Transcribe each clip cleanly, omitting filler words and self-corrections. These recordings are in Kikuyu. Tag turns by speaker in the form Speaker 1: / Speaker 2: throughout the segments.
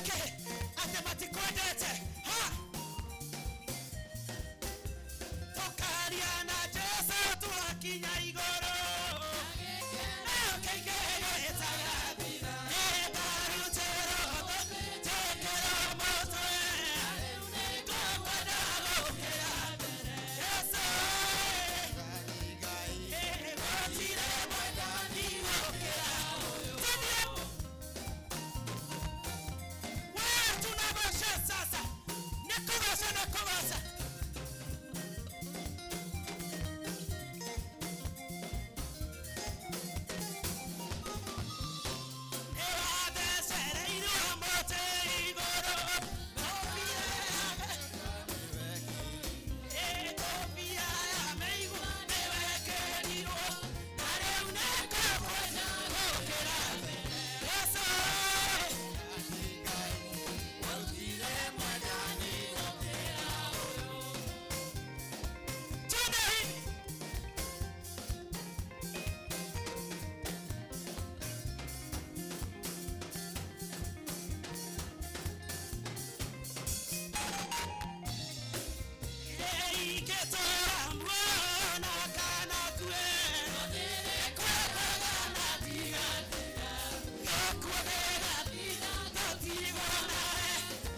Speaker 1: Nĩkĩ? Atĩ matikwendete. Ha! Tũkaria na Jesũ twakinya igũrũ. Nayo kĩingĩrio ĩtagathira. Nĩngarutĩrwo njĩkĩrwo mũtwe. Ngũkwenda gũkĩra mbere. Jesũ, gũtirĩ mwendani gũkĩra ũyũ. Tũthiĩ. Wewe tunagosha sasa. Nikugosha nikugosha. Nĩwathecereirwo mũtĩ igũrũ. Ngũbia ya mĩigua nĩwekĩrirwo. Na rĩu nĩngũkwenda gũkĩra mbere. Jesũ, twende hivi. Ingĩtũũra muoyo na kana ngue, nĩngwĩkaga na ndigatiga. Gĩkuũ gĩgathira tũtigwo nawe.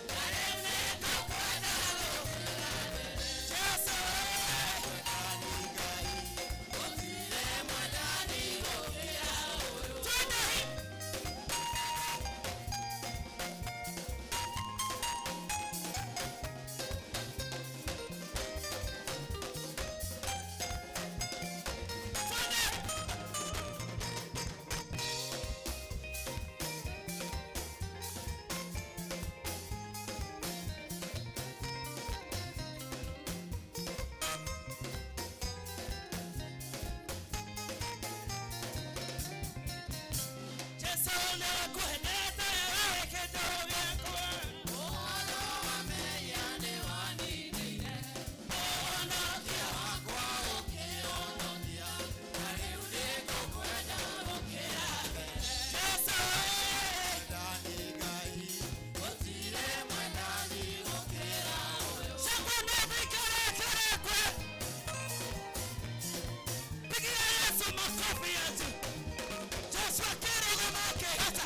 Speaker 1: Na rĩu nĩngũkwenda gũkĩra mbere. Jesũ, twende hivi. Twende. Jesũ nĩakwendete we kĩndũ gĩakwa. Ũhonokia wakwa ũkĩhonokia. Na rĩu nĩngũkwenda gũkĩra mbere. Jesũ, shangwe na vigelegele kwe. Pigia Yesu makofi yetu. Joshua kĩrũgama akĩgata.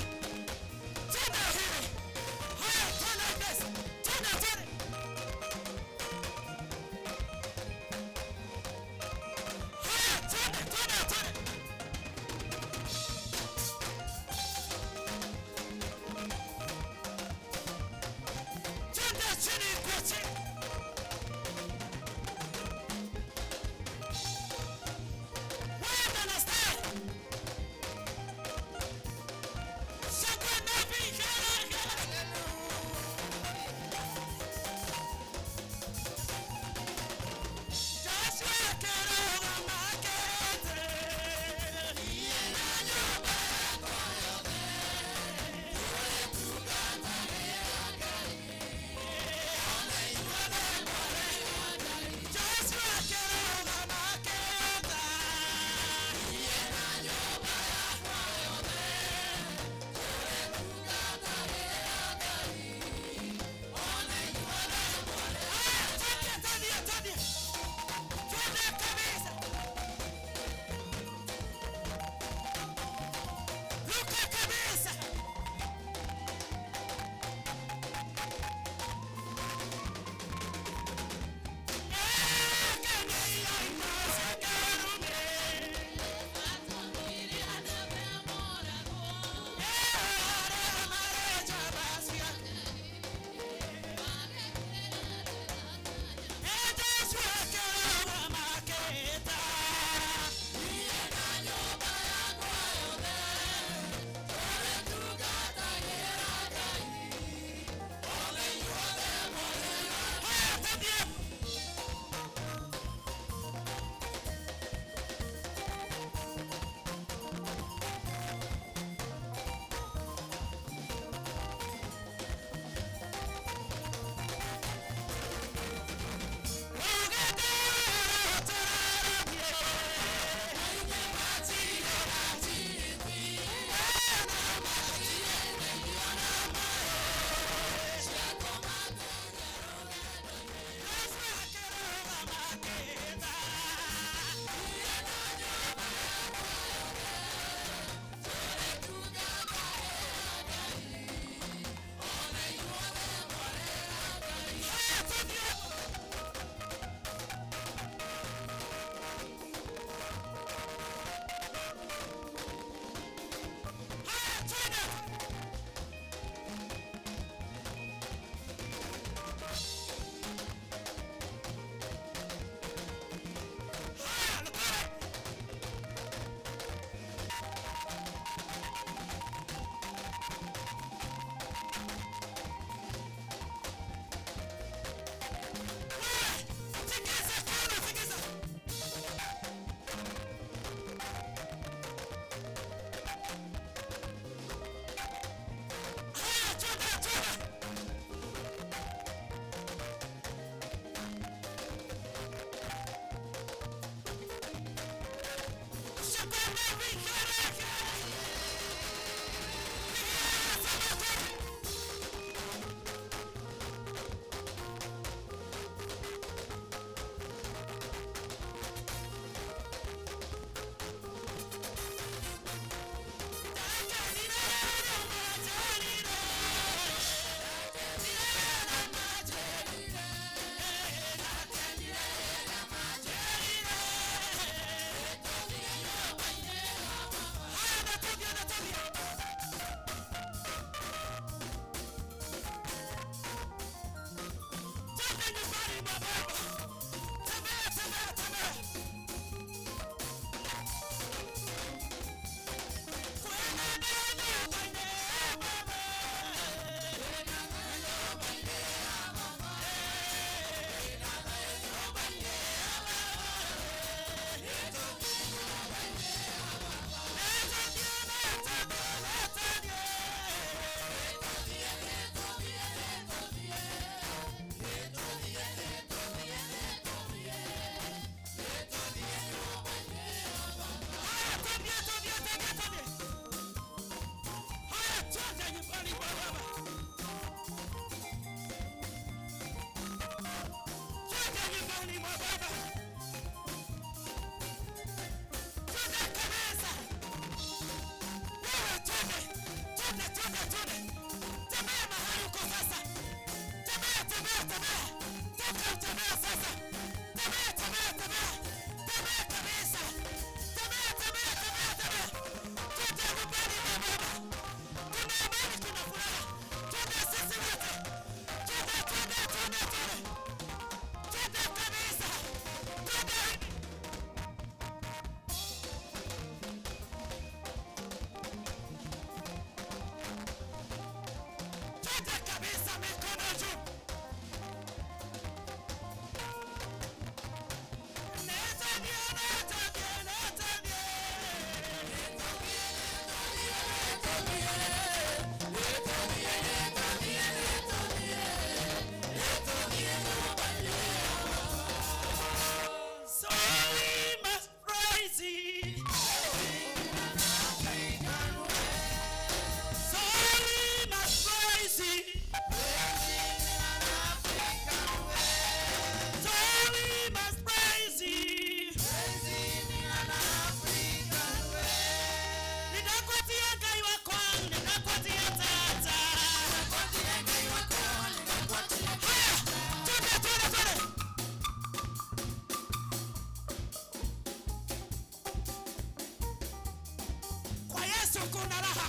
Speaker 1: Yesu kuna raha.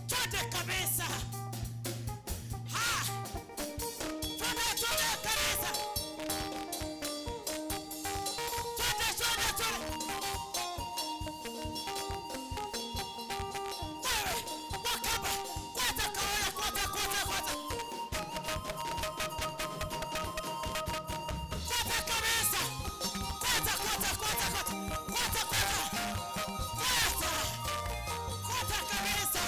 Speaker 1: Twende kabisa. Ha! Twende, twende kabisa. Twende, twende, twende. Wewe, wakaba, kwata kawaya, kwata, kwata, kwata. Kwata kabisa. Kwata, kwata, kwata, kwata. Kwata, kwata. Kwata. Kwata kabisa.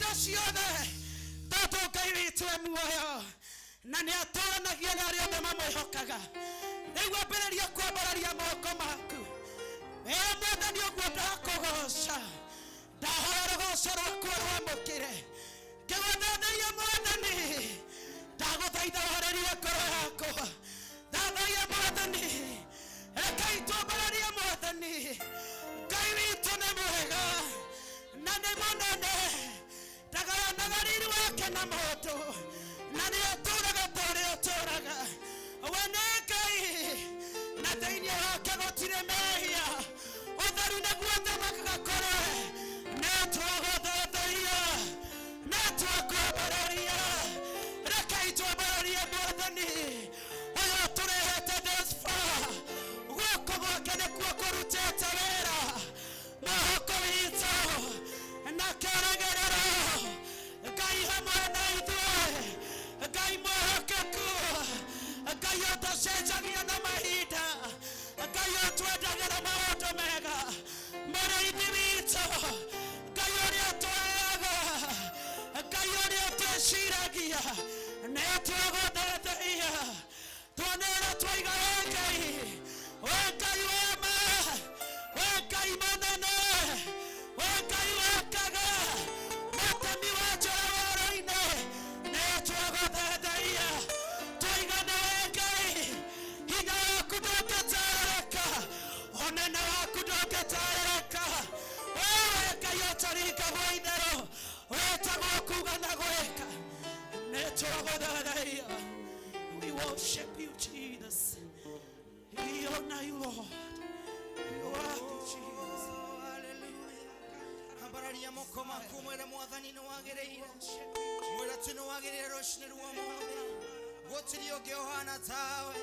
Speaker 1: Hinda ciothe tondũ Ngai witũ e muoyo na nĩ atũranagia na arĩa othe mamwĩhokaga. Rĩu ambĩrĩria kwambararia moko maku. Wee Mwathani ũguo ndakũgoca, ndahoya rũgoco rwaku rwamũkĩre. Ngĩgũthathaia Mwathani, ndagũthaitha ũhorerie ngoro yakwa. Thathaia Mwathani, rekei twambararie Mwathani. Ngai witũ nĩ mwega na nĩ mũnene, ndagayanaga riri wake na mũndũ, na nĩ atũraga ta ũrĩa ũtũraga. We nĩ Ngai na thĩinĩ wake gũtirĩ mehia, ũtheru nĩguo ũthamakaga kũrĩ we. Nĩ twagũthathaia, nĩ twakwambararia. Rekei twambararie Mwathani ũyũ ũtũrehete this far. Guoko gwake nĩkuo kũrutĩte wĩra, mwĩhoko witũ na kĩĩrĩgĩrĩro. Ngai hamwe na ithuĩ, Ngai mwĩhokeku, Ngai ũtacenjagia na mahinda, Ngai ũtwendagĩra maũndũ mega, mũrĩithi witũ, Ngai ũrĩa ũtũheaga, Ngai ũrĩa ũtwĩciragia. Nĩ twagũthathaia, twanĩra twaiga we Ngai, we Ngai wa ma, we Ngai mũnene, we Ngai wakaga mũtemi wa njora woro-inĩ. Nĩ twagũthathaia, twaiga nĩ we Ngai, hinya waku ndũngĩtarĩrĩka, ũnene waku ndũngĩtarĩrĩka. Wewe Ngai ũtaringagwo itherũ, wĩtagwo kuuga na gwĩka. Nĩ twagũthathaia. We worship you, Jesus. We honor you, Lord. You are Jesus.
Speaker 2: Hallelujah. Ambararia moko maku mwĩre Mwathani nĩ wagĩrĩire, mwĩre atĩ nĩ wagĩrĩire rũcinĩ rwa ũmũthĩ. Gũtirĩ ũngĩ ũhana tawe.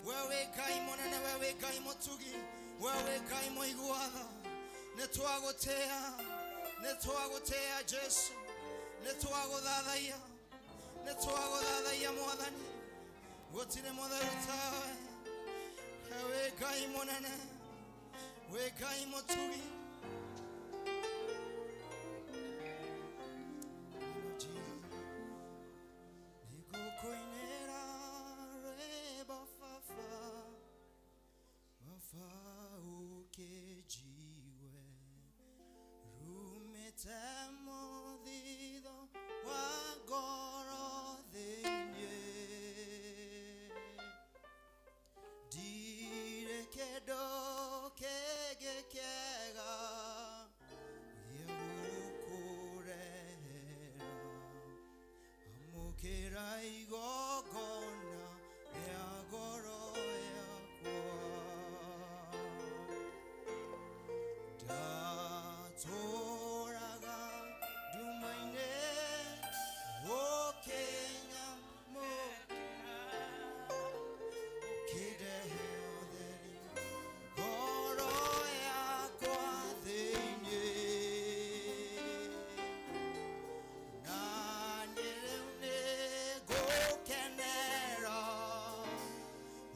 Speaker 2: We wĩ Ngai mũnene, we wĩ Ngai mũtugi, we wĩ Ngai mũigua tha. Nĩ twagũtĩa, nĩ twagũtĩa Jesu, nĩ twagũthathaia, nĩ twagũthathaia Mwathani. Gũtirĩ mũtheru tawe. We wĩ Ngai mũnene, wĩ Ngai mũtugi. Nĩngũkũinĩra rwĩmbo baba, baba ũkĩnjigue, rumĩte mũthithũ wa ngoro thĩinĩ. Ndirĩ kĩndũ kĩngĩ kĩega gĩa gũkũrehera, amũkĩra igongona rĩa ngoro yakwa. Ndatũraga nduma-inĩ ũkĩnyamũkĩra, ũkĩndehe ũtheri ngoro yakwa thĩinĩ. Na niĩ rĩu nĩngũkenera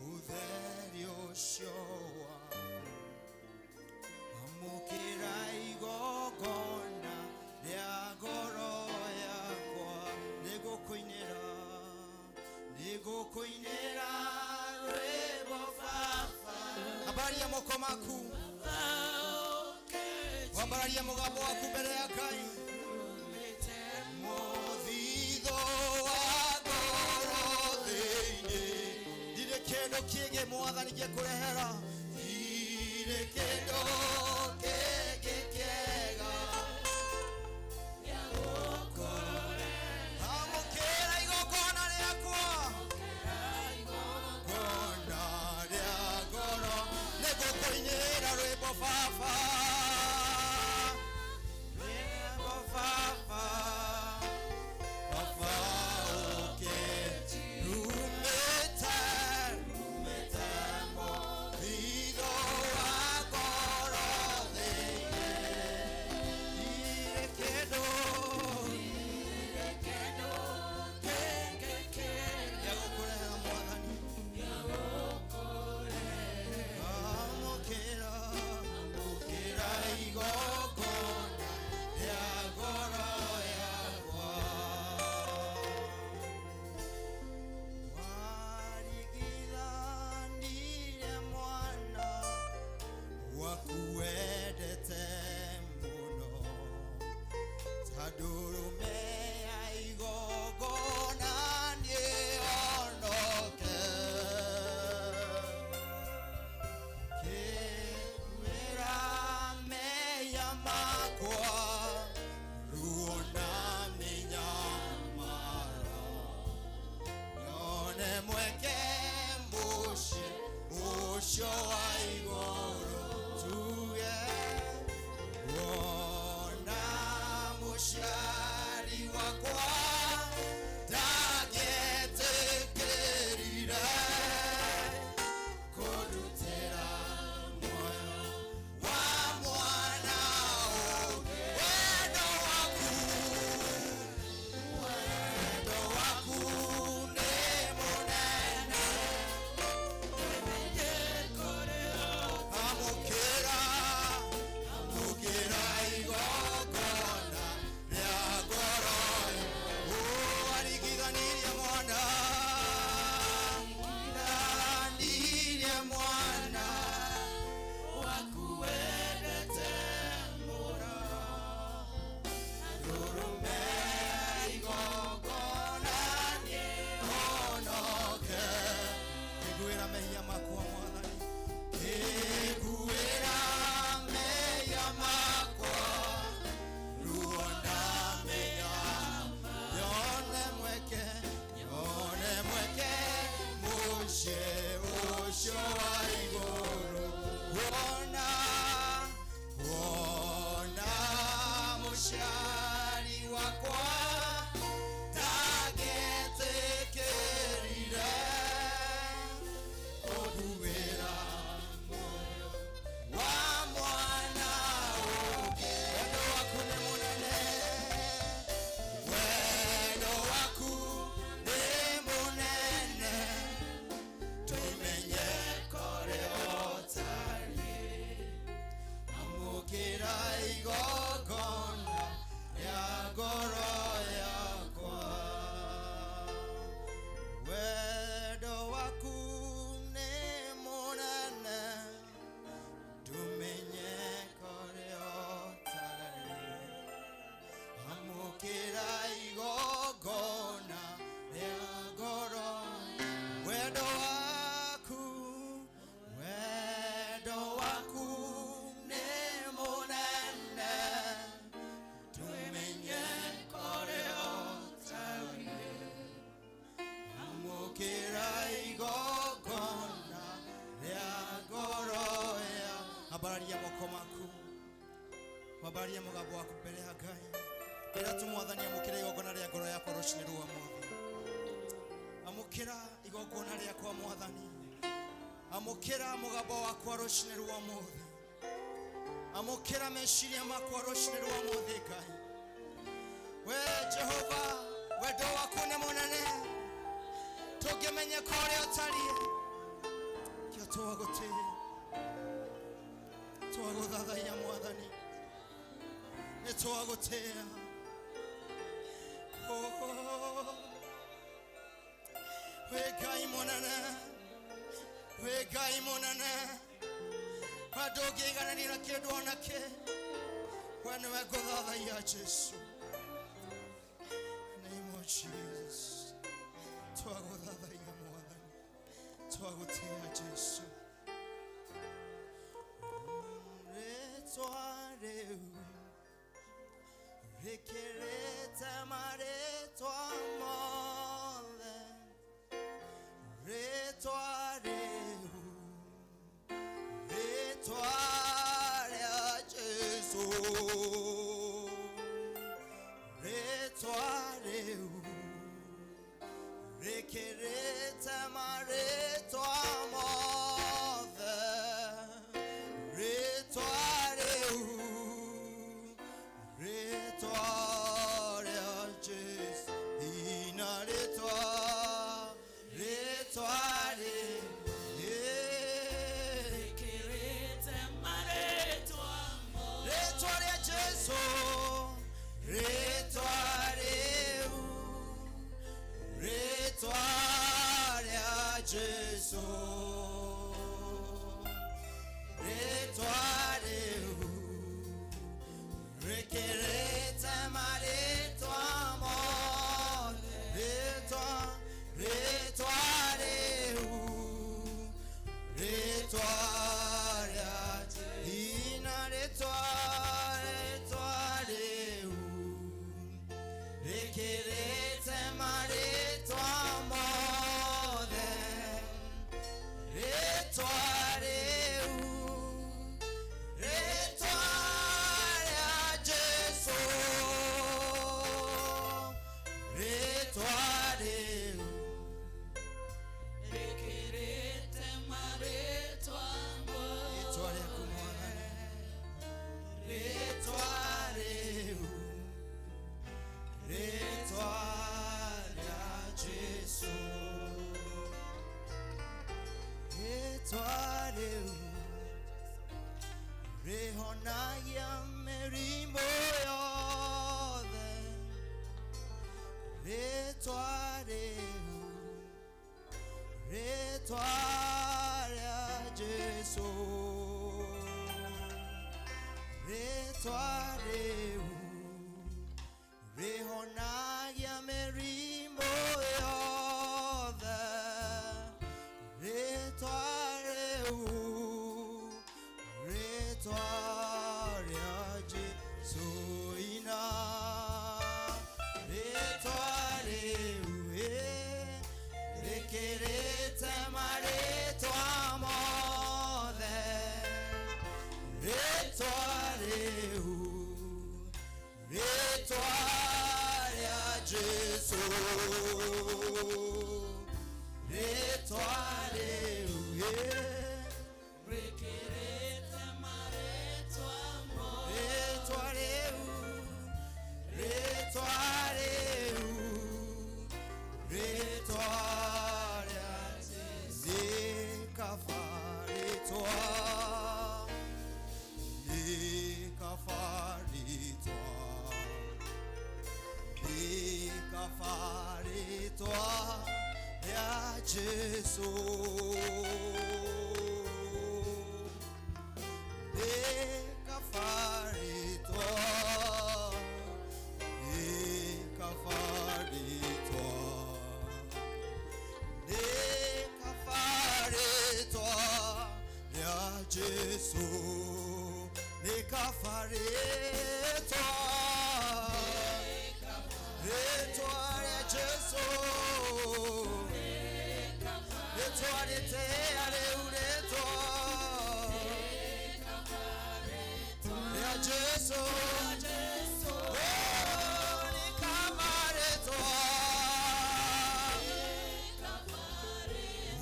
Speaker 2: ũtheri ũcio waku, amũkĩra igongona rĩa ngoro yakwa. Nĩngũkũinĩra, nĩngũkũinĩra rwĩmbo baba. Ambararia moko maku, wambararia mũgambo waku mbere ya Ngai. Mũthithũ wa ngoro thĩinĩ, ndirĩ kĩndũ kĩngĩ Mwathani gĩkũrehera, ndirĩ kĩndũ kĩngĩ kĩega. Amũkĩra igongona rĩakwa, igongona rĩa ngoro. Nĩngũkũinĩra rwĩmbo baba, rwĩmbo baba, baba ũkĩ rumĩte, rumĩte mũthithũ wa ngoro thĩinĩ. Ndirĩ kĩndũ gĩa gũkũrehera Mwathani. Amũkĩra, amũkĩra mehia makwa mwathani Nguĩra mehia makwa ruo na mehia nyone mweke mũciĩ ũcio wa igũrũ wona wona mũciari wakwa ndagetĩkĩrire kũhuhĩra wa mwana ũngĩ. Wendo waku nĩ mũnene, wendo waku nĩ mũnene, tũmenye kũrĩa ũtariĩ. Amũkĩra igongona rĩa ngoro yakwa. Wendo waku nĩ mũnene, tũmenye kũrĩa ũtariĩ. Amũkĩra igongona rĩa ngoro. Wendo waku nĩ mũnene, tũmenye kũrĩa ũtariĩ. Amũkĩra igongona rĩa ngoro ya. Ambararia moko maku, wambararia mũgambo waku mbere ya Ngai. Ĩra tu mwathani amũkĩra igongona rĩa ngoro yakwa rũcinĩ rwa ũmũthĩ. Amũkĩra igongona rĩakwa mwathani. Amũkĩra mũgambo wakwa rũcinĩ rwa ũmũthĩ. Amũkĩra meciria makwa rũcinĩ rwa ũmũthĩ Ngai. We Jehova, wendo waku nĩ mũnene, tũngĩmenye kũrĩa ũtariĩ, kĩo twagũtĩĩa, twagũthathaiya mwathani, nĩ twagũtĩĩa. Oh, we Ngai mũnene, we Ngai mũnene, we ndũngĩigananio na kĩndũ o nakĩ, we nĩwe ngũthathaiya Jesũ. In the name of Jesus, twagũthathaiya mwathani, twagũtĩĩa Jesũ. Rĩtwa rĩu rĩkĩrĩte marĩtwa mothe, rĩtwa rĩu, rĩtwa rĩa Jesũ, rĩtwa rĩu rĩkĩrĩte marĩtwa mothe, rĩtwa rĩu, rĩtwa rĩa Jesũ, ina rĩtwa, rĩtwa rĩu,
Speaker 1: Rĩkĩrĩte marĩtwa mothe.
Speaker 2: rĩtwa rĩa Jesũ, rĩtwa rĩu, rĩtwa rĩa Jesũ, rĩtwa rĩu, rĩkĩrĩte marĩtwa mothe, rĩtwa, rĩtwa rĩu, rĩtwa rĩa ina rĩtwa, rĩtwa rĩu, rĩkĩrĩte marĩtwa mothe, rĩtwa rĩu, rĩtwa rĩa Jesũ, rĩtwa rĩu,
Speaker 1: Rĩkĩrĩte marĩtwa mothe.
Speaker 2: rĩtwa rĩaku mwathani, rĩtwa rĩu, rĩtwa rĩa Jesũ, rĩtwa rĩu, rĩhonagia mĩrimũ yothe, rĩtwa rĩu, rĩtwa rĩa Jesũ, rĩtwa rĩu, rĩhonagia mĩrimũ yothe, rĩtwa rĩu, rĩtwa rĩa Jesũ ina, rĩtwa rĩu rĩkĩrĩte marĩtwa mothe, rĩtwa rĩu, rĩtwa rĩa Jesũ, rĩtwa rĩu
Speaker 1: Rĩkĩrĩte marĩtwa mothe,
Speaker 2: rĩtwa rĩu, rĩtwa rĩu, rĩtwa rĩa Jesũ, nĩ kaba rĩtwa, nĩ kaba rĩtwa, nĩ kaba rĩtwa rĩa Jesũ, nĩ kaba rĩtwa, nĩ kaba rĩtwa, nĩ kaba rĩtwa rĩa Jesũ, nĩ kaba rĩtwa, rĩtwa rĩa Jesũ, rĩtwa rĩtĩa rĩu rĩtwa rĩa Jesũ, oh, nĩ kaba rĩtwa,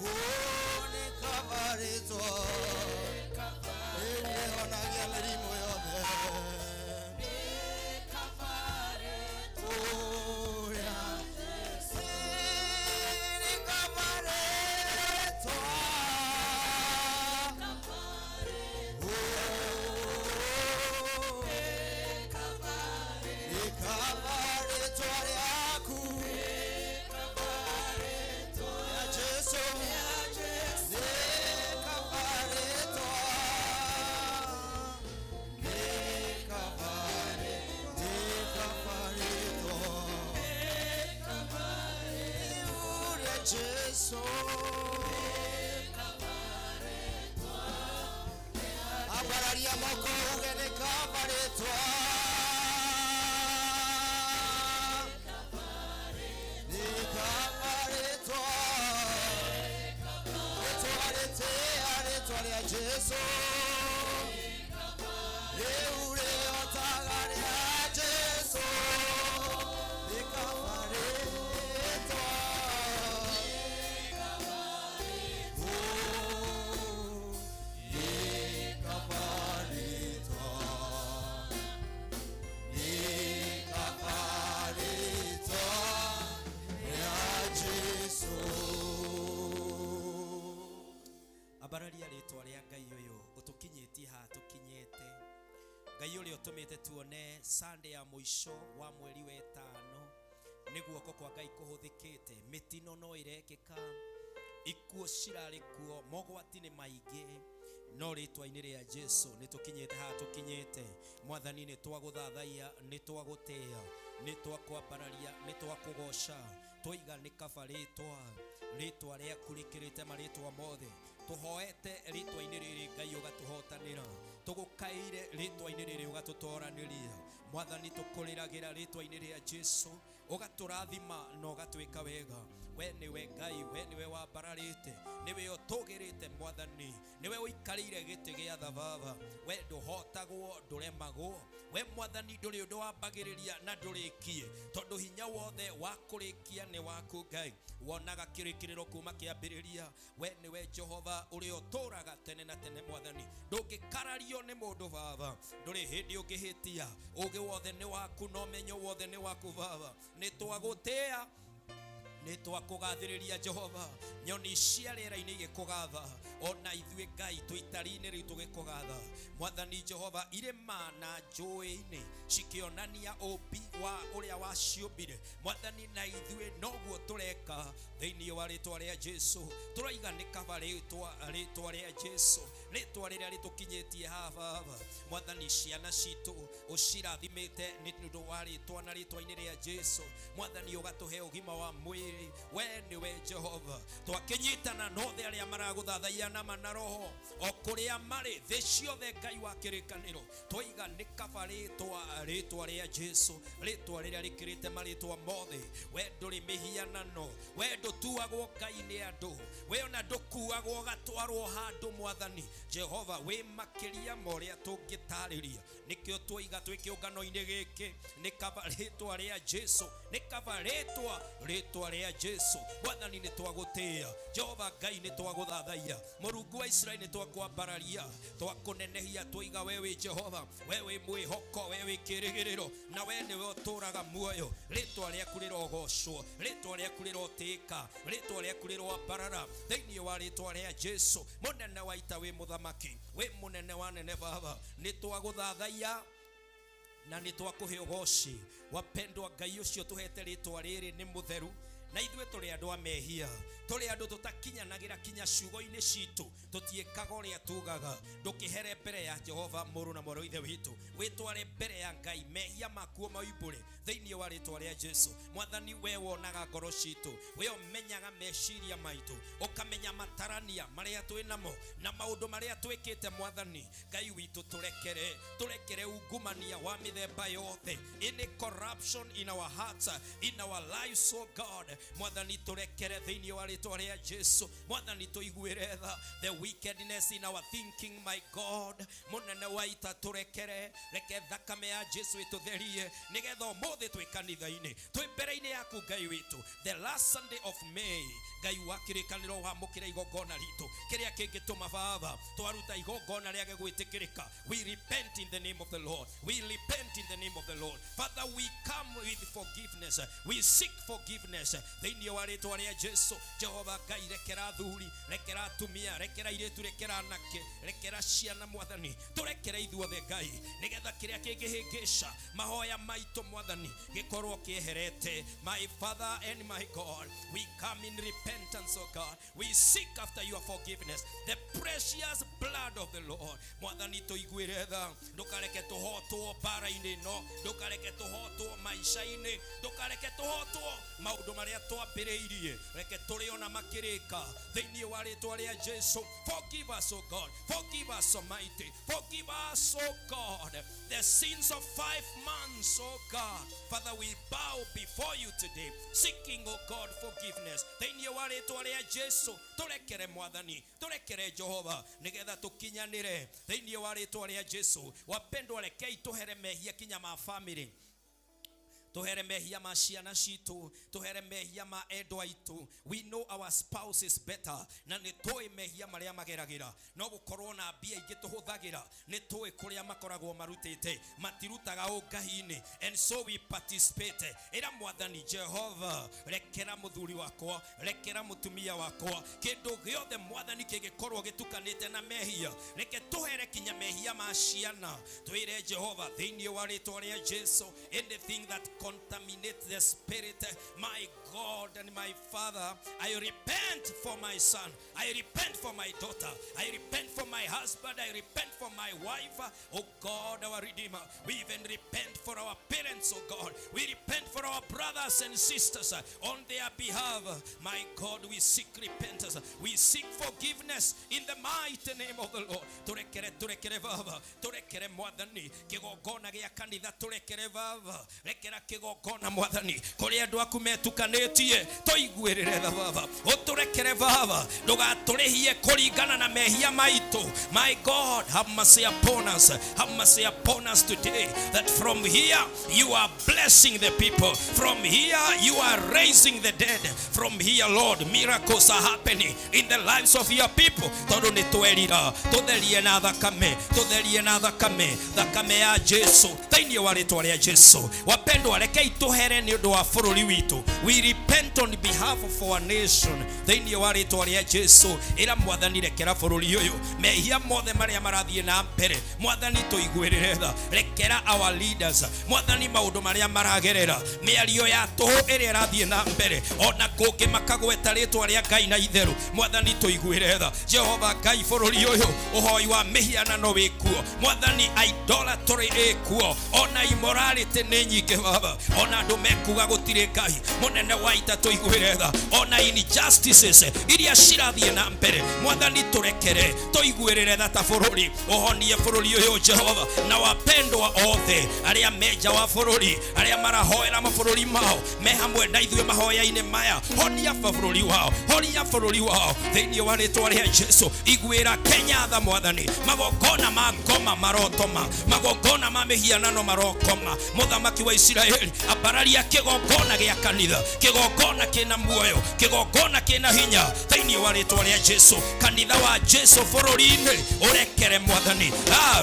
Speaker 2: oh, nĩ kaba rĩtwa, ĩrĩhonagia mĩrimũ yothe. Oh, rĩa nĩ kaba rĩtwa, oh, nĩ kaba rĩtwa rĩaku rĩa Jesũ, nĩ kaba rĩtwa, nĩ kaba nĩ kaba rĩtwa rĩa Jesũ. Ambararia moko uge nĩ kaba rĩtwa, nĩ kaba rĩtwa, rĩtwa rĩtĩa rĩtwa rĩa Jesũ, rĩu rĩhotaga rĩa Jesũ, nĩ kaba rĩtwa, oh, nĩ kaba rĩtwa, nĩ kaba rĩtwa rĩa Jesũ.
Speaker 3: Ambararia rĩtwa rĩa Ngai ũyũ ũtũkinyĩtie haha tũkinyĩte, Ngai ũrĩa ũtũmĩte tuone Sunday ya mũico wa mweri wa ĩtano, nĩ guoko kwa Ngai kũhũthĩkĩte, mĩtino no ĩrekĩka, ikuũ cirarĩ kuo, mogwati nĩ maingĩ, no rĩtwa-inĩ rĩa Jesũ nĩ tũkinyĩte haha tũkinyĩte. Mwathani nĩ twagũthathaiya, nĩ twagũtĩĩa, nĩ twakwambararia, nĩ twakũgoca, twoiga nĩ kaba rĩtwa, rĩtwa rĩaku rĩkĩrĩte marĩtwa mothe, tũhoete rĩtwa-inĩ rĩrĩ Ngai ũgatũhotanĩra, tũgũkaĩire rĩtwa-inĩ rĩrĩ ũgatũtoranĩria, Mwathani tũkũrĩragĩra rĩtwa-inĩ rĩa Jesũ, ũgatũrathima na ũgatwĩka wega. We nĩwe Ngai, we nĩwe wambararĩte, nĩwe ũtũgĩrĩte Mwathani, nĩwe ũikarĩire gĩtĩ gĩa thababa, we ndũhotagwo, ndũremagwo, we Mwathani ndũrĩ ũndũ wambagĩrĩria na ndũrĩkie, tondũ hinya wothe wa kũrĩkia nĩ waku Ngai, wonaga kĩrĩkĩrĩro kuma kĩambĩrĩria. We nĩwe Jehova ũrĩa ũtũũraga tene na tene Mwathani, ndũngĩkarario nĩ mũndũ Baba, ndũrĩ hĩndĩ ũngĩhĩtia, ũũgĩ wothe nĩ waku na ũmenyo wothe nĩ waku Baba, nĩ twagũtĩĩa, nĩ twakũgathĩrĩria Jehova, nyoni cia rĩera-inĩ igĩkũgatha, ona ithuĩ Ngai twĩ itari-inĩ rĩu tũgĩkũgatha Mwathani Jehova. Irĩma na njũĩ-inĩ cikĩonania ũmbi wa ũrĩa waciũmbire Mwathani, na ithuĩ noguo tũreka thĩinĩ wa rĩtwa rĩa Jesũ. Tũroiga nĩ kaba rĩtwa, rĩtwa rĩa Jesũ, rĩtwa rĩrĩa rĩtũkinyĩtie haha Baba. Mwathani, ciana citũ ũcirathimĩte nĩ ũndũ wa rĩtwa na rĩtwa-inĩ rĩa Jesũ. Mwathani, ũgatũhe ũgima wa mwĩrĩ. Atĩrĩrĩ, we nĩwe Jehova. Twakĩnyitana na othe arĩa maragũthathaiya nama na roho o kũrĩa marĩ thĩ ciothe, Ngai wa kĩrĩkanĩro, twaiga nĩ kaba rĩtwa, rĩtwa rĩa Jesu, rĩtwa rĩrĩa rĩkĩrĩte marĩtwa mothe. We ndũrĩ mĩhianano, we ndũtuagwo Ngai nĩ andũ, we ona ndũkuagwo ũgatwarwo handũ. Mwathani Jehova, wĩ makĩria ma ũrĩa tũngĩtarĩria. Nĩkĩo twaiga twĩ kĩũngano-inĩ gĩkĩ, nĩ kaba rĩtwa rĩa Jesu, nĩ kaba rĩtwa, rĩtwa rĩa Jesu. Mwathani, nĩ twagũtĩĩa. Jehova Ngai, nĩ twagũthathaiya. Mũrungu wa Israeli, nĩ twakwambararia, twakũnenehia. Twaiga we wĩ Jehova, we wĩ mwĩhoko, we wĩ kĩrĩgĩrĩro, na we nĩwe ũtũraga muoyo. Rĩtwa rĩaku rĩrogocwo, rĩtwa rĩaku rĩrotĩĩka, rĩtwa rĩaku rĩroambarara thĩinĩ wa rĩtwa rĩa Jesu. Mũnene wa ita, wĩ mũthamaki, wĩ mũnene wa nene. Baba, nĩ twagũthathaiya na nĩ twakũhe ũgoci. Wapendwa, Ngai ũcio tũhete rĩtwa rĩrĩ nĩ mũtheru, na ithuĩ tũrĩ andũ a mehia, tũrĩ andũ tũtakinyanagĩra kinya ciugo-inĩ citũ, tũtiĩkaga ũrĩa tugaga. Ndũkĩhere mbere ya Jehova, mũrũ na mwarĩ wa ithe witũ, wĩtware mbere ya Ngai, mehia makuo maumbũre thĩinĩ wa rĩtwa rĩa Jesu. Mwathani, we wonaga ngoro citũ, we ũmenyaga meciria maitũ, ũkamenya matarania marĩa twĩ namo na maũndũ marĩa twĩkĩte. Mwathani Ngai witũ, tũrekere, tũrekere ungumania wa mĩthemba yothe, any corruption in our hearts, in our lives, oh God. Mwathani, tũrekere thĩinĩ wa rĩtwa rĩa Jesu. Mwathani, tũiguĩre tha, the wickedness in our thinking, my God. Mũnene wa ita, tũrekere. Reke thakame ya Jesu ĩtũtherie, nĩgetha ũmũthĩ twĩ kanitha-inĩ, twĩ mbere-inĩ yaku, Ngai witũ, the last Sunday of May. Ngai wa kĩrĩkanĩro, wamũkĩra igongona ritũ. Kĩrĩa kĩngĩtũma, Baba, twaruta igongona rĩage gwĩtĩkĩrĩka, we repent in the name of the Lord. We repent in the name of the Lord. Father, we come with forgiveness, we seek forgiveness thĩinĩ wa rĩtwa rĩa Jesu. Jehova Ngai, rekera athuri, rekera atumia, rekera airĩtu, rekera anake, rekera ciana. Mwathani, tũrekere ithuothe, Ngai, nĩgetha kĩrĩa kĩngĩhĩngĩca mahoya maitũ, Mwathani, gĩkorwo kĩeherete. My Father and my God, we come in repentance, oh God. We seek after your forgiveness, the precious blood of the Lord. Mwathani, tũiguĩre tha. Ndũkareke tũhotwo mbara-inĩ ĩno, ndũkareke tũhotwo maica-inĩ, ndũkareke tũhotwo maũndũ marĩa twambĩrĩirie. Reke tũrĩona makĩrĩka thĩinĩ wa rĩtwa rĩa Jesu. Forgive us, oh God. Forgive us, Almighty. Forgive us, oh God, the sins of 5 months, oh God. Father, we bow before you today, seeking, oh God, forgiveness thĩinĩ wa rĩtwa rĩa Jesu. Tũrekere, Mwathani, tũrekere, Jehova, nĩgetha tũkinyanĩre thĩinĩ wa rĩtwa rĩa Jesu. Wapendwa, rekei tũhere mehia kinya ma family, tuhere mehia ma ciana citũ, tuhere mehia ma endwa aitũ. We know our spouses better, na nĩ tũĩ mehia marĩa mageragĩra. No gũkorwo na mbia ingĩ tũhũthagĩra, nĩ tũĩ kũrĩa makoragwo marutĩte, matirutaga ũngai-inĩ, and so we participate. Ĩra Mwathani, Jehova, rekera mũthuri wakwa, rekera mũtumia wakwa. Kĩndũ gĩothe, Mwathani, kĩngĩkorwo gĩtukanĩte na mehia, reke tũhere kinya mehia ma ciana. Twĩre Jehova thĩinĩ wa rĩtwa rĩa Jesu, anything that contaminates the spirit, my God and my Father, I repent for my son, I repent for my daughter, I repent for my husband, I repent for my wife. Oh God, our Redeemer, we even repent for our parents, oh God. We repent for our brothers and sisters on their behalf. My God, we seek repentance, we seek forgiveness in the mighty name of the Lord. Turekere, turekere, Baba, turekere, Mwathani. Kĩgongona gĩa kanitha, tũrekere, Baba. Rekera kĩgongona, Mwathani, kũrĩa andũ aku metukanĩtie. Tũiguĩrĩre tha, Baba, ũtũrekere, Baba. Ndũgatũrĩhie kũringana na mehia maitũ. My God, have mercy upon us. Have mercy upon us today, that from here you are blessing the people, from here you are raising the dead, from here, Lord, miracles are happening in the lives of your people. Tondũ nĩ twerira, tũtherie na thakame, tũtherie na thakame, thakame ya Jesu, thĩinĩ wa rĩtwa rĩa Jesu. Wapendwa, rekei tũhere nĩ ũndũ wa bũrũri witũ. We repent on behalf of our nation thĩinĩ wa rĩtwa rĩa Jesu. Ĩra Mwathani, rekera bũrũri ũyũ mehia mothe marĩa marathiĩ na mbere. Mwathani, tũiguĩrĩre tha. Rekera our leaders, Mwathani, maũndũ marĩa maragerera, mĩario ya tũhũ ĩrĩa ĩrathiĩ na mbere, ona kũngĩ makagweta rĩtwa rĩa Ngai na itherũ. Mwathani, tũiguĩre tha. Jehova Ngai, bũrũri ũyũ ũhoi wa mĩhianano wĩkuo. Mwathani, idolatry ĩkuo, ona immorality nĩ nyingĩ, Baba. Ona andũ mekuga gũtirĩ Ngai. Mũnene Munene wa ita, tũiguĩre tha. Ona injustices iria cirathiĩ na mbere, Mwathani, tũrekere, tũiguĩrĩre tha ta bũrũri. Ũhonie bũrũri ũyũ, Jehova, na wapendwa othe arĩa menja wa bũrũri, arĩa marahoera mabũrũri mao, me hamwe na ithuĩ mahoya-inĩ maya. Honia bũrũri wao, honia bũrũri wao thĩinĩ wa rĩtwa rĩa Jesu. Iguĩra Kenya tha, Mwathani. Magongona ma ngoma marotoma, magongona ma mĩhianano marokoma. Mũthamaki wa Isiraeli, ambararia kĩgongona gĩa kanitha, kĩgongona kĩna muoyo, kĩgongona kĩna hinya thĩinĩ wa rĩtwa rĩa Jesu. Kanitha wa Jesu bũrũri-inĩ ũrekere, Mwathani.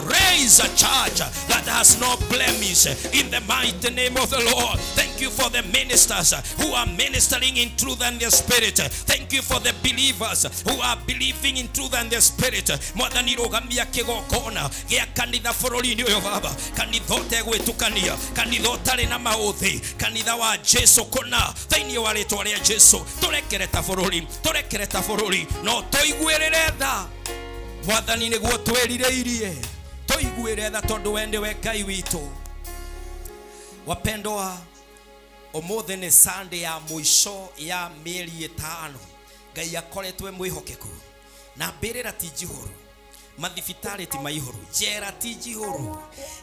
Speaker 3: Raise a church that has no blemish in the mighty name of the Lord. Thank you for the ministers who are ministering in truth and the spirit. Thank you for the believers who are believing in truth and the spirit. Mwathani, rũgamia kĩgongona gĩa kanitha bũrũri-inĩ ũyũ, Baba, kanitha ũtegwĩtukania, kanitha ũtarĩ na maũthĩ, kanitha wa Jesu kũna thĩinĩ wa rĩtwa rĩa Jesu. Tũrekere ta bũrũri, tũrekere ta bũrũri, no tũiguĩrĩre tha, Mwathani, nĩguo twĩrirĩirie. Tũiguĩre tha tondũ we nĩwe Ngai witũ. Wapendwa, ũmũthĩ nĩ Sunday ya mũico ya mĩeri 5. Ngai akoretwo e mwĩhokeku, na mbĩrĩra ti njihũru, mathibitarĩ ti maihũru, njera ti njihũru,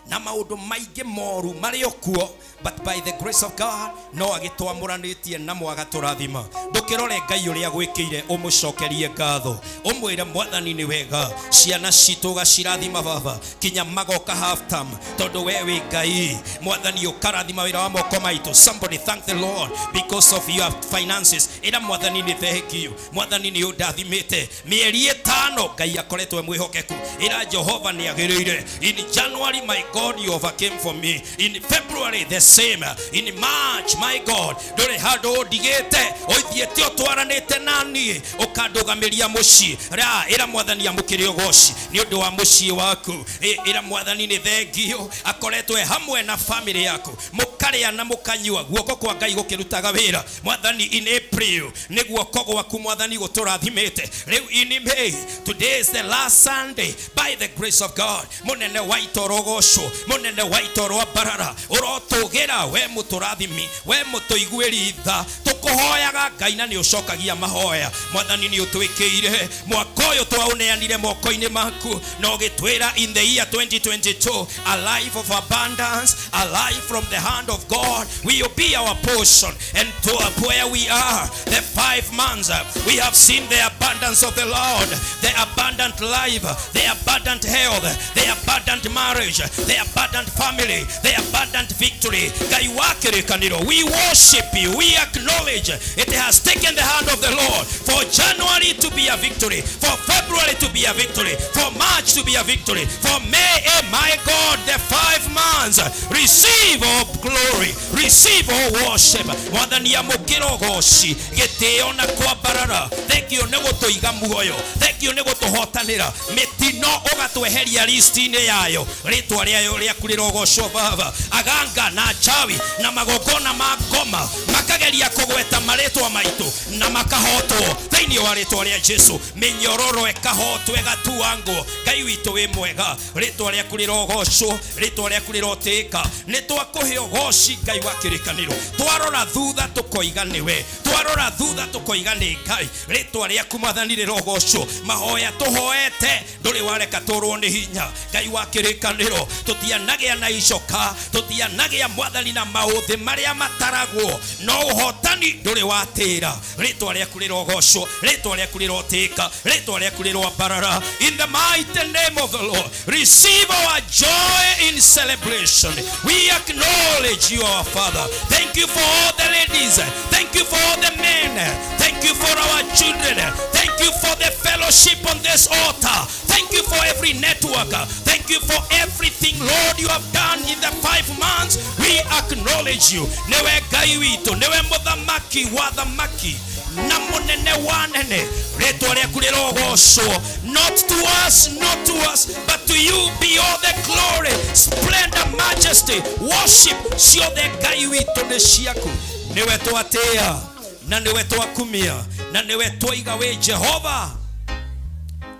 Speaker 3: na maũndũ maingĩ moru marĩ o kuo, but by the grace of God no agĩtwamũranĩtie namo agatũrathima. Ndũkĩrore Ngai ũrĩa gwĩkĩire, ũmũcokerie ngatho, ũmwĩre Mwathani nĩ wega. Ciana citũ ũgacirathima, Baba, kinya magoka half term, tondũ we wĩ Ngai. Mwathani, ũkarathima wĩra wa moko maitũ. Somebody thank the Lord because of your finances. Ĩra Mwathani nĩ thank you, Mwathani nĩ ũndathimĩte mĩeri 5. Ngai akoretwo e mwĩhokeku. Ĩra Jehova nĩ agĩrĩire. In January, my God, you overcame for me. In February, the same. In March, my God, ndũrĩ handũ ũndigĩte, ũthiĩte ũtwaranĩte na niĩ, ũkandũgamĩria mũciĩ. Ra ĩra Mwathani amũkĩre ũgoci nĩ ũndũ wa mũciĩ waku. Ĩra Mwathani nĩ thengio, akoretwo e hamwe na family yaku, mũkarĩa na mũkanyua, guoko kwa Ngai gũkĩrutaga wĩra. Mwathani, in April nĩ guoko gwaku, Mwathani, gũtũrathimĩte. Rĩu in May, today is the last Sunday, by the grace of God, Mũnene wa ita ũrogocwo, Mũnene wa ita ũroambarara, ũrotũgĩra, we mũtũrathimi, we mũtũiguĩri tha. Tũkũhoyaga, Ngai, na nĩ ũcokagia mahoya. Mwathani, nĩ ũtwĩkĩire. Mwaka ũyũ twaũneanire moko-inĩ maku na ũgĩtwĩra in the year 2022 a life of abundance, a life from the hand of God will be our portion. And to where we are, the 5 months, we have seen the abundance of the Lord, the abundant life, the abundant health, the abundant marriage, the abundant family, the abundant victory. Ngai wa kĩrĩkanĩro, we worship you. We acknowledge it has taken the hand of the Lord for January to be a victory, for February to be a victory, for March to be a victory, for May, eh, my God, the 5 months. Receive all glory, receive all worship. Mwathani, amũkĩra ũgoci, gĩtĩo na kwambarara. Thank you nĩ gũtũiga muoyo, thank you nĩ gũtũhotanĩra mĩtino, ũgatweheria listi-inĩ yayo. Rĩtwa rĩayo rĩaku rĩrogocwo, Baba. Aganga na njawi na magongona ma ngoma makageria kũgweta marĩtwa maitũ na makahotwo thĩinĩ wa rĩtwa rĩa Jesu. Mĩnyororo ĩkahotwo, ĩgatuangwo. Ngai witũ wĩ mwega, rĩtwa rĩaku rĩrogocwo, rĩtwa rĩaku rĩrotĩka. Nĩ twakũhe ũgoci, Ngai wa kĩrĩkanĩro. Twarora thutha tũkoiga nĩwe, twarora thutha tũkoiga nĩ Ngai. Rĩtwa rĩaku, Mwathani, rĩrogocwo. Mahoya tũhoete, ndũrĩ wareka tũrwo nĩ hinya. Ngai wa kĩrĩkanĩro, tũtianagĩa na icoka, tũtianagĩa, Mwathani, na maũthĩ marĩa mataragwo, no ũhotani ndũrĩ watĩra. Rĩtwa rĩaku rĩrogocwo, rĩtwa rĩaku rĩrotĩka, rĩtwa rĩaku rĩroambarara. In the mighty name of the Lord, receive our joy in celebration. We acknowledge you, our Father. Thank you for all the ladies, thank you for all the men, thank you for our children, thank you for the fellowship on this altar, thank you for every network, thank you for everything, Lord, you have done in the 5 months. We acknowledge you. Niwe Ngai witũ, niwe Mũthamaki wa thamaki na Mũnene wa nene. Rĩtwa rĩaku rĩrogocwo. Not to us, not to us, but to you be all the glory, splendor, majesty, worship. Ciothe, Ngai witũ, nĩ ciaku. Nĩwe twatĩĩa na nĩwe twakumia na nĩwe twaiga wĩ Jehova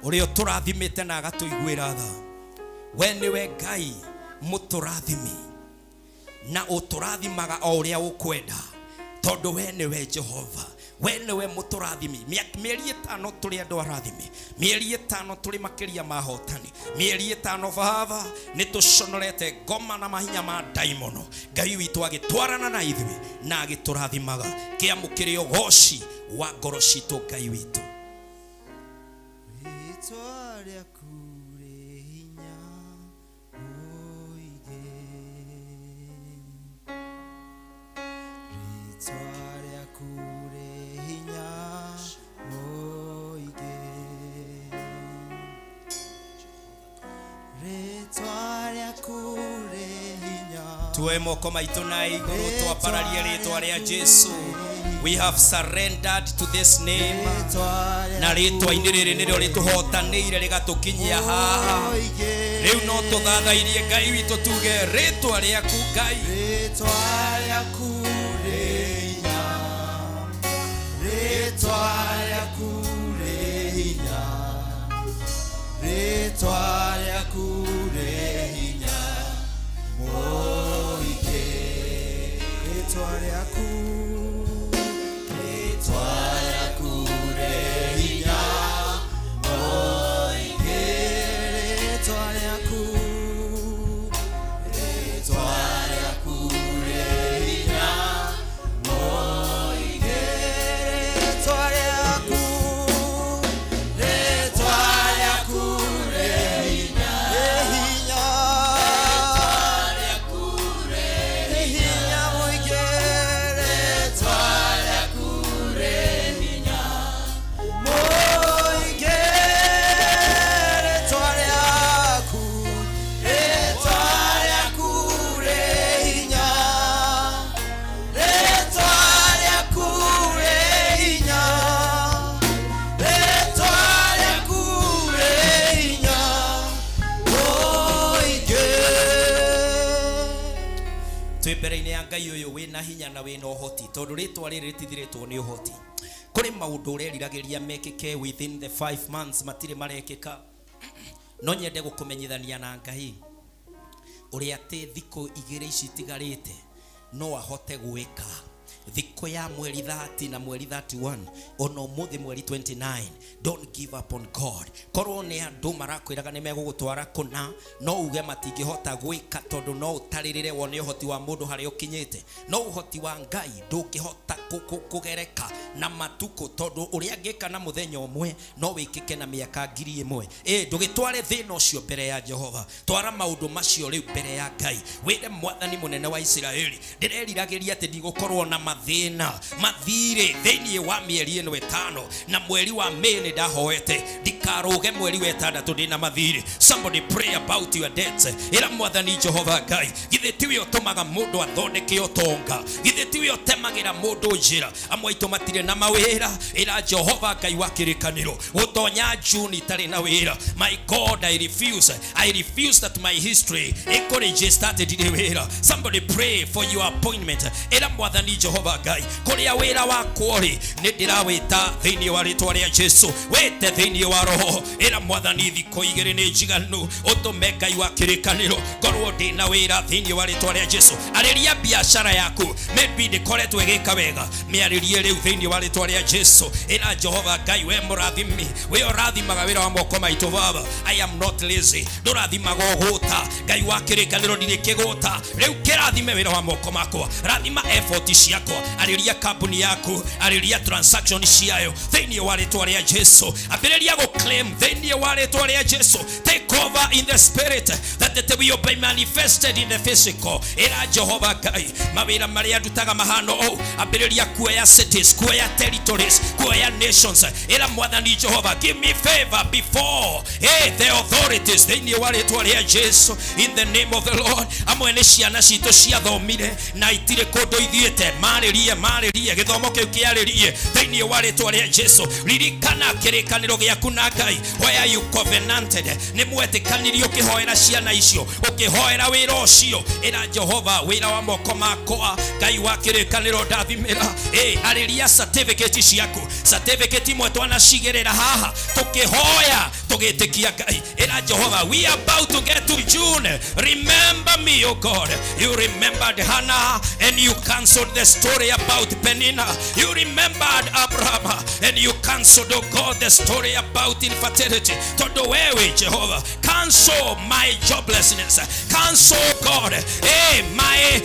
Speaker 3: ũrĩa ũtũrathimĩte na agatũiguĩra tha. We nĩwe Ngai mũtũrathimi na ũtũrathimaga o ũrĩa ũkwenda. Tondũ we nĩwe Jehova, we nĩwe mũtũrathimi. Mĩeri 5 tũrĩ andũ arathimi, mĩeri 5 tũrĩ makĩria ma hotani, mĩeri 5 Baba nĩ tũconorete ngoma na mahinya ma ndaimono. Ngai witũ agĩtwarana na ithuĩ na agĩtũrathimaga. Kĩamũkĩre ũgoci wa ngoro citũ Ngai witũ.
Speaker 2: Rĩtwa rĩaku rĩ hinya mũingĩ. Rĩtwa rĩaku rĩ hinya mũingĩ. Rĩtwa rĩaku rĩ hinya.
Speaker 3: Tuoe moko maitũ na igũrũ twambararie rĩtwa rĩa Jesu. We have surrendered to this name. Na rĩtwa-inĩ rĩrĩ nĩrĩo rĩtũhotanĩire rĩgatũkinyia haha. Rĩu no tũthathairie Ngai witũ tuge rĩtwa rĩaku Ngai.
Speaker 2: Rĩtwa rĩaku rĩ hinya. Rĩtwa rĩaku rĩ hinya. Rĩtwa rĩaku rĩ hinya mũingĩ. Rĩtwa rĩaku, rĩtwa rĩaku rĩ hinya mũingĩ. Rĩtwa rĩaku, rĩtwa rĩaku rĩ hinya mũingĩ. Rĩtwa rĩaku, rĩtwa rĩaku rĩ hinya, rĩ hinya, rĩ hinya mũingĩ. Rĩtwa rĩaku rĩ hinya mũingĩ. Rĩtwa rĩaku, rĩtwa rĩaku rĩ hinya. Rĩtwa rĩaku rĩ hinya. Rĩtwa rĩaku rĩ hinya mũingĩ.
Speaker 3: Twĩ mbere-inĩ ya Ngai ũyũ wĩna hinya na wĩna ũhoti, tondũ rĩtwa rĩrĩ rĩtithirĩtwo nĩ ũhoti. Kũrĩ maũndũ ũreriragĩria mekĩke within the 5 months matirĩ marekĩka. No nyende gũkũmenyithania na Ngai ũrĩa atĩ thikũ 2 ici itigarĩte no ahote gwĩka. Thikũ ya mweri 30 na mweri 31, ona ũmũthĩ mweri 29, don't give up on God. Korwo nĩ andũ marakwĩraga nĩ megũgũtwara kũna, no uge matingĩhota gwĩka tondũ no ũtarĩrĩre wone ũhoti wa mũndũ harĩa ũkinyĩte. No ũhoti wa Ngai ndũngĩhota kũgereka na matukũ, tondũ ũrĩa angĩka na mũthenya ũmwe no wĩkĩke na mĩaka 1000. Ndũgĩtware thĩna ũcio mbere ya Jehova, twara maũndũ macio rĩu mbere ya Ngai. Wĩre Mwathani mũnene wa Isiraeli, ndĩreriragĩria atĩ ndigũkorwo na mathĩna mathirĩ thĩinĩ wa mĩeri ĩno 5, na mweri wa May nĩ ndahoete ndikarũge mweri wa 6 ndĩna mathirĩ. Somebody pray about your debts. Ĩra Mwathani Jehova Ngai, githĩ tiwe ũtũmaga mũndũ athondeke ũtonga? Githĩ tiwe ũtemagĩra mũndũ njĩra? Amwe aitũ matirĩ na mawĩra. Ĩra Jehova Ngai wa kĩrĩkanĩro, gũtonya June itarĩ na wĩra. My God, I refuse. I refuse that my history ĩkũregister atĩ ndirĩ wĩra. Somebody pray for your appointment. Ĩra Mwathani Jehova Ngai, kũrĩa wĩra wakwa ũrĩ nĩ ndĩrawĩta thĩinĩ wa rĩtwa rĩa Jesu. Wĩte thĩinĩ wa roho. Ĩra Mwathani thikũ 2 nĩ njiganu, ũtũme Ngai wa kĩrĩkanĩro ngorwo ndĩna wĩra thĩinĩ wa rĩtwa rĩa Jesu. Arĩria biacara yaku, maybe ndĩkoretwo ĩgĩka wega, mĩarĩrie rĩu thĩinĩ wa rĩtwa rĩa Jesu. Ĩra Jehova Ngai, we mũrathimi, we ũrathimaga wĩra wa moko maitũ. Baba, I am not lazy. Ndũrathimaga ũgũta. Ngai wa kĩrĩkanĩro, ndirĩ kĩgũta. Rĩu kĩrathime wĩra wa moko makwa, rathima effort ciakwa, arĩria kambuni yaku, arĩria transaction ciayo thĩinĩ wa rĩtwa rĩa Jesu. Ambĩrĩria gũ claim thĩinĩ wa rĩtwa rĩa Jesu. Take over in the spirit that it will be manifested in the physical. Ĩra Jehova Ngai, mawĩra marĩa ndutaga mahano ũũ, ambĩrĩria kuoya cities, kuoya territories, kuoya nations. Ĩra Mwathani Jehova, give me favor before the authorities thĩinĩ wa rĩtwa rĩa Jesu. In the name of the Lord. Amwe nĩ ciana citũ ciathomire na itirĩ kũndũ ithiĩte, marĩrie, marĩrie gĩthomo kĩu kĩarĩrie thĩinĩ wa rĩtwa rĩa Jesu. Ririkana kĩrĩkanĩro gĩaku na Ngai, where you covenanted. Nĩ mwetĩkanirie ũkĩhoera ciana icio, ũkĩhoera wĩra ũcio. Ĩra Jehova, wĩra wa moko makwa, Ngai wa kĩrĩkanĩro ndathimĩra. Arĩria certificate ciaku, certificate imwe twanacigĩrĩra haha tũkĩhoya, tũgĩ Ũgĩtĩkia Ngai, ĩra Jehova, we are about to get to June. Remember me, oh God. You remembered Hannah and you canceled the story about Penina. You remembered Abraham and you canceled, oh God, the story about infertility. Tondũ wewe Jehova, cancel my joblessness, cancel, God, hey, my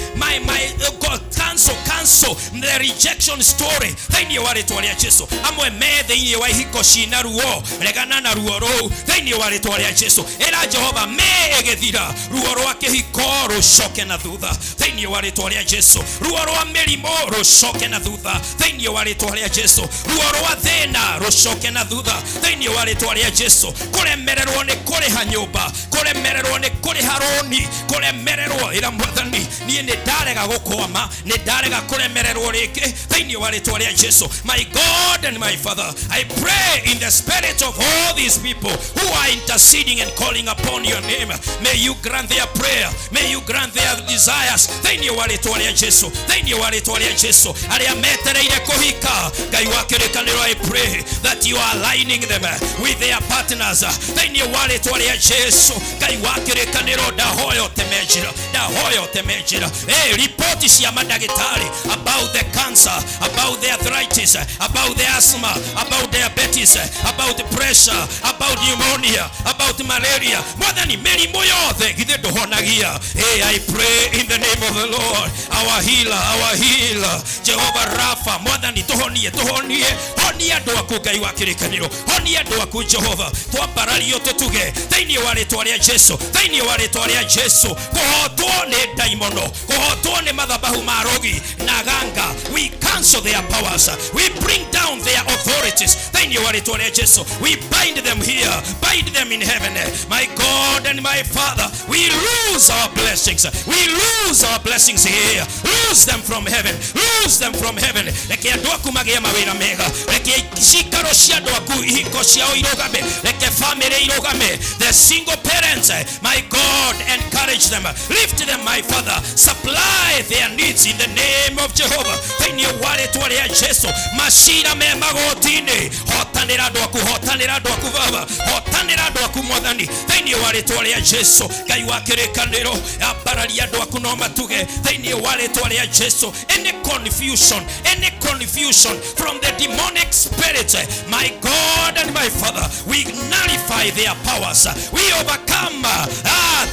Speaker 3: oh God, cancel the rejection story thĩinĩ wa rĩtwa rĩa Jesu. Amwe me thĩinĩ wa ihiko cina ruo, regana na ruo rũu thĩinĩ wa rĩtwa rĩa Jesu. Ĩra Jehova, me ĩgĩthira, ruo rwa kĩhiko rũcoke na thutha thĩinĩ wa rĩtwa rĩa Jesu. Ruo rwa mĩrimũ rũcoke na thutha thĩinĩ wa rĩtwa rĩa Jesu. Ruo rwa thĩna rũcoke na thutha thĩinĩ wa rĩtwa rĩa Jesu. Kũremererwo nĩ kũrĩha nyũmba, kũremererwo nĩ kũrĩha rũni, kũremererwo, ĩra Mwathani, niĩ nĩ ndarega gũkwama, nĩ ndarega kũremererwo rĩngĩ thĩinĩ wa rĩtwa rĩa Jesu. My God and my Father, I pray in the spirit of all these people who are interceding and calling upon your name, may you grant their prayer, may you grant their desires thĩinĩ wa rĩtwa rĩa Jesu, thĩinĩ wa rĩtwa rĩa Jesu. Arĩa metereire kũhika, Ngai wa kĩrĩkanĩro, I pray that you are aligning them with their partners thĩinĩ wa rĩtwa rĩa Jesu. Ngai wa kĩrĩkanĩro, ndahoya ũteme njĩra, ndahoya ũteme njĩra. Hey, ripoti cia mandagĩtarĩ about the cancer, about the arthritis, about the asthma, about diabetes, about the pressure, about pneumonia, about malaria, Mwathani, mĩrimũ yothe githĩ ndũhonagia? Hey, I pray in the name of the Lord, our healer, our healer, Jehovah Rapha. Mwathani, tũhonie, tũhonie, honia andũ aku. Ngai wa kĩrĩkanĩro, honia andũ aku. Jehova, twambarario tũtuge thĩinĩ wa rĩtwa rĩa Jesu, thĩinĩ wa rĩtwa rĩa Jesu. Kũhotwo nĩ ndaimono, kũhotwo nĩ mathabahu ma rogi na ganga, we cancel their powers, we bring down their authorities thĩinĩ wa rĩtwa rĩa Jesu. We bind them here, bind them in heaven. My God and my Father, we lose our blessings, we lose our blessings here, lose them from heaven, lose them from heaven. Reke andũ aku magĩe mawĩra mega, reke cikaro cia andũ aku, ihiko ciao irũgame, reke family irũgame. The single parents, my God, encourage them, lift them, my Father, supply their needs in the name of Jehovah, thĩinĩ wa rĩtwa rĩa Jesu. Macira me magoti-inĩ, hotanĩra andũ aku, hotanĩra andũ aku Baba, hotanĩra andũ aku Mwathani, thĩinĩ wa rĩtwa rĩa Jesu. Ngai wa kĩrĩkanĩro, ambararia andũ aku no matuge thĩinĩ wa rĩtwa rĩa Jesu. Any confusion, any confusion from the demonic spirit, my God and my Father, we nullify their powers, we overcome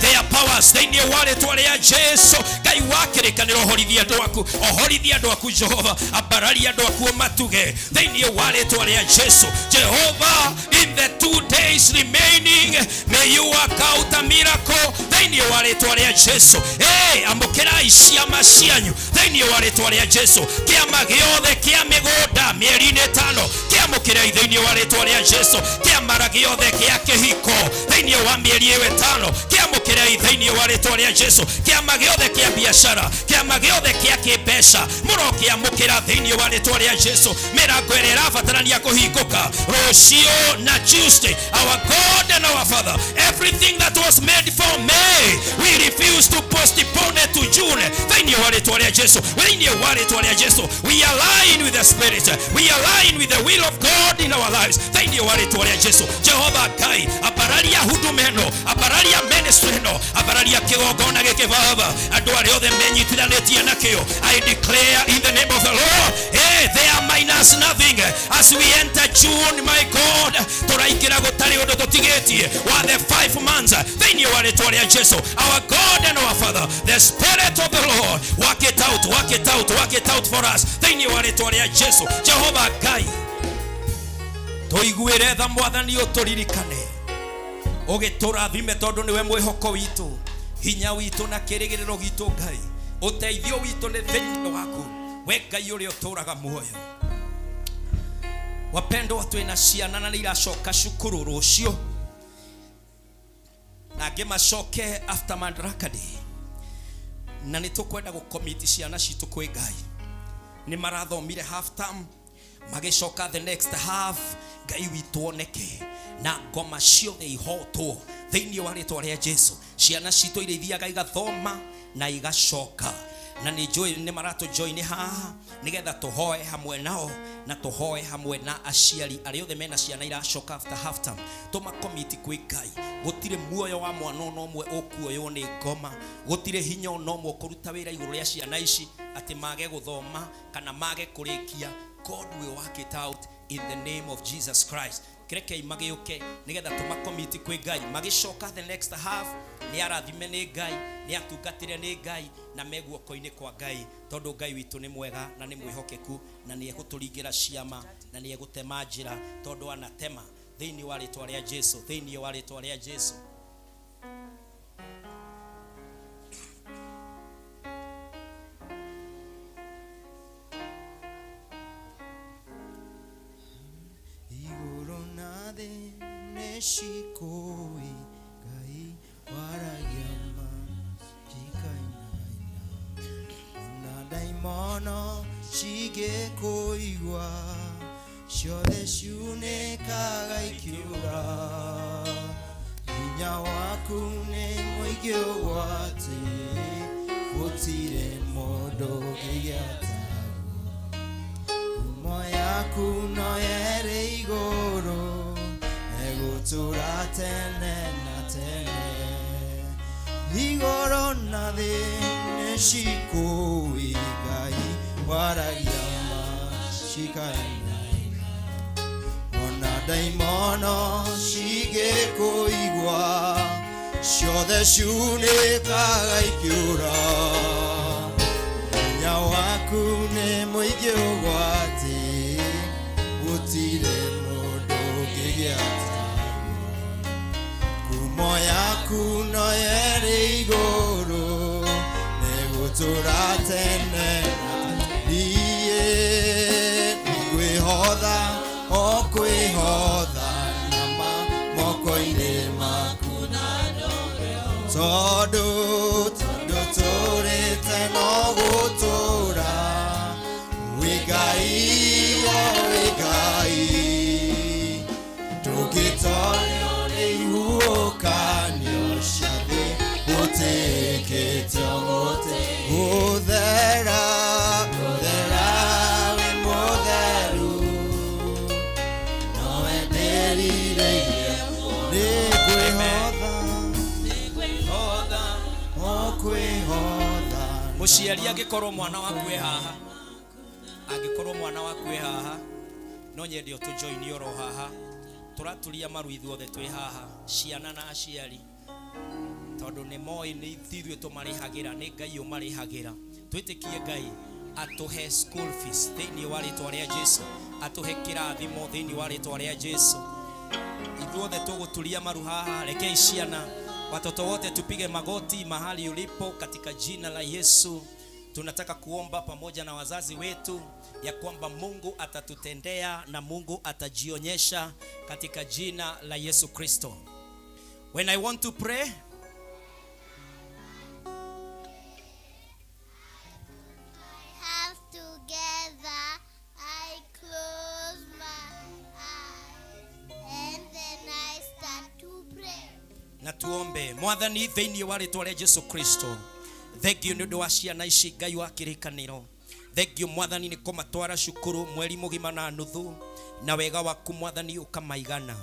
Speaker 3: their powers thĩinĩ wa rĩtwa rĩa Jesu. Ngai wa kĩrĩkanĩro, horithia andũ aku, ohorithia andũ aku. Jehova, ambararia andũ aku matuge thĩinĩ wa rĩtwa rĩa Jesu. Jehova, in the 2 days remaining, may you work out a miracle thĩinĩ wa rĩtwa rĩa Jesu. Hey, amũkĩrai ciama cianyu thĩinĩ wa rĩtwa rĩa Jesu. Kĩama gĩothe kĩa mĩgũnda mĩeri-inĩ 5, kĩamũkĩrai thĩinĩ wa rĩtwa rĩa Jesu. Kĩamara gĩothe kĩa kĩhiko thĩinĩ wa mĩeri ĩyo 5, kĩamũkĩrai thĩinĩ wa rĩtwa rĩa Jesu. Kĩama gĩothe kĩa biacara, kĩama gĩothe kĩa kĩmbeca, mũrokĩamũkĩra thĩinĩ wa rĩtwa rĩa Jesu. Mĩrango ĩrĩa ĩrabatarania kũhingũka rũciũ na Tuesday, our God and our Father, everything that was made for May, we refuse to postpone it to June thĩinĩ wa rĩtwa rĩa Jesu, thĩinĩ wa rĩtwa rĩa Jesu. We align with the Spirit, we align with the will of God in our lives thĩinĩ wa rĩtwa rĩa Jesu. Jehova Ngai, ambararia huduma ĩno, ambararia ministry ĩno, ambararia kĩgongona gĩkĩ Baba, andũ arĩa othe menyitithanĩtie nakĩo. I declare in the name of the Lord, hey, they are minus nothing as we enter June. My God, tũraingĩra gũtarĩ ũndũ tũtigĩtie wa the 5 months thĩinĩ wa rĩtwa rĩa Jesu. Our God and our Father, the Spirit of the Lord, work it out, work it out, work it out for us thĩinĩ wa rĩtwa rĩa Jesu. Jehova Ngai, tũiguĩre tha Mwathani, ũtũririkane, ũgĩtũrathime, tondũ nĩwe mwĩhoko witũ, hinya witũ na kĩrĩgĩrĩro gitũ. Ngai, ũteithio witũ nĩ thĩinĩ waku, we Ngai ũrĩa ũtũraga muoyo. Wapendwa, twĩna ciana na nĩ iracoka cukuru rũciũ na angĩ macoke after Madaraka Day, na nĩ tũkwenda gũkomiti ciana citũ kwĩ Ngai. Nĩ marathomire half term, magĩcoka the next half. Ngai witũ oneke na ngoma ciothe ihotwo thĩinĩ wa rĩtwa rĩa Jesu. Ciana citũ iria ithiaga igathoma na igacoka. Na nĩ njũĩ nĩ maratũjoini haha nĩgetha tũhoe hamwe nao na tũhoe hamwe na aciari arĩa othe mena ciana iracoka after half term. Tũmakomiti kwĩ Ngai. Gũtirĩ muoyo wa mwana ona ũmwe ũkuoywo nĩ ngoma, gũtirĩ hinya ona ũmwe ũkũruta wĩra igũrũ rĩa ciana ici atĩ mage gũthoma kana mage kũrĩkia. God will work it out in the name of Jesus Christ. Kĩrekei magĩũke nĩgetha tũmakomiti kwĩ Ngai. Magĩcoka the next half nĩ arathime nĩ Ngai, nĩ atungatĩre nĩ Ngai, na me guoko-inĩ kwa Ngai, tondũ Ngai witũ nĩ mwega na nĩ mwĩhokeku na nĩ egũtũringĩra ciama na nĩ egũtema njĩra, tondũ anatema thĩinĩ wa rĩtwa rĩa Jesu, thĩinĩ wa rĩtwa rĩa Jesu.
Speaker 2: Igũrũ na thĩ nĩ cikũĩ Ngai waragia ma cikainaina, ona ndaimono cingĩkũigua ciothe ciunĩkaga ikiura. Hinya waku nĩ mũingĩ ũgwati, gũtirĩ mũndũ ũngĩgĩa taguo. Ngumo yaku no yerĩ igũrũ, ĩgũtũũra tene na tene. Igũrũ na thĩ nĩ cikũĩ Ngai waragia ma cikainaina, ona ndaimono cingĩkũigua ciothe ciunĩkaga ikiura. Hinya waku nĩ mũingĩ ũgwati, gũtirĩ mũndũ ũngĩgĩa taguo. Ngumo yaku no yerĩ igũrũ, nĩgũtũũra tene na tene. Niĩ nĩngwĩhotha o kwĩhotha na moko-inĩ maku, tondũ tondũ tũrĩte no gũtũũra. Wĩ Ngai, o wĩ Ngai, ndũngĩtorio nĩ ihuhũkanio cia thĩ, gũtĩkĩte o gũtĩ. Gũthera, gũthera, wĩ mũtheru, nowe ndĩrirĩirie. Nĩngwĩhotha o kwĩhotha.
Speaker 3: Mũciari angĩkorwo mwana waku e haha, angĩkorwo mwana waku e haha, no nyende ũtũjoini oro haha. Tũraturia maru ithuothe twĩ haha, ciana na aciari, tondũ nĩ moĩ nĩ ithuĩ tũmarĩhagĩra, nĩ Ngai ũmarĩhagĩra. Twĩtĩkie Ngai atũhe school fees thĩinĩ wa rĩtwa rĩa Jesu, atũhe kĩrathimo thĩinĩ wa rĩtwa rĩa Jesu. Ithuothe tũgũturia maru haha. Rekei ciana, watoto wote tupige magoti mahali ulipo katika jina la Yesu. Tunataka kuomba pamoja na wazazi wetu ya kwamba Mungu atatutendea na Mungu atajionyesha katika jina la Yesu Kristo. When I want to pray,
Speaker 4: Have together, I close my eyes and then I start to pray.
Speaker 3: Na tuombe. Mwathani, thĩinĩ wa rĩtwa rĩa Jesu Kristo, thengio nĩ ũndũ wa ciana ici, Ngai wa kĩrĩkanĩro. Thengio Mwathani nĩ kũmatwara cukuru mweri mũgima na nuthu, na wega waku Mwathani ũkamaigana,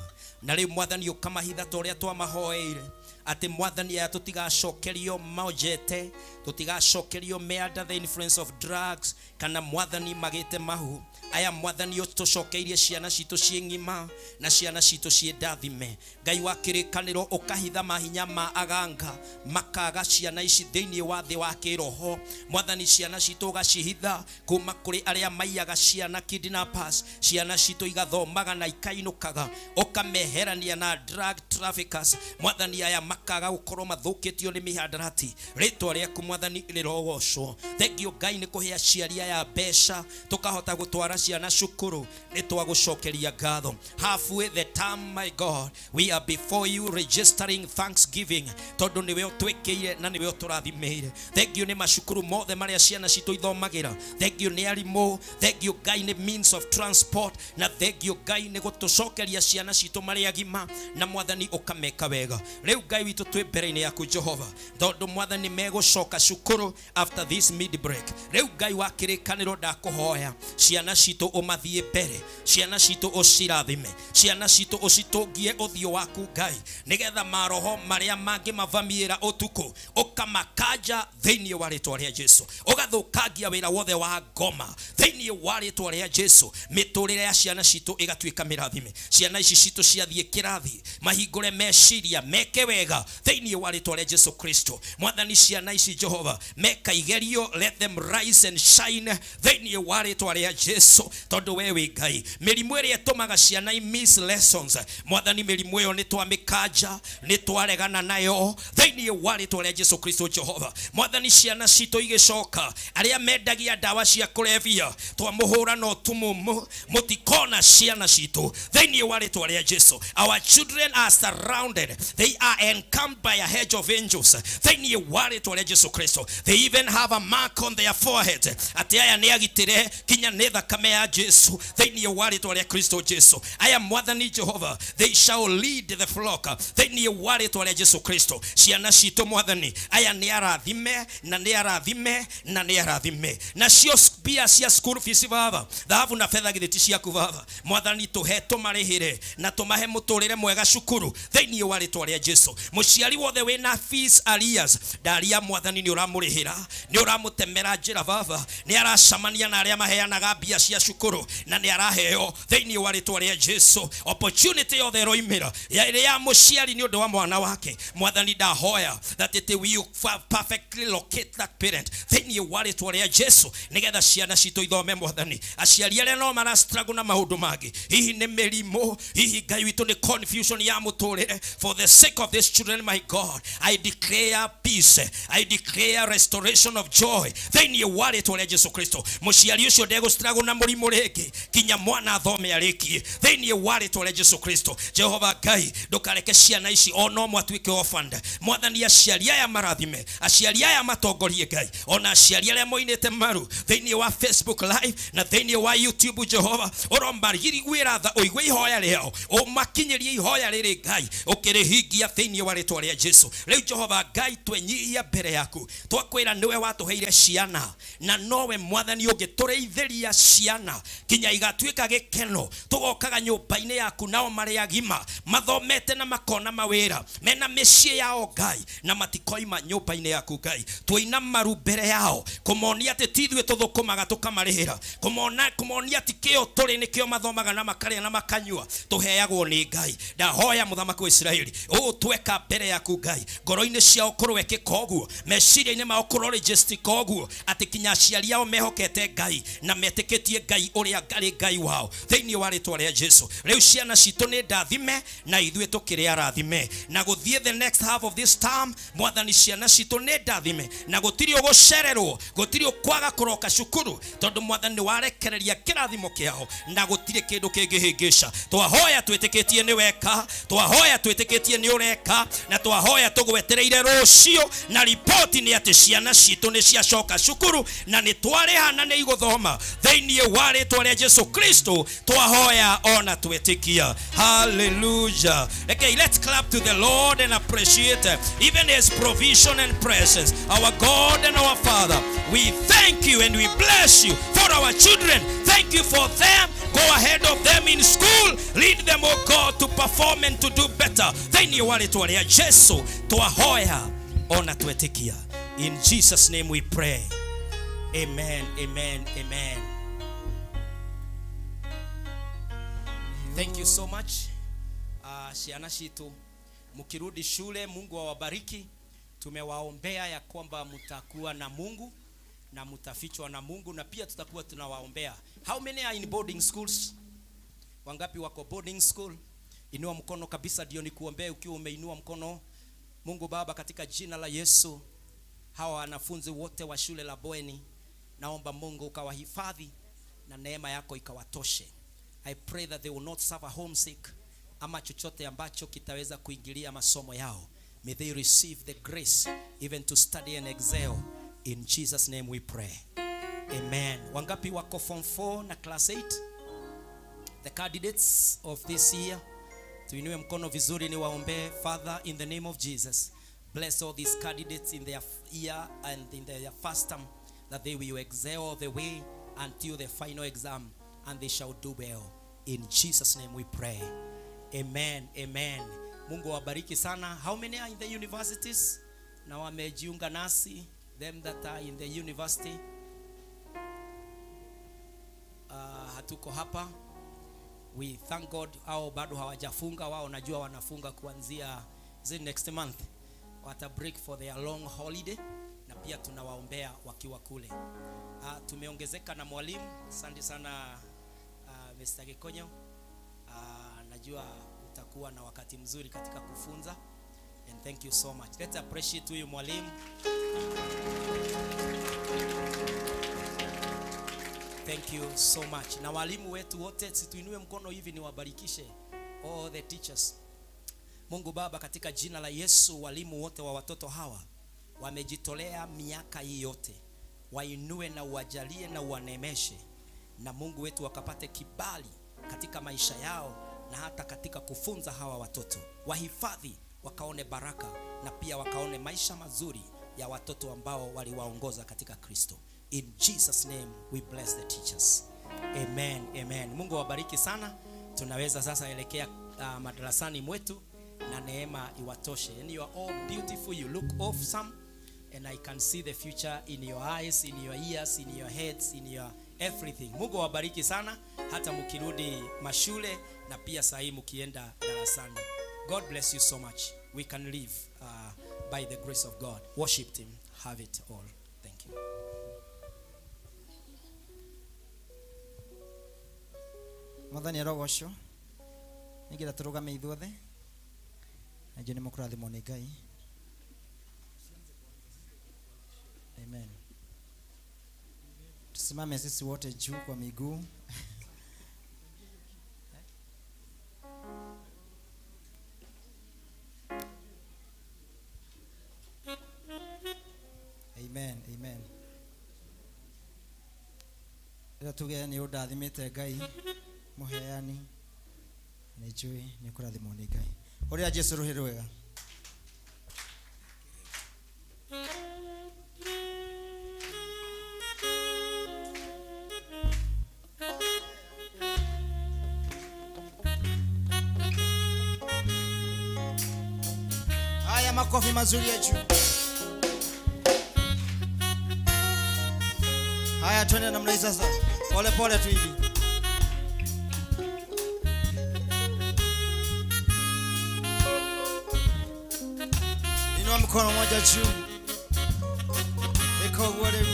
Speaker 3: na rĩu Mwathani ũkamahitha ta ũrĩa twamahoeire, atĩ Mwathani aya tũtigacokerio monjete, tũtigacokerio me under the influence of drugs, kana Mwathani magĩte mahu. Aya Mwathani ũtũcokeirie ciana citũ ciĩ ng'ima na ciana citũ ciĩ ndathime. Ngai wa kĩrĩkanĩro, ũkahitha mahinya ma aganga makaga ciana ici thĩinĩ wa thĩ wa kĩroho. Mwathani, ciana citũ ũgacihitha kuma kũrĩ arĩa maiyaga ciana, kidnappers. Ciana citũ igathomaga na ikainũkaga, ũkameherania na drug traffickers. Mwathani, aya makaga gũkorwo mathũkĩtio nĩ mĩhandarati. Rĩtwa rĩaku Mwathani rĩrogocwo. Thengio Ngai nĩ kũhe aciari aya mbeca tũkahota gũtwara ciana cukuru. Nĩ twagũcokeria ngatho. Halfway the term, my God, we are before you registering thanksgiving, tondũ nĩwe ũtwĩkĩire na nĩwe ũtũrathimĩire. Thengio nĩ macukuru mothe marĩa ciana citũ ithomagĩra. Thengio nĩ arimũ. Thengio Ngai nĩ means of transport, na thengio Ngai nĩ gũtũcokeria ciana citũ marĩ agima. Na Mwathani Mwathani ũkameka wega. Rĩu Ngai witũ twĩ mbere-inĩ yaku Jehova, tondũ Mwathani megũcoka cukuru after this mid break. Rĩu Ngai wa kĩrĩkanĩro, ndakũhoya ciana citũ ũmathiĩ mbere, ciana citũ ũcirathime, ciana citũ ũcitũngie ũthiũ waku Ngai, nĩgetha maroho marĩa mangĩmavamiĩra ũtukũ ũkamakanja thĩinĩ wa rĩtwa rĩa Jesu, ũgathũkangia wĩra wothe wa ngoma thĩinĩ wa rĩtwa rĩa Jesu. Mĩtũrĩre ya ciana citũ ĩgatuĩka mĩrathime. Ciana ici citũ ciathiĩ kĩrathi mahingũre meciria, meke wega thĩinĩ wa rĩtwa rĩa Jesu Kristo. Mwathani, ciana ici Jehova meka igerio, let them rise and shine thĩinĩ wa rĩtwa rĩa Jesu, tondũ we wĩ Ngai. Mĩrimũ ĩrĩa ĩtũmaga ciana i miss lessons, Mwathani, mĩrimũ ĩyo nĩ twamĩkanja, nĩ twaregana nayo thĩinĩ wa rĩtwa rĩa Jesu Kristo. Jehova Mwathani, ciana citũ igĩcoka, arĩa mendagia ndawa cia kũrebia twamũhũra no tumumu, mũtikona ciana citũ thĩinĩ wa rĩtwa rĩa Jesu. Our children are surrounded, they are encamped by a hedge of angels thĩinĩ wa rĩtwa rĩa Jesu Kristo. They even have a mark on their forehead atĩ aya nĩ agitĩre kinya nĩ thakame ya Jesu thĩinĩ wa rĩtwa rĩa Kristo Jesu. Aya Mwathani Jehova, they shall lead the flock thĩinĩ wa rĩtwa rĩa Jesu Kristo. Ciana citũ Mwathani, aya nĩ arathime na nĩ arathime na nĩ arathime. Nacio mbia cia school fees, Baba, thahabu na betha githĩ ti ciaku, Baba? Mwathani, tũhe tũmarĩhĩre na tũmahe mũtũrĩre mwega cukuru thĩinĩ wa rĩtwa rĩa Jesu. Mũciari wothe wĩna fees arrears, ndaria Mwathani nĩ ũramũrĩhĩra, nĩ ũramũtemera njĩra, Baba, nĩ aracamania na arĩa maheanaga mbia cia cukuru na nĩ araheo thĩinĩ wa rĩtwa rĩa Jesu. Opportunity yothe ĩroimĩra ĩrĩ ya mũciari nĩ ũndũ wa mwana wake, Mwathani, ndahoya that it will perfectly locate that parent thĩinĩ wa rĩtwa rĩa Jesu, nĩgetha ciana citũ ithome. Mwathani, aciari arĩa no mara struggle na maũndũ mangĩ, hihi nĩ mĩrimũ, hihi Ngai witũ nĩ confusion ya mũtũrĩre, for the sake of these children, my God, I declare peace, I declare restoration of joy thĩinĩ wa rĩtwa rĩa Jesu Kristo. Mũciari ũcio ndegũ struggle na mũrimũ rĩngĩ kinya mwana athome arĩkie thĩinĩ wa rĩtwa rĩa Jesu Kristo. Jehova Ngai, ndũkareke ciana ici o no mwatuĩke orphaned. Mwathani, aciari aya marathime, aciari aya matongorie Ngai, ona aciari arĩa moinĩte maru thĩinĩ wa Facebook Live na thĩinĩ wa YouTube, Jehova, ũromariguĩra tha, ũigue ihoya rĩao, ũmakinyĩrie ihoya rĩrĩ Ngai, ũkĩrĩhingia thĩinĩ wa rĩtwa rĩa Jesu. Rĩu Jehova Ngai, twenyihia mbere yaku, twakwĩra nĩwe watũheire ciana na nowe Mwathani ũngĩtũrĩithĩria ciana kinya igatuĩka gĩkeno. Tũgokaga nyũmba-inĩ yaku nao marĩ agima, mathomete na makona mawĩra, mena mĩciĩ yao Ngai, na matikoima nyũmba-inĩ yaku Ngai. Tũina maru mbere yao kũmonia atĩ ti ithuĩ tũthũkũmaga tũkamarĩhĩra, kũmona kũmonia atĩ kĩo tũrĩ nĩkĩo mathomaga na makarĩa na makanyua, tũheagwo nĩ Ngai. Ndahoya mũthamaki wa Isiraeli, ũũ tweka mbere yaku Ngai, ngoro-inĩ ciao kũrwekĩka ũguo, meciria-inĩ mao kũrorĩjĩstika ũguo, atĩ kinya aciari ao mehokete Ngai na metĩkĩtie Ngai ũrĩa arĩ Ngai wao thĩinĩ wa rĩtwa rĩa Jesu. Rĩu ciana citũ nĩ ndathime na ithuĩ tũkĩrĩ arathime na gũthiĩ the next half of this term. Mwathani, ciana citũ nĩ ndathime na gũtirĩ ũgũcererwo, gũtirĩ ũkwaga kũroka cukuru, tondũ Mwathani nĩ warekereria kĩrathimo kĩao na gũtirĩ kĩndũ kĩngĩhĩngĩca. Twahoya twĩtĩkĩtie nĩ weka, twahoya twĩtĩkĩtie nĩ ũreka, na twahoya tũgwetereire rũciũ na ripoti nĩ atĩ ciana citũ nĩ ciacoka cukuru na nĩ twarĩha na nĩ igũthoma thĩinĩ wa rĩtwa rĩa Jesu Kristo. Twahoya ona twĩtĩkia. Hallelujah. Okay, let's clap to the Lord and appreciate even his provision and presence. Our God and our Father, we thank you and we bless you for our children. Thank you for them. Go ahead of them in school, lead them, oh God, to perform and to do better. Thĩinĩ wa rĩtwa rĩa Jesu twahoya ona twetĩkia. In Jesus' name we pray. Amen, amen, amen. Thank you so much. Ciana citu mkirudi shule, Mungu awabariki. Tumewaombea ya kwamba mtakuwa na Mungu na mtafichwa na Mungu, na pia tutakuwa tunawaombea. How many are in boarding schools? Wangapi wako boarding school? Inua mkono kabisa ndio nikuombee ukiwa umeinua mkono. Mungu Baba, katika jina la Yesu, hawa wanafunzi wote wa shule la bweni, naomba Mungu ukawahifadhi na neema yako ikawatoshe. I pray that they will not suffer homesick ama chochote ambacho kitaweza kuingilia masomo yao. May they receive the grace even to study and excel. In Jesus' name we pray. Amen. Wangapi wako form 4 na class 8? The candidates of this year. Tuinue mkono vizuri niwaombee. Father, in the name of Jesus, bless all these candidates in their year and in their first term, that they will excel all the way until the final exam, and they shall do well. In Jesus' name we pray. Amen, amen. Mungu awabariki sana. How many are in the universities? Na wamejiunga nasi, them that are in the university. Hatuko hapa. We thank God, hao bado hawajafunga. Wao najua wanafunga kuanzia, is it next month? Wata break for their long holiday, na pia tunawaombea wakiwa kule. Tumeongezeka na mwalimu. Asante sana, Mr. Gikonyo. Najua utakuwa na wakati mzuri katika kufunza, and thank you so much. Let's appreciate huyu mwalimu. Thank you so much. Na walimu wetu wote, situinue mkono hivi niwabarikishe. All the teachers. Mungu Baba, katika jina la Yesu, walimu wote wa watoto hawa wamejitolea miaka hii yote, wainue na uwajalie na uwaneemeshe, na Mungu wetu wakapate kibali katika maisha yao na hata katika kufunza hawa watoto. Wahifadhi wakaone baraka na pia wakaone maisha mazuri ya watoto ambao waliwaongoza katika Kristo. In Jesus' name we bless the teachers. Amen, amen. Mungu awabariki sana. Tunaweza sasa elekea madarasani mwetu na neema iwatoshe. And you are all beautiful, you look awesome, and I can see the future in your eyes, in your ears, in your heads, in your everything. Mungu awabariki sana hata mkirudi mashule na pia sahi mkienda darasani. God bless you so much. We can live by the grace of God. Worship team, have it all. Thank you.
Speaker 2: Mwathani arogocwo. Nĩngĩenda tũrũgame ithuothe. Na njũĩ nĩ mũkũrathimwo nĩ Ngai. Amen. Tusimame sisi wote juu kwa miguu. Amen, amen. Rĩrĩa tuge nĩ ũndathimĩte Ngai mũheani, nĩ njũĩ nĩ ũkũrathimwo nĩ Ngai. Ũrĩa Jesũ rũhĩ rwega. Haya, makofi mazuri ya juu. Haya, twende namna hii sasa. Pole pole tu hivi. Inua mkono mmoja juu. Eko guo rĩu.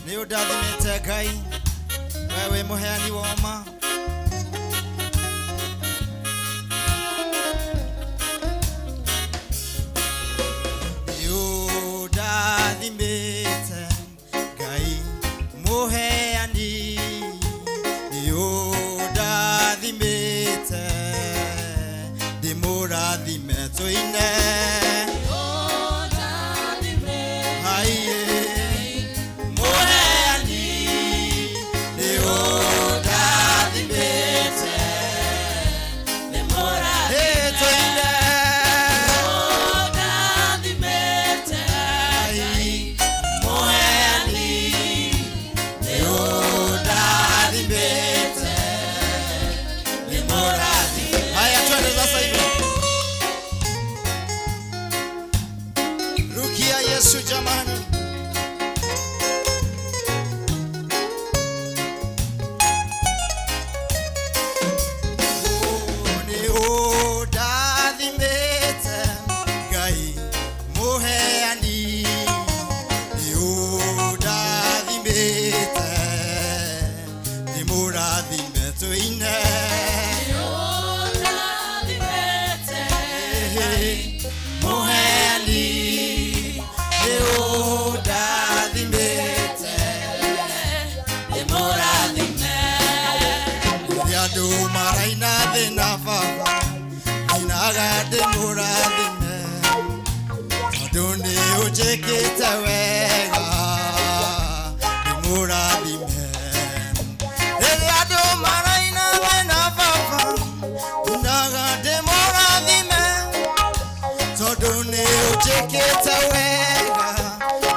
Speaker 2: Nĩ ũndathimĩte Ngai. Wewe mũheani wa ma. Nĩ ũndathimĩte Ngai mũheani. Nĩ ũndathimĩte, ndĩmũrathime tũine. Haiye, mũheani, nĩ ũndathimĩte, Hey, tũine. Ngai mũheani, nĩ ũndathimĩte, ndĩmũrathime. Haya, twende sasa hivi. Rukia Yesu jamani. Nĩ ũndathimĩte Ngai mũheani. Nĩ ũndathimĩte, ndĩmũrathime tũine. Mũheani, nĩ ũndathimĩte, Rĩrĩa andũ maraina thĩna baba, ninaga ndĩmũrathime, tondũ nĩ ũnjĩkĩte wega, ndĩmũrathime. Rĩrĩa andũ maraina thĩna baba, ninaga ndĩmũrathime. Ũnjĩkĩte wega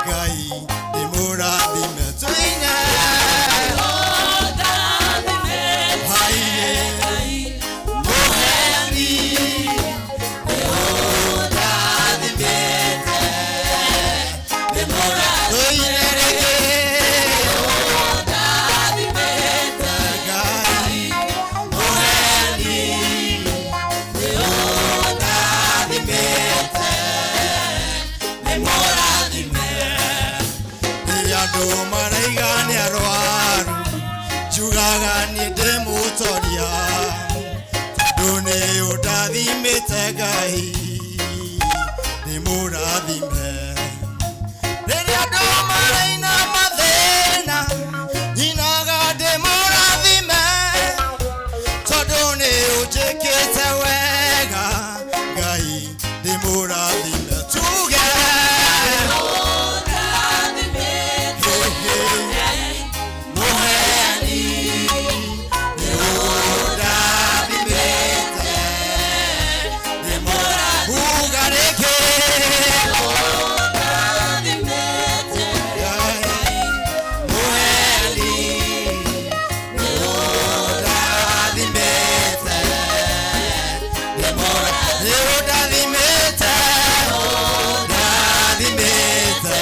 Speaker 2: Ngai nĩ mũrathime tũine Haiye mũheani nĩ ũndathimĩte nĩ mũrathime tũine rĩngĩ Ngai mũheani nĩ ũndathimĩte nĩ mũrathime rĩrĩa andũ maraiga nĩ arwaru njugaga niĩ ndĩ mũtoria tondũ nĩ ũndathimĩte Ngai nĩ mũrathime rĩrĩa andũ maraina mathĩna nyinaga ndĩ mũrathime tondũ nĩ ũnjĩkĩte wega Ngai ndĩ mũrathime tuge mũheani nĩ ũndathimĩte nĩ mũrathime uga rĩngĩ mũheani nĩ ũndathimĩte nĩ ũndathimĩte ũndathimĩte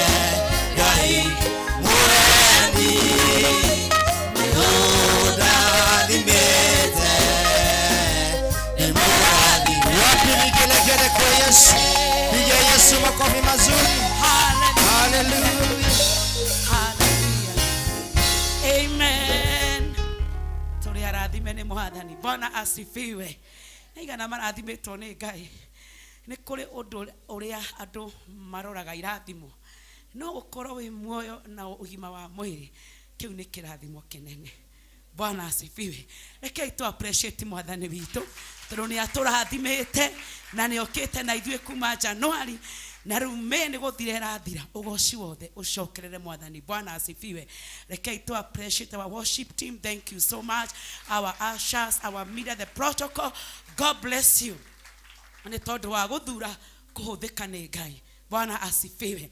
Speaker 2: Ngai mũheani nĩ ũndathimĩte nĩ mũrathime. Wapi vigelegele kwa Yesu? Piga Yesu makofi mazuri. Hallelujah.
Speaker 1: Hallelujah. Amen. Tũrĩ arathime nĩ mwathani. Bwana asifiwe. Nĩ igana marathimĩtwo nĩ Ngai. Nĩ kũrĩ ũndũ ũrĩa andũ maroraga irathimo. No gũkorwo wĩ muoyo na ũgima wa mwĩrĩ, kĩu nĩ kĩrathimo kĩnene. Bwana asifiwe. Rekei tu appreciate mwathani witũ tondũ nĩ atũrathimĩte na nĩ okĩte na ithuĩ kuma January na rĩu May nĩ gũthira ĩrathira ũgoci wothe ũcokerere mwathani. Bwana asifiwe. Rekei tu appreciate our worship team. Thank you so much. Our ushers, our media, the protocol. God bless you. Nĩ tondũ wa gũthura kũhũthĩka nĩ Ngai. Bwana asifiwe.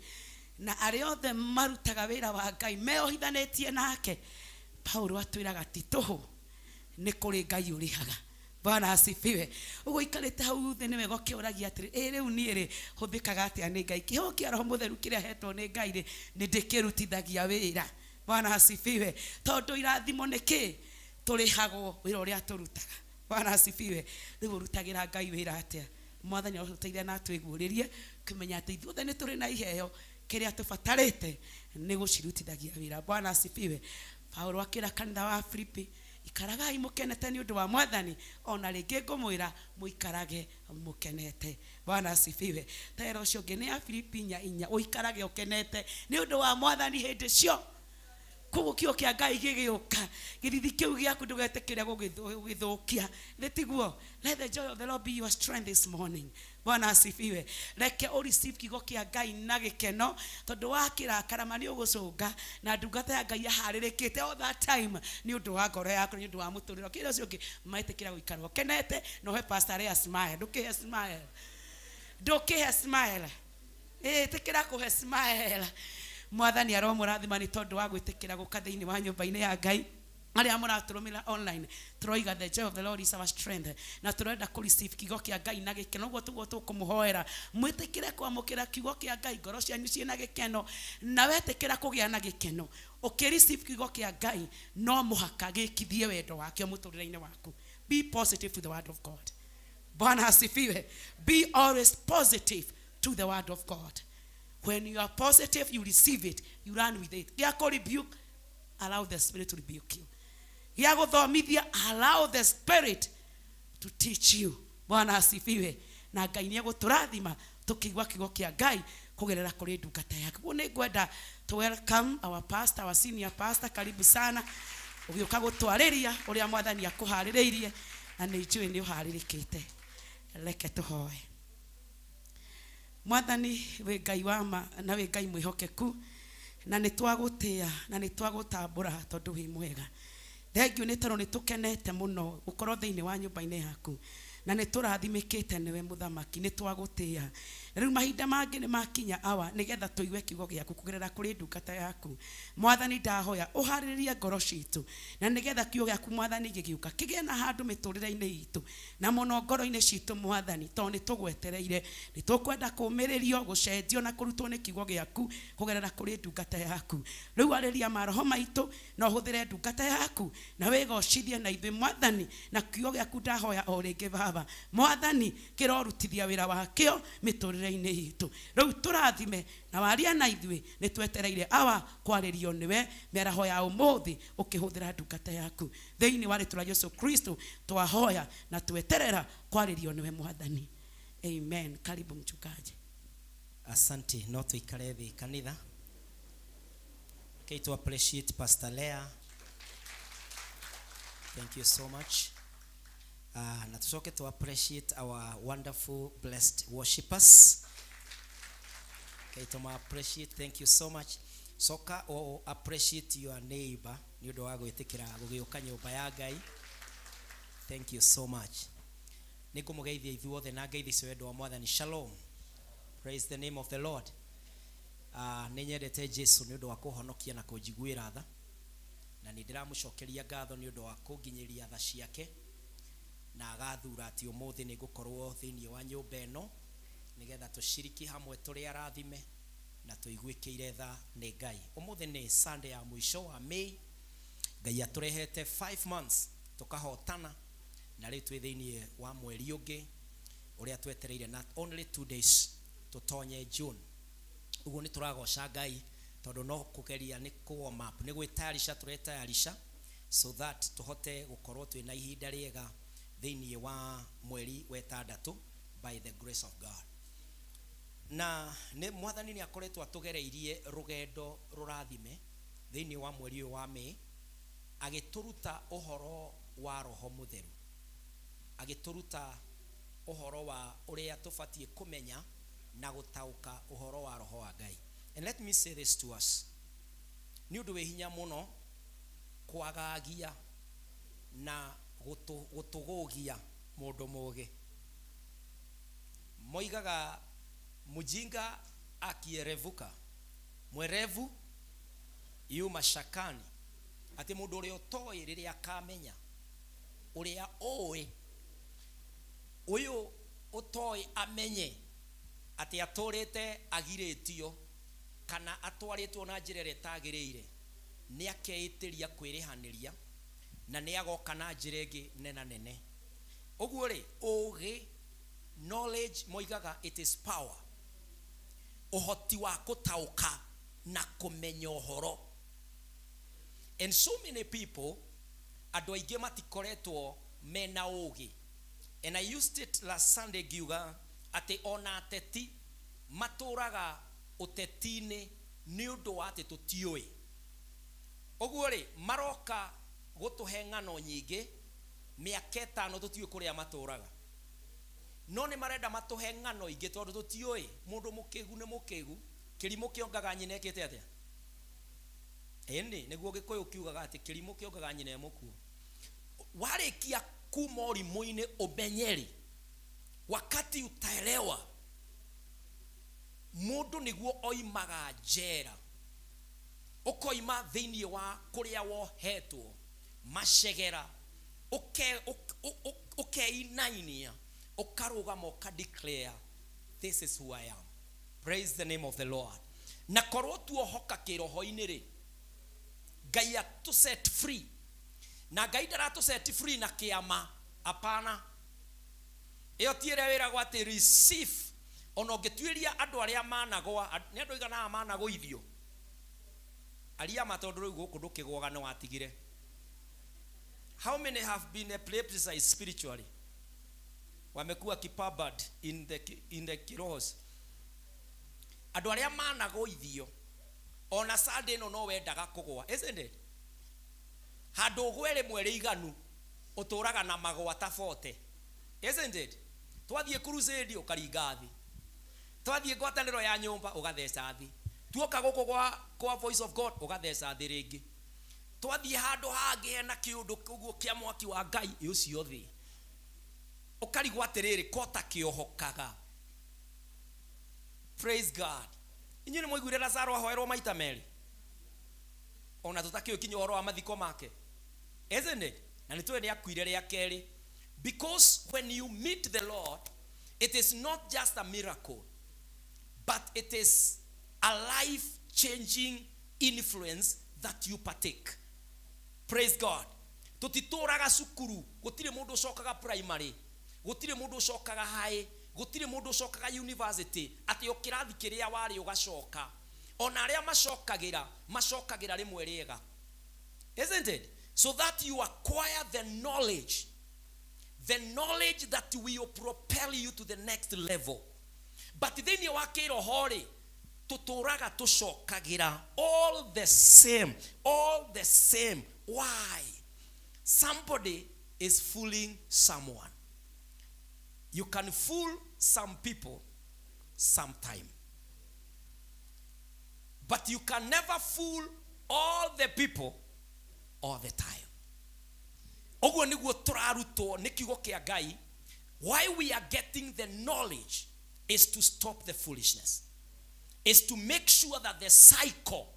Speaker 1: Na arĩa othe marutaga wĩra wa Ngai meohithanĩtie nake, Paulo atwĩraga ti tũhũ, nĩ kũrĩ Ngai ũrĩhaga. Bwana asifiwe. Ũguo ikarĩte hau thĩ nĩ wega ũkĩũragia atĩrĩ, ĩ rĩu niĩ rĩ hũthĩkaga atĩa nĩ Ngai? Kĩheo kĩa Roho Mũtheru kĩrĩa hetwo nĩ Ngai rĩ, nĩ ndĩkĩrutithagia wĩra. Bwana asifiwe. Tondũ irathimo nĩ kĩ? Tũrĩhagwo wĩra ũrĩa tũrutaga. Bwana asifiwe. Rĩu ũrutagĩra Ngai wĩra atĩa? Mwathani arotũteithia na atwĩguũrĩrie kũmenya atĩ ithuothe nĩ tũrĩ na iheo, kĩrĩa tũbatarĩte nĩ gũcirutithagia wĩra. Bwana asifiwe. Paulo akĩra kanitha wa Filipi, ikaragai mũkenete nĩ ũndũ wa mwathani, ona rĩngĩ ngũmwĩra mũikarage mũkenete. Bwana asifiwe. Tera ũcio ũngĩ nĩ ya Filipi 4:4, ũikarage ũkenete nĩ ũndũ wa mwathani hĩndĩ cio. Koguo kĩo kĩa Ngai gĩgĩũka, gĩthithi kĩu gĩaku ndũgetĩkĩre gũgĩthũkia. Nĩ tiguo? Let the joy of the Lord be your strength this morning. Bwana asifiwe. Reke ũ receive kiugo kĩa Ngai na gĩkeno, tondũ wakĩrakara ma nĩ ũgũcũnga, na ndungata ya Ngai yaharĩrĩkĩte all that time nĩ ũndũ wa ngoro yaku, nĩ ũndũ wa mũtũrĩre. Kĩrĩa ũcio ũngĩ, maĩtĩkĩra gũikara ũkenete, na ũhe pastor Lea smile. Ndũkĩhe smile. Ndũkĩhe smile. Ĩtĩkĩra kũhe smile. Mwathani aromũrathima nĩ tondũ wa gwĩtĩkĩra gũka thĩinĩ wa nyũmba-inĩ ya Ngai. Arĩa mũratũrũmĩrĩra online, tũroiga the joy of the Lord is our strength, na tũrenda kũ receive kiugo kĩa Ngai na gĩkeno. Ũguo tiguo tũkũmũhoera, mwĩtĩkĩre kwamũkĩra kiugo kĩa Ngai, ngoro cianyu ciĩna gĩkeno, na wetĩkĩra kũgĩa na gĩkeno ũkĩ receive kiugo kĩa Ngai, no mũhaka gĩkithie wendo wakĩo mũtũrĩre-inĩ waku. Be positive to the word of God. Bwana asifiwe. Be always positive to the word of God. When you are positive, you receive it, you run with it. Gĩa kũ rebuke, allow the spirit to rebuke you. Gĩa gũthomithia, allow the spirit to teach you. Bwana asifiwe. Na Ngai nĩ egũtũrathima tũkĩigua kiugo kĩa Ngai kũgerera kũrĩ ndungata yake. Koguo nĩ ngwenda to welcome our pastor, our senior pastor. Karibu sana ũgĩũka gũtwarĩria ũrĩa mwathani akũharĩrĩirie, na nĩ njũĩ nĩ ũharĩrĩkĩte. Reke tũhoe. Mwathani wĩ Ngai wa ma na wĩ Ngai mwĩhokeku, na nĩ twagũtĩa na nĩ twagũtambũra tondũ wĩ mwega. Thengiũ nĩ tondũ nĩ tũkenete mũno gũkorwo thĩinĩ wa nyũmba-inĩ yaku. Na nĩ tũrathimĩkĩte nĩwe mũthamaki, nĩ twagũtĩĩa. Rĩu mahinda mangĩ nĩ makinya awa, nĩgetha tũigue kiugo gĩaku kũgerera kũrĩ ndungata yaku. Mwathani, ndahoya ũharĩrĩrie ngoro citũ, na nĩgetha kiugo gĩaku Mwathani gĩgĩũka kĩgĩe na handũ mĩtũrĩre-inĩ itũ na mũno ngoro-inĩ citũ Mwathani, tondũ nĩ tũgwetereire, nĩ tũkwenda kũũmĩrĩrio, gũcenjio na kũrutwo nĩ kiugo gĩaku kũgerera kũrĩ ndungata yaku. Rĩu arĩria maroho maitũ na ũhũthĩre ndungata yaku na wĩgocithie na ithuĩ Mwathani, na kiugo gĩaku ndahoya o rĩngĩ Baba Mwathani kĩrorutithia wĩra wakĩo mĩtũrĩre-inĩ itũ. Rĩu tũrathime na waria na ithuĩ, nĩ twetereire awa kwarĩrio nĩwe mĩaraho ya ũmũthĩ ũkĩhũthĩra ndungata yaku. Thĩinĩ wa rĩtwa rĩa Yesu Kristo twahoya na tweterera kwarĩrio nĩwe Mwathani. Amen. Karibu mchungaji.
Speaker 3: Asante. No tuikare thĩ kanitha. Okay, to appreciate Pastor Leah. Thank you so much. Na tucoke to appreciate our wonderful blessed worshipers. Okay, to appreciate, thank you so much. Soka o appreciate your neighbor nĩ ũndũ wa gwĩtĩkĩra gũgĩũka nyũmba ya Ngai. Thank you so much. Nĩ ngũmũgeithia ithuothe na ngeithi cia wendo wa Mwathani. Shalom. Praise the name of the Lord. Nĩ nyendete Jesu nĩ ũndũ wa kũhonokia na kũnjiguĩra tha, na nĩ ndĩramũcokeria ngatho nĩ ũndũ wa kũnginyĩria tha ciake, na agathura atĩ ũmũthĩ nĩ ngũkorwo thĩinĩ wa nyũmba ĩno nĩgetha tũciriki hamwe tũrĩ arathime na tũiguĩkĩire tha nĩ Ngai. Ũmũthĩ nĩ Sunday ya mũico wa May. Ngai atũrehete 5 months tũkahotana, na rĩu twĩ thĩinĩ wa mweri ũngĩ ũrĩa twetereire, na only 2 days tũtonye June. Ũguo nĩ tũragoca Ngai tondũ no kũgeria nĩ kũ warm up, nĩ gwĩtayarisha tũretayarisha so that tũhote gũkorwo twĩna ihinda rĩega thĩinĩ wa mweri wa ĩtandatũ by the grace of God. Na nĩ Mwathani nĩ akoretwo atũgereirie rũgendo rũrathime thĩinĩ wa mweri ũyũ wa May, agĩtũruta ũhoro wa Roho Mũtheru, agĩtũruta ũhoro wa ũrĩa tũbatiĩ kũmenya na gũtaũka ũhoro wa Roho wa Ngai. And let me say this to us, nĩ ũndũ wĩ hinya mũno kwagagia na gũtũgũgia mũndũ mũgĩ. Moigaga mjinga akierevuka mwerevu yu mashakani, atĩ mũndũ ũrĩa ũtoĩ rĩrĩa akamenya ũrĩa ũĩ, ũyũ ũtoĩ amenye atĩ atũrĩte agirĩtio kana atwarĩtwo na njĩra ĩrĩa ĩtagĩrĩire, nĩ akeĩtĩria kwĩrĩhanĩria na nĩ agoka na njĩra ĩngĩ nena nene. Ũguo rĩ, ũgĩ, knowledge, moigaga it is power, ũhoti wa gũtaũka na kũmenya ũhoro. And so many people, andũ aingĩ matikoretwo mena ũgĩ. And I used it last Sunday ngiuga atĩ ona ateti matũraga ũteti-inĩ nĩ ũndũ wa atĩ tũtiũĩ. Ũguo rĩ, maroka gũtũhe ng'ano nyingĩ mĩaka ĩtano tũtiũĩ kũrĩa matũraga, no nĩ marenda matũhe ng'ano ingĩ tondũ tũtiũĩ. Mũndũ mũkĩgu nĩ mũkĩgu, kĩrimũ kĩongaga nyina ĩkĩte atĩa? Ĩni nĩguo Gĩkũyũ kiugaga atĩ kĩrimũ kĩongaga nyina ĩ mũkuũ. Warĩkia kuma ũrimũ-inĩ ũmenyeri, wakati utaelewa mũndũ nĩguo oimaga njera, ũkoima thĩinĩ wa kũrĩa wohetwo macegera, ũkeinainia, ũkarũgama ũka declare this is who I am. Praise the name of the Lord. Na korwo tuohoka kĩroho-inĩ rĩ, Ngai atũ set free. Na Ngai ndaratũ set free na kĩama, apana. Ĩyo ti ĩrĩa wĩragwo atĩ receive. Ona ũngĩtuĩria andũ arĩa managwa, nĩ andũ aigana managũithio aria ma, tondũ rĩu gũkũ ndũkĩgwaga nĩ watigire. How many have been epilepticized spiritually? Wamekuwa kipabad in the kirohos. Andũ arĩa managũithio ona Sunday ĩno no wendaga kũgwa, isn't it? Handũ ũgwe rĩmwe rĩiganu ũtũraga na magwa ta 40, isn't it? Twathiĩ crusade ũkaringa thĩ, twathiĩ ngwatanĩro ya nyũmba ũgatheca thĩ, tuoka gũkũ kwa Voice of God ũgatheca thĩ rĩngĩ, twathiĩ handũ hangĩ hena kĩũndũ ũguo kĩa mwaki wa Ngai ũcio thĩ. Ũkarigwo atĩrĩrĩ, kota kĩohokaga. Praise God. Inyuĩ nĩ mwaiguire Lazaro ahoerwo maita merĩ, ona tũtakĩũĩ kinya ũhoro wa mathiko make, isn't it? Na nĩ tũĩ nĩ akuire rĩa kerĩ. Because when you meet the Lord, it is not just a miracle, but it is a life changing influence that you partake. Praise God. Tũtitũraga cukuru, gũtirĩ mũndũ ũcokaga primary, gũtirĩ mũndũ ũcokaga high, gũtirĩ mũndũ ũcokaga university, atĩ o kĩrathi kĩrĩa warĩ ũgacoka. Ona arĩa macokagĩra, macokagĩra rĩmwe rĩega, isn't it? So that you acquire the knowledge, the knowledge that will propel you to the next level. But thĩinĩ wa kĩroho rĩ, tũtũraga tũcokagĩra all the same, all the same. Why? Somebody is fooling someone. You can fool some people sometime, but you can never fool all the people all the time. Ũguo nĩguo tũrarutwo nĩ kiugo kĩa Ngai. Why we are getting the knowledge is to stop the foolishness, is to make sure that the cycle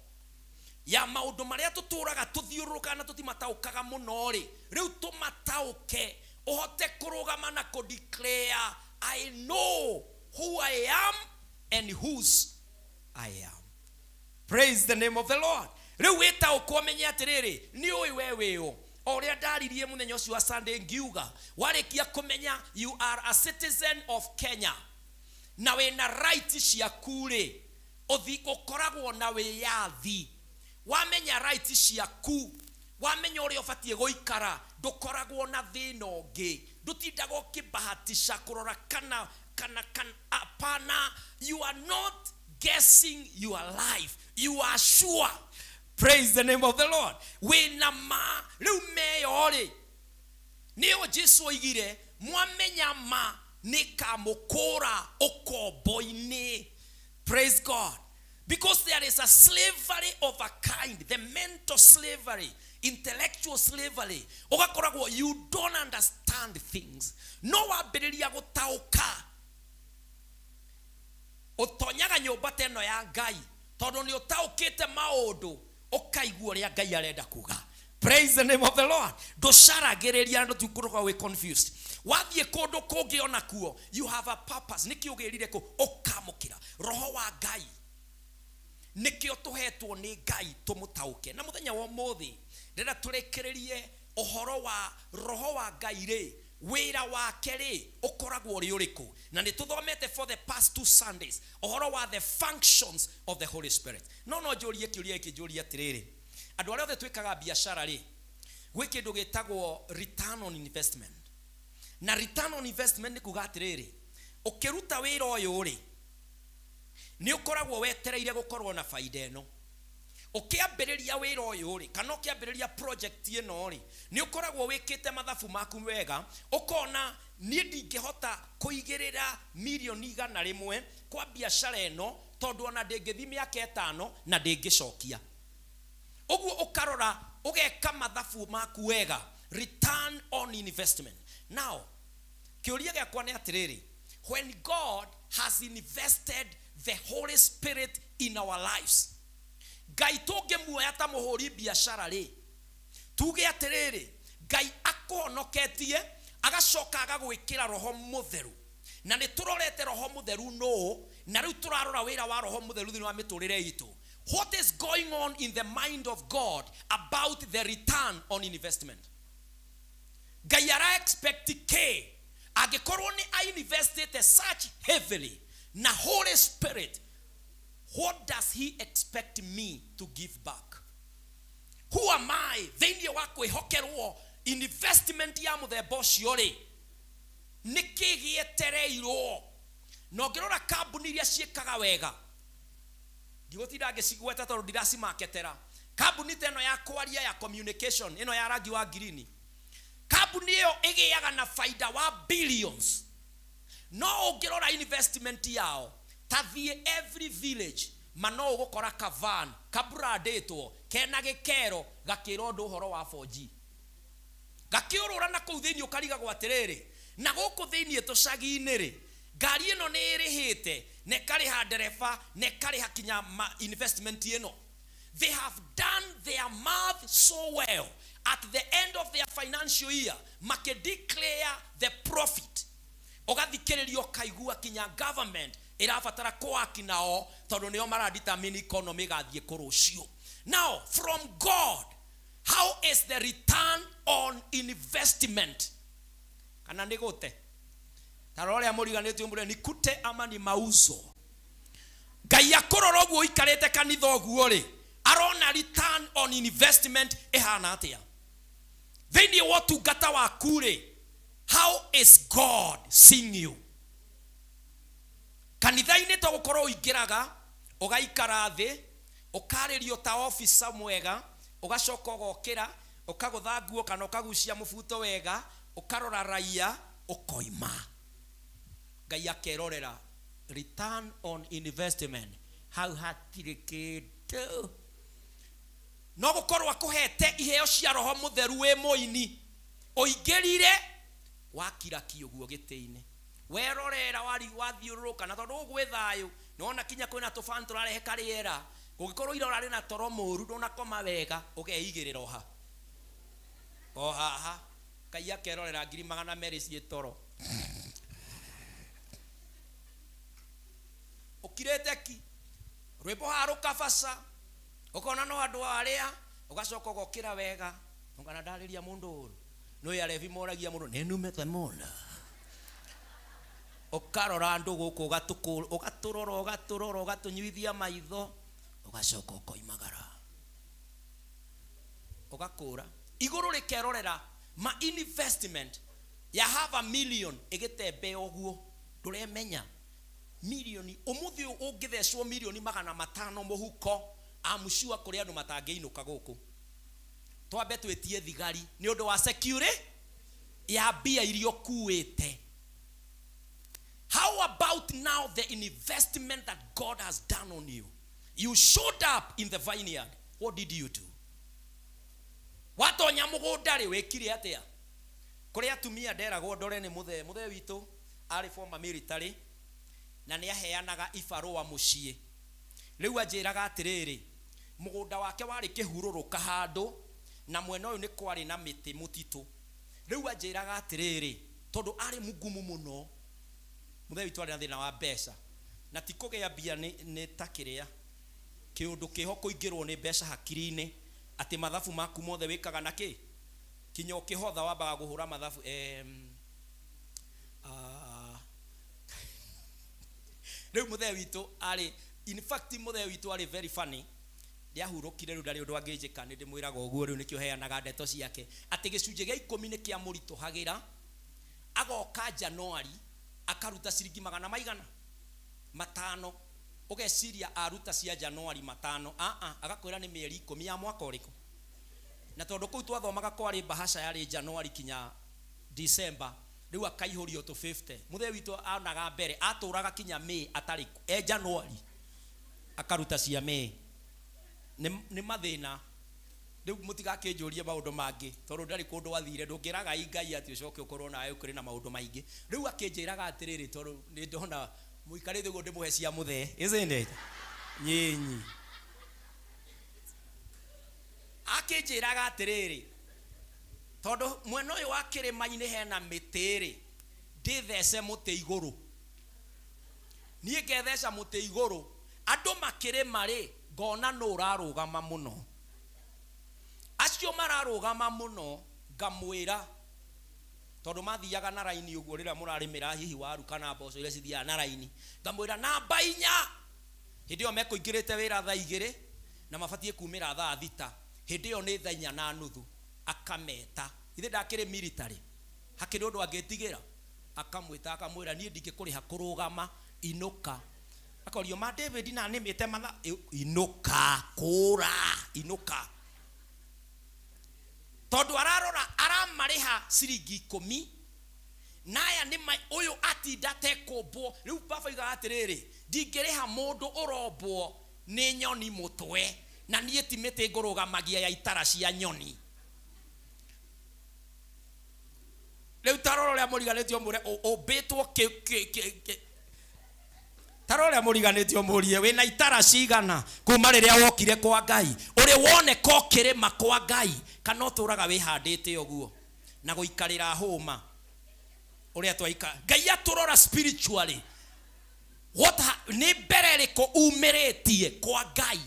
Speaker 3: ya maũndũ marĩa tũtũraga tũthiũrũrũkaga na tũtimataũkaga mũno rĩ, rĩu tũmataũke, ũhote kũrũgama na kũ-declare, "I know who I am and whose I am." Praise the name of the Lord. Rĩu wĩtaũkwo, menye atĩrĩrĩ, nĩ ũĩ we wĩũ. O ũrĩa ndaririe mũthenya ũcio wa Sunday, ngiuga warĩkia kũmenya you are a citizen of Kenya na wĩna right ciaku rĩ, ũthi ũkoragwo na wĩyathi. Wamenya right ciaku, wamenya ũrĩa ũbatiĩ gũikara, ndũkoragwo na thĩna ũngĩ, ndũtindaga ũkĩbahatisha kũrora kana hapana. You are not guessing your life, you are sure. Praise the name of the Lord. Wĩna ma rĩu meyo rĩ, nĩyo Jesu oigire, mwamenya ma nĩ kamũkũra ũkombo-inĩ. Praise God. Because there is a slavery of a kind, the mental slavery, intellectual slavery, ũgakoragwo you don't understand things. No wambĩrĩria gũtaũka, ũtonyaga nyũmba ta ĩno ya Ngai, tondũ nĩ ũtaũkĩte maũndũ, ũkaigua ũrĩa Ngai arenda kuga. Praise the name of the Lord. Ndũcaragĩrĩria, ndũtikũrũka wĩ confused. Wathiĩ kũndũ kũngĩ onakuo, you have a purpose. Nĩkĩ ũgĩrire kũ ũkamũkĩra roho wa Ngai? Nĩkĩo tũhetwo nĩ Ngai tũmũtaũke. Na mũthenya wa ũmũthĩ ndĩrenda tũrĩkĩrĩrie ũhoro wa roho wa Ngai rĩ, wĩra wake rĩ ũkoragwo ũrĩ ũrĩkũ? Na nĩ tũthomete for the past 2 Sundays ũhoro wa the functions of the Holy Spirit. No njũrie kĩũria gĩkĩ, njũrie atĩrĩrĩ, andũ arĩa othe twĩkaga biacara rĩ, gwĩ kĩndũ gĩtagwo return on investment. Na return on investment nĩ kuga atĩrĩrĩ, ũkĩruta wĩra ũyũ rĩ, nĩ ũkoragwo wetereire gũkorwo na baida ĩno. Ũkĩambĩrĩria wĩra ũyũ rĩ, kana ũkĩambĩrĩria project ĩno rĩ, nĩ ũkoragwo wĩkĩte mathabu maku wega, ũkona niĩ ndingĩhota kũigĩrĩra mirioni 100 kwa biacara ĩno, tondũ ona ndĩngĩthi mĩaka 5 na ndĩngĩcokia. Ũguo ũkarora, ũgeka mathabu maku wega, return on investment. Now kĩũria gĩakwa nĩ atĩrĩrĩ, when God has invested the Holy Spirit in our lives, Ngai tũngĩmuoya ta mũhũri biacara rĩ, tuge atĩrĩrĩ, Ngai akũhonoketie, agacoka agagwĩkĩra roho mũtheru, na nĩ tũrorete roho mũtheru nũũ, na rĩu tũrarora wĩra wa roho mũtheru thĩinĩ wa mĩtũrĩre itũ, what is going on in the mind of God about the return on investment? Ngai ara expect k angĩkorwo nĩ ainvestĩte such heavily na Holy Spirit, what does he expect me to give back? Who am I thĩinĩ wa kwĩhokerwo investment ya mũthemba ũcio rĩ? Nĩkĩ gĩetereirwo? Na ũngĩrora kambuni iria ciĩkaga wega, ndigũtinda ngĩcigweta tondũ ndiracimaketera, kambuni ta ĩno ya kwaria, ya communication, ĩno ya rangi wa ngirini, kambuni ĩyo ĩgĩaga na baida wa billions. No ũngĩrora investment yao, ta thiĩ every village, ma no ũgũkora kavan kabrandĩtwo kena gĩkero gakĩra ũndũ ũhoro wa 4G gakĩũrũra na kũu thĩinĩ, ũkarigagwo atĩrĩrĩ, Na gũkũ thĩinĩ tũcagi-inĩ rĩ, ngari ĩno nĩ ĩrĩhĩte na ĩkarĩha ndereba na ĩkarĩha kinya investment ĩno. They have done their math so well. At the end of their financial year, makĩdeclare the profit. Ũgathikĩrĩria ũkaigua kinya government ĩrabatara kũwaki nao tondũ nĩo maradetermine economy ĩgathiĩ kũ rũciũ. Now, from God, how is the return on investment? Kana nĩ gũte? Ta rora ũrĩa mũriganĩtie ũmwĩre ni kute ama ni mauzo. Ngai akũrora ũguo ũikarĩte kanitha ũguo rĩ, arona return on investment ĩhana atĩa? Thĩinĩ wa ũtungata waku rĩ, how is God seeing you? Kanitha-inĩ to gũkorwo ũingĩraga, ũgaikara thĩ, ũkarĩrio ta officer mwega, ũgacoka ũgokĩra, ũkagũtha nguo kana ũkagucia mũbuto wega, ũkarora raia, ũkoima. Ngai akerorera return on investment, hau hatirĩ kĩndũ. No gũkorwo akũhete iheo cia roho mũtheru wĩ mũini, ũingĩrire wakira ki ũguo gĩtĩ-inĩ, werorera wathiũrũrũka, na tondũ gũkũ gwĩ thayũ, nĩwona kinya kwĩna tũbani tũrarehe karĩera, ũngĩkorwo ira ũrarĩ na toro mũru ndũnakoma wega, ũkeigĩrĩra oha o haha. Ngai akerorera ngiri magana merĩ ciĩ toro, ũkirĩte ki, rwĩmbo haha rũkabaca, ũkona no andũ arĩa, ũgacoka ũgokĩra wega, ũkana ndarĩria mũndũ ũru, no arebi moragia mũndũ nĩ numĩte mũno. Ũkarora andũ gũkũ, ũgatũrora, ũgatũrora, ũgatũnyuithia maitho, ũgacoka ũkoimagara, ũgakũra. Igũrũ rĩkerorera ma investment ya half a million ĩgĩtembea ũguo, ndũremenya milioni ũmũthĩ ũngĩthecwo milioni magana matano mũhuko, I'm sure kũrĩ andũ matangĩinũka gũkũ. Twambe twĩtie thigari nĩ ũndũ wa security ya mbia iria ũkuĩte. How about now the investment that God has done on you? You showed up in the vineyard. What did you do? Watonya mũgũnda rĩ, wĩkire atĩa? Kũrĩ atumia nderagwo ndore nĩ mũthee. Mũthee witũ arĩ former military na nĩ aheanaga ibarũa mũciĩ. Rĩu anjĩraga atĩrĩrĩ, mũgũnda wake warĩ kĩhurũrũka handũ na mwena ũyũ nĩ kwarĩ na mĩtĩ mũtitũ. Rĩu anjĩraga atĩrĩrĩ, tondũ arĩ mũgumu mũno, mũthee witũ arĩ na thĩna wa mbeca, na ti kũgĩa mbia nĩ ta kĩrĩa kĩũndũ kĩho kũingĩrwo nĩ mbeca hakiri-inĩ, atĩ mathabu maku mothe wĩkaga na kĩ? Kinya ũkĩhotha wambaga kũhũra mathabu. Rĩu mũthee witũ arĩ, in fact mũthee witũ arĩ very funny. Ndiahurũkire rĩu ndarĩ ũndũ angĩnjĩka, nĩ ndĩmwĩraga ũguo rĩu nĩkĩo heanaga ndeto ciake, atĩ gĩcunjĩ gĩa ikũmi nĩ kĩamũritũhagĩra, agoka Januari akaruta ciringi magana maigana matano, ũgeciria aruta cia Januari matano, agakwĩra nĩ mĩeri ikũmi ya mwaka ũrĩkũ. Na tondũ kũu twathomaga kwarĩ bahasha yarĩ Januari kinya December, rĩu akaihũrio tũ 50. Mũthee witũ onaga mbere atũraga kinya May atarĩ e Januari akaruta cia May. Nĩ mathĩna. Rĩu mũtigakĩnjũrie maũndũ mangĩ tondũ ndarĩ kũndũ athire, ndũngĩraga Ngai atĩ ũcoke ũkorwo nawe ũkĩrĩ na maũndũ maingĩ. Rĩu akĩnjĩraga atĩrĩrĩ, tondũ nĩ ndona mũikarĩte ũguo ndĩmũhe cia mũthee, isn't it? Nyinyi. Akĩnjĩraga atĩrĩrĩ, tondũ mwena ũyũ wa kĩrĩma-inĩ hena mĩtĩ rĩ, ndĩthece mũtĩ igũrũ. Niĩ ngetheca mũtĩ igũrũ, andũ makĩrĩma rĩ, ngona nũ ũrarũgama mũno. Acio mararũgama mũno ngamwĩra, tondũ mathiaga na raini ũguo rĩrĩa mũrarĩmĩra hihi waru kana mboco iria cithiaga na raini, ngamwĩra namba inya. Hĩndĩ ĩyo mekũingĩrĩte wĩra thaa igĩrĩ na mabatiĩ kumĩra thaa thita, hĩndĩ ĩyo nĩ thaa inya na nuthu. Akameta, ithe ndakĩrĩ military, hakĩrĩ ũndũ angĩtigĩra? Akamwĩta akamwĩra niĩ ndingĩkũrĩha kũrũgama, inũka. Akorio ma David na nĩmĩte matha, inũka, kũra, inũka. Tondũ ararora aramarĩha ciringi ikũmi, naya nĩ ũyũ atinda atekũmbwo. Rĩu baba oigaga atĩrĩrĩ, ndingĩrĩha mũndũ ũrombwo nĩ nyoni mũtwe, na niĩ ti mĩtĩ ngũrũgamagia ya itara cia nyoni. Rĩu ta rora ũrĩa mũriganĩtie ũmwĩre ũmbĩtwo kĩ kĩ kĩ kĩ. Ta rora ũrĩa mũriganĩtie ũmũrie wĩna itara cigana kuma rĩrĩa wokire kwa Ngai. Ũrĩ woneka ũkĩrĩma kwa Ngai kana ũtũraga wĩhandĩte ũguo na gũikarĩra hũma ũrĩa twaika. Ngai atũrora spiritually. What ha, nĩ mbere ĩrĩkũ umĩrĩtie kwa Ngai?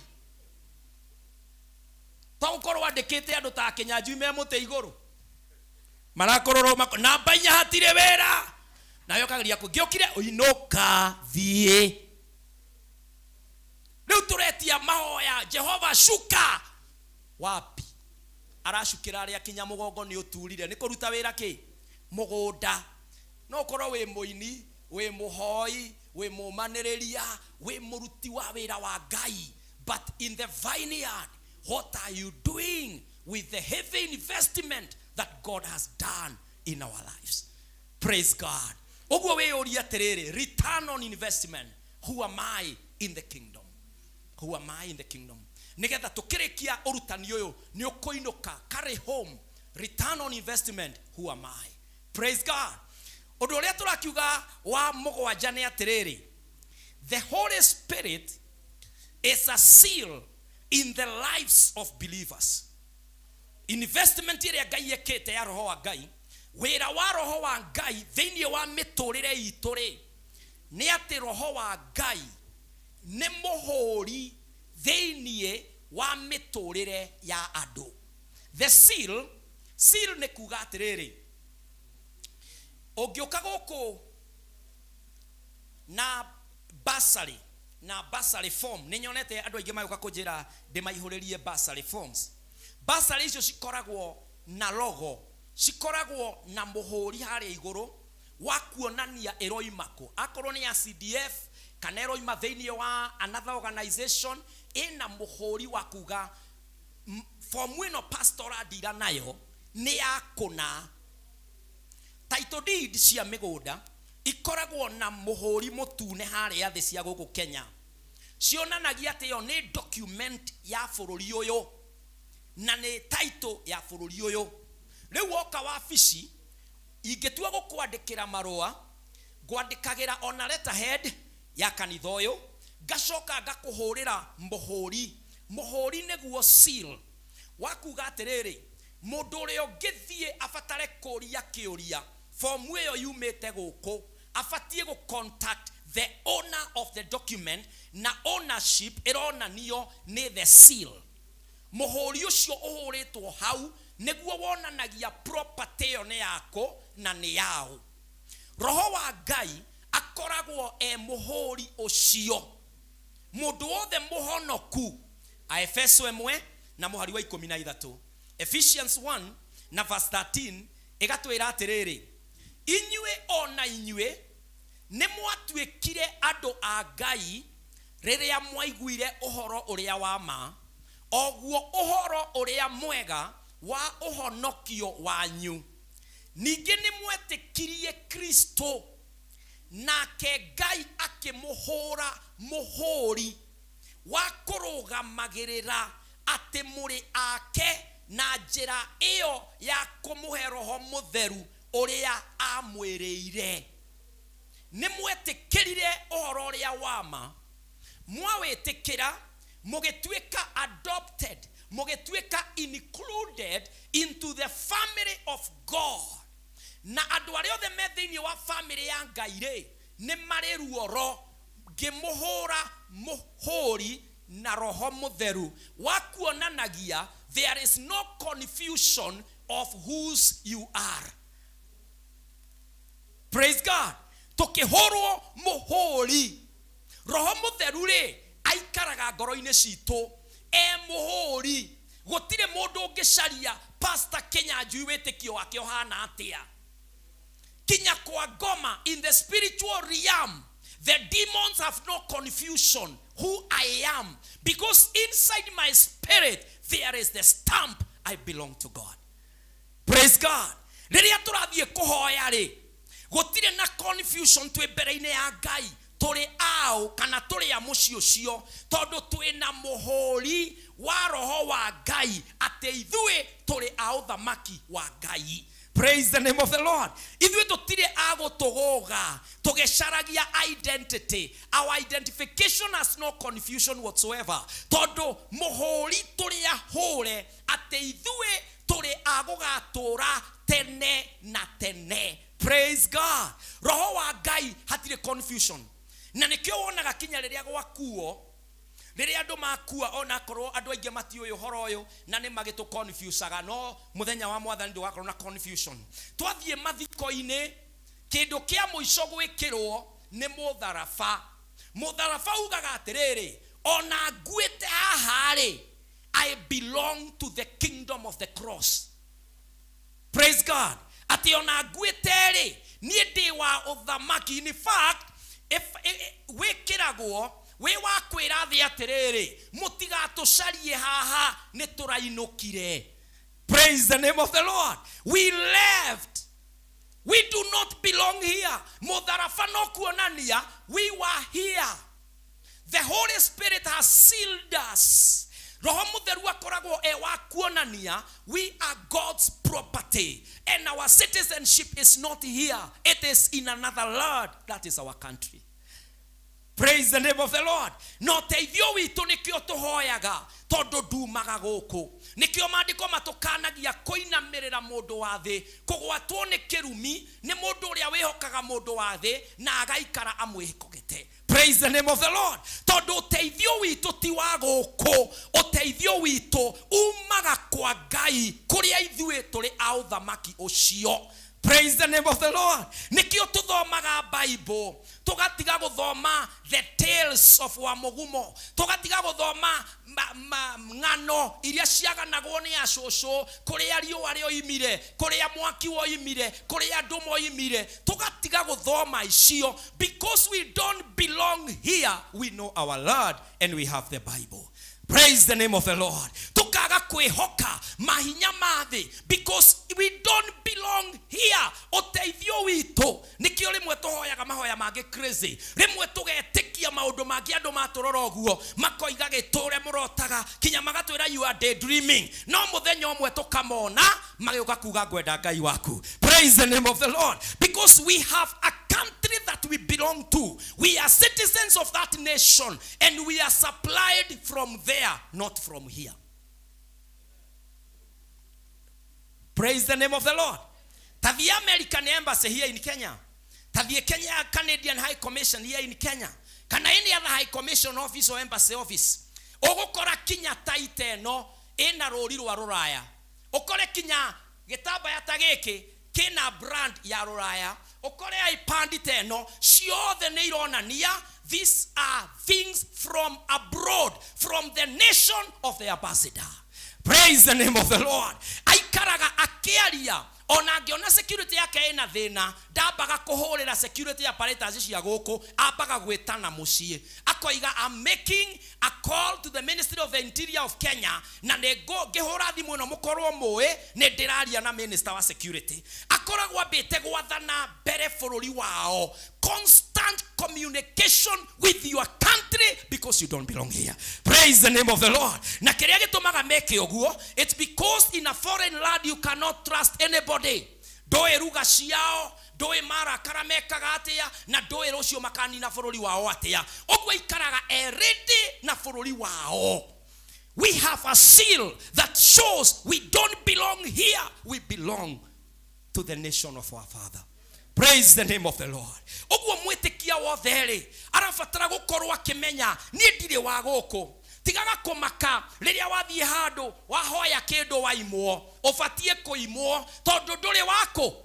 Speaker 3: To gũkorwo andĩkĩte andũ ta Kĩnyanjui me mũtĩ igũrũ marakororwo namba inya hatirĩ wĩra, nawe ũkageria ngĩũkire ũinũka thiĩ. Rĩu tũretia mahoya Jehova shuka wapi? Aracukĩra arĩa kinya mũgongo nĩ ũturire nĩ kũruta wĩra kĩ mũgũnda. No ũkorwo wĩ mũini, wĩ mũhoi, wĩ mũmanĩrĩria, wĩ mũruti wa wĩra wa Ngai, but in the vineyard what are you doing with the heavy investment that God has done in our lives? Praise God. Ũguo wĩyũrie atĩrĩrĩ, return on investment, who am I in the kingdom? Who am I in the kingdom? Nĩgetha tũkĩrĩkia ũrutani ũyũ nĩ ũkũinũka carry home return on investment, who am I? Praise God. Ũndũ ũrĩa tũrakiuga wa mũgwanja nĩ atĩrĩrĩ, the Holy Spirit is a seal in the lives of believers. Investment ĩrĩa Ngai ekĩte ya roho wa Ngai, wĩra wa roho wa Ngai thĩinĩ wa mĩtũrĩre itũ rĩ, nĩ atĩ roho wa Ngai nĩ mũhũri thĩinĩ wa mĩtũrĩre ya andũ. The seal, seal nĩ kuga atĩrĩrĩ, ũngĩũka gũkũ na bursary, na bursary form, nĩ nyonete andũ aingĩ magĩũka kũnjĩra ndĩmaihũrĩrie bursary forms. Bursary icio cikoragwo na logo, cikoragwo na mũhũri harĩa igũrũ wa kuonania ĩroima kũ. Akorwo nĩ ya CDF kana ĩroima thĩinĩ wa another organization, ĩna mũhũri wa kuga fomu ĩno pastor andira nayo nĩ ya kũna. Title deed cia mĩgũnda ikoragwo na mũhũri mũtune harĩa thĩ cia gũkũ Kenya, cionanagia atĩ ĩyo nĩ document ya bũrũri ũyũ na nĩ title ya bũrũri ũyũ. Rĩu woka wabici, ingĩtua gũkwandĩkĩra marũa, ngwandĩkagĩra ona letterhead ya kanitha ũyũ, ngacoka ngakũhũrĩra mũhũri. Mũhũri nĩguo seal wa kuga atĩrĩrĩ, mũndũ ũrĩa ũngĩthiĩ abatare kũria kĩũria, fomu ĩyo yumĩte gũkũ, abatiĩ gũ contact the owner of the document, na ownership ĩronanio nĩ the seal. Mũhũri ũcio ũhũrĩtwo hau nĩguo wonanagia property ĩyo nĩ yakũ na nĩ yaũ. Roho wa Ngai akoragwo e mũhũri ũcio. Mũndũ wothe mũhonoku, Aefeso 1 na mũhari wa 13, Ephesians 1 na verse 13 ĩgatwĩra atĩrĩrĩ, inyuĩ ona inyuĩ nĩ mwatuĩkire andũ a Ngai rĩrĩa mwaiguire ũhoro ũrĩa wa ma, oguo ũhoro ũrĩa mwega wa ũhonokio wanyu. Ningĩ nĩ mwetĩkirie Kristo, nake Ngai akĩmũhũra mũhũri wa kũrũgamagĩrĩra atĩ mũrĩ ake na njĩra ĩyo ya kũmũhe roho mũtheru ũrĩa amwĩrĩire. Nĩ mwetĩkĩrire ũhoro ũrĩa wa ma, mwawĩtĩkĩra mũgĩtuĩka adopted, mũgĩtuĩka included into the family of God. Na andũ arĩa othe me thĩinĩ wa family ya Ngai rĩ, nĩ marĩ ruoro ngĩmũhũra mũhũri na roho mũtheru wa kuonanagia there is no confusion of whose you are. Praise God. Tũkĩhũrwo mũhũri, roho mũtheru rĩ aikaraga ngoro-inĩ citũ e mũhũri. Gũtirĩ mũndũ ũngĩcaria Pastor Kĩnyanjui wĩtĩkio wake ũhana atĩa. Kinya kwa ngoma, in the spiritual realm, the demons have no confusion who I am, because inside my spirit there is the stamp, I belong to God. Praise God. Rĩrĩa tũrathiĩ kũhoya rĩ, gũtirĩ na confusion twĩ mbere-inĩ ya Ngai, tũrĩ aũ kana tũrĩ a mũciĩ ũcio, tondũ twĩna mũhũri wa roho wa Ngai atĩ ithuĩ tũrĩ a ũthamaki wa Ngai. Praise the name of the Lord. Ithuĩ tũtirĩ a gũtũgũga tũgĩcaragia identity. Our identification has no confusion whatsoever, tondũ mũhũri tũrĩ ahũre atĩ ithuĩ tũrĩ a gũgatũra tene na tene. Praise God. Roho wa Ngai hatirĩ confusion, na nĩkĩo wonaga kinya rĩrĩa gwakuo, rĩrĩa andũ makua, onakorwo andũ aingĩ matiũĩ ũhoro ũyũ na nĩ magĩtũ confusaga, no mũthenya wa Mwathani ndũgakorwo na confusion. Twathiĩ mathiko-inĩ, kĩndũ kĩa mũico gwĩkĩrwo nĩ mũtharaba. Mũtharaba ugaga atĩrĩrĩ, ona nguĩte haha rĩ, I belong to the kingdom of the cross. Praise God. Atĩ ona nguĩte rĩ, niĩ ndĩ wa ũthamaki. In fact, if wĩkĩragwo wĩ wa kwĩra thĩ atĩrĩrĩ, mũtigatũcarie haha, nĩ tũrainũkire. Praise the name of the Lord. We left. We do not belong here. Mũtharaba no kuonania we were here. The Holy Spirit has sealed us. Roho Mũtheru akoragwo e wa kuonania we are God's property and our citizenship is not here, it is in another land. That is our country. Praise the name of the Lord. Na ũteithio witũ, nĩkĩo tũhoyaga, tondũ ndumaga gũkũ. Nĩkĩo maandĩko matũkanagia kũinamĩrĩra mũndũ wa thĩ, kũgwatwo nĩ kĩrumi nĩ mũndũ ũrĩa wĩhokaga mũndũ wa thĩ na agaikara amwĩhokete. Praise the name of the Lord. Tondũ ũteithio witũ ti wa gũkũ, ũteithio witũ umaga kwa Ngai, kũrĩa ithuĩ tũrĩ a ũthamaki ũcio. Praise the name of the Lord. Nĩkĩo tũthomaga Bible, tũgatiga gũthoma the tales of wa mũgumo, tũgatiga gũthoma ng'ano iria ciaganagwo nĩ acũcũ, kũrĩa riũa rĩoimire, kũrĩa mwaki woimire, kũrĩa andũ moimire. Tũgatiga gũthoma icio because we don't belong here. We know our Lord and we have the Bible. Praise the name of the Lord. Tukaga kwĩhoka mahinya ma thĩ because we don't belong here. Ũteithio witũ, nĩkĩo rĩmwe tũhoyaga mahoya mangĩ crazy, rĩmwe tũgetĩkia maũndũ mangĩ. Andũ matũrora ũguo makoiga gĩtũre mũrotaga, kinya magatwĩra, "You are daydreaming." No mũthenya ũmwe tũkamona magĩũka kuga, "Ngwenda Ngai waku." Praise the name of the Lord. Because we have a country that we belong to. We are citizens of that nation and we are supplied from there, not from here. Praise the name of the Lord. Ta the American Embassy here in Kenya, ta the Kenya Canadian High Commission here in Kenya, kana any other high commission office or embassy office, ũgũkora kinya taita ĩno ĩna rũri rwa rũraya, ũkore kinya gĩtambaya ta gĩkĩ kĩna brand ya rũraya, ũkore ipad ta ĩno, ciothe nĩ ironania these are things from abroad, from the nation of the ambassador. Praise the name of the Lord. Aikaraga akĩaria, ona angĩona security yake ĩna thĩna, ndambaga kũhũrĩra security apparatus cia gũkũ, ambaga gwĩtana mũciĩ, akoiga, "I'm making a call to the Ministry of the Interior of Kenya, na nĩ ngĩhũra thimũ ĩno mũkorwo mũĩ nĩ ndĩraria na minister wa security." Akoragwo ambĩte gwathana mbere bũrũri wao. Constant communication with your country because you don't belong here. Praise the name of the Lord. Na kĩrĩa gĩtũmaga meke ũguo, it's because in a foreign land you cannot trust anybody. Ndũĩ ruga ciao, ndũĩ marakara mekaga atĩa, na ndũĩ rũciũ makanina bũrũri wao atĩa. Ũguo ikaraga e ready na bũrũri wao. We have a seal that shows we don't belong here, we belong to the nation of our Father. Praise the name of the Lord. Ũguo mwĩtĩkia wothe rĩ, arabatara gũkorwo akĩmenya, niĩ ndirĩ wa gũkũ. Tigaga kũmaka rĩrĩa wathiĩ handũ wahoya kĩndũ waimwo. Ũbatiĩ kũimwo tondũ ndũrĩ wakũ,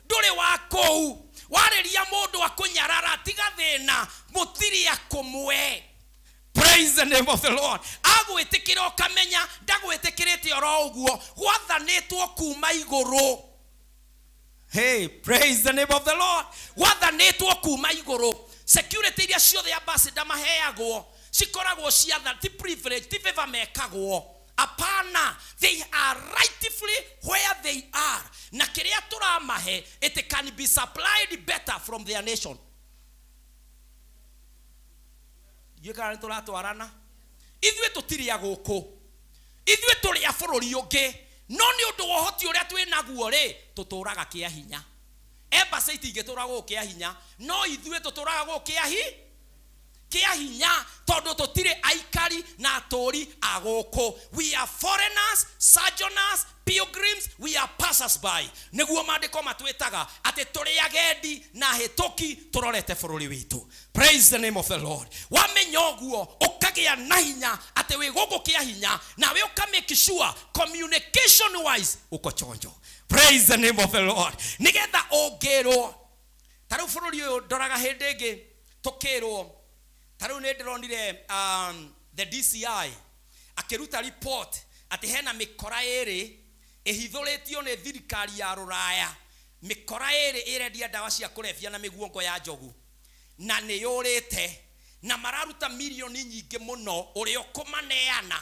Speaker 3: ndũrĩ wa kũu. Warĩria mũndũ akũnyarara, tiga thĩna, mũtirĩ akũmwe. Praise the name of the Lord. Agwĩtĩkĩra, ũkamenya ndagwĩtĩkĩrĩte oro ũguo, gwathanĩtwo kuma igũrũ. Hey, praise the name of the Lord. Gwathanĩtwo kuma igũrũ. Security iria ciothe ambassador maheagwo cikoragwo ciatha, ti privilege, ti favor mekagwo, apana. They are rightfully where they are, na kĩrĩa tũramahe, it can be supplied better from their nation. Ndiũĩ kana nĩ tũratwarana. Ithuĩ tũtirĩ a gũkũ, ithuĩ tũrĩ a bũrũri ũngĩ. No nĩ ũndũ wa ũhoti ũrĩa twĩ naguo rĩ, tũtũraga kĩa hinya. Embassy itingĩtũra gũkũ kĩa hinya, no ithuĩ tũtũraga gũkũ kĩa hinya tondũ tũtirĩ aikari na atũri a gũkũ. We are foreigners, sojourners, pilgrims, we are passers by. Nĩguo maandĩko matwĩtaga atĩ tũrĩ agendi na hĩtũki tũrorete bũrũri witũ. Praise the name of the Lord. Wamenya ũguo ũkagĩa na hinya atĩ wĩ gũkũ kĩa hinya, nawe ũka make sure communication wise uko chonjo. Praise the name of the Lord. Nĩgetha ũngĩrwo ta rĩu bũrũri ũyũ ndoraga hĩndĩ ĩngĩ tũkĩrwo ta rĩu nĩ ndĩronire the DCI akĩruta report atĩ hena mĩkora ĩrĩ ĩhithũrĩtio nĩ thirikari ya rũraya, mĩkora ĩrĩ ĩrendia ndawa cia kũrebia na mĩguongo ya njogu na nĩ yũrĩte na mararuta milioni nyingĩ mũno ũrĩa ũkũmaneana.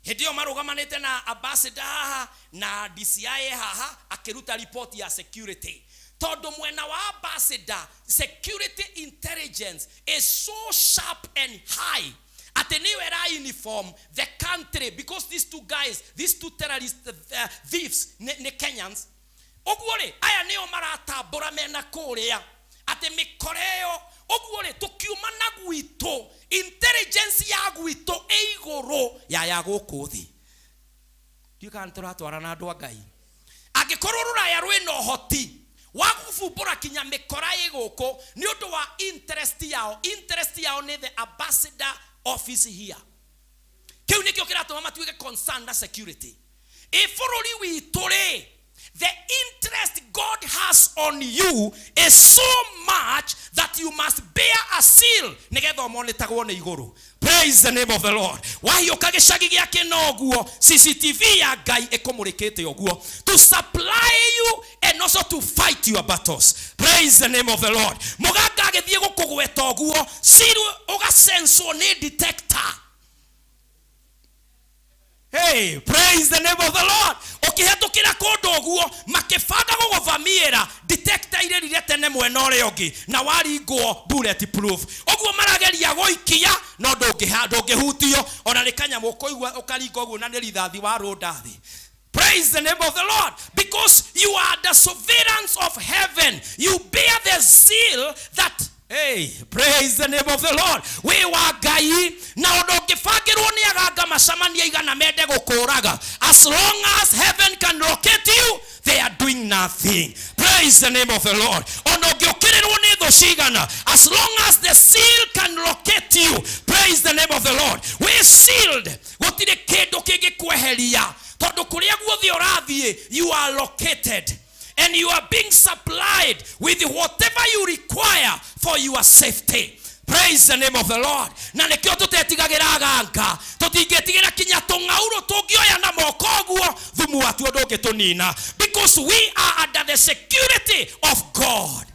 Speaker 3: Hĩndĩ ĩyo marũgamanĩte na ambassador haha na DCI haha akĩruta report ya security, tondũ mwena wa ambassador security intelligence is so sharp and high atĩ nĩyo ĩra uniform the country, because these two guys, these two terrorist thieves nĩ Kenyans. Ũguo rĩ, aya nĩo maratambũra mena kũrĩa atĩ mĩkora ĩyo. Ũguo rĩ, tũkiuma na gwitũ intelligence ya gwitũ ĩ igũrũ ya gũkũ thĩ. Ndiũĩ kana nĩtũratwarana na andũ a Ngai. Angĩkorwo rũraya rwĩna ũhoti wa gũbumbũra kinya mĩkora ĩ gũkũ nĩ ũndũ wa interest yao, interest yao nĩ the ambassador office here. Kĩu nĩkĩo kĩratũma matuĩke concerned na security. Ĩ bũrũri witũ rĩ, the interest God has on you is so much that you must bear a seal nĩgetha ũmonĩtagwo nĩ igũrũ. Praise the name of the Lord. Wahiũka gĩcagi gĩa kĩnoguo, CCTV ya Ngai ĩkũmũrĩkĩte ũguo to supply you and also to fight your battles. Praise the name of the Lord. Mũganga agĩthiĩ gũkũgweta ũguo, seal ũgacenswo nĩ detector. Hey, praise the name of the Lord. Ũkĩhetũkĩra kũndũ ũguo makĩbanga gũgũvamiĩra, detector irĩrire tene mwena ũrĩa ũngĩ na waringwo bullet proof. Ũguo marageria gũikia no ndũngĩhutio ona nĩ kanyamũ ũkũigua ũkaringa ũguo na nĩ rithathi wa rũnda thĩ. Praise the name of the Lord. Because you are the surveillance of heaven. You bear the seal that, hey, praise the name of the Lord. We wa Ngai na ũndũ ũngĩbangĩrwo nĩ aganga macemania igana mende gũkũraga. As long as heaven can locate you, they are doing nothing. Praise the name of the Lord. Ona ũngĩũkĩrĩrwo nĩ thũ cigana, as long as the seal can locate you, praise the name of the Lord. We sealed. Gũtirĩ kĩndũ kĩngĩkweheria. Tondũ kũrĩa guothe ũrathiĩ, you are located and you are being supplied with whatever you require for your safety. Praise the name of the Lord. Na nĩkĩo tũtetigagĩra aganga, tũtingĩtigĩra kinya tũng'aurũ tũngĩoya na moko ũguo, thumu watuo ndũngĩtũnina, because we are under the security of God.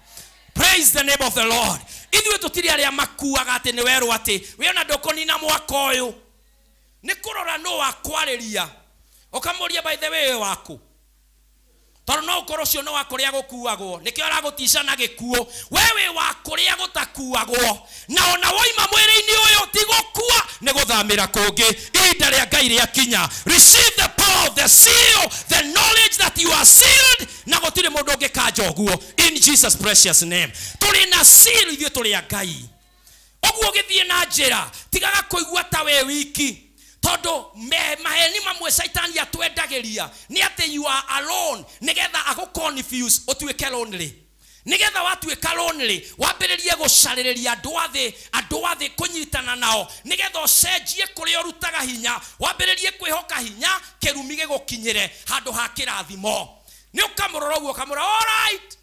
Speaker 3: Praise the name of the Lord. Ithuĩ tũtirĩ arĩa makuaga atĩ nĩ werũ atĩ we ona ndũkũnina mwaka ũyũ. Nĩ kũrora nũ wa kwarĩria ũkamũria, by the way, wĩ waku, tondũ no ũkorwo ũcio nĩ wa kũrĩa gũkuagwo, nĩkĩo aragũtica na gĩkuũ. We wĩ wa kũrĩa gũtakuagwo, na ona woima mwĩrĩ-inĩ ũyũ ti gũkua, nĩ gũthamĩra kũngĩ ihinda rĩa Ngai rĩakinya. Receive the power of the seal, the knowledge that you are sealed, na gũtirĩ mũndũ ũngĩkanja ũguo. In Jesus precious name. Tũrĩ na seal, ithuĩ tũrĩ a Ngai. Ũguo ũgĩthiĩ na njĩra, tigaga kũigua ta we wiki, tondũ maheni mamwe Shaitani atwendagĩria nĩ atĩ you are alone, nĩgetha agũ confuse ũtuĩke lonely, nĩgetha watuĩka lonely wambĩrĩrie gũcarĩrĩria andũ a thĩ, andũ a thĩ kũnyitana nao, nĩgetha ũcenjie kũrĩa ũrutaga hinya, wambĩrĩrie kwĩhoka hinya, kĩrumi gĩgũkinyĩre handũ ha kĩrathimo. Nĩ ũkamũrora ũguo ũkamũra, all right.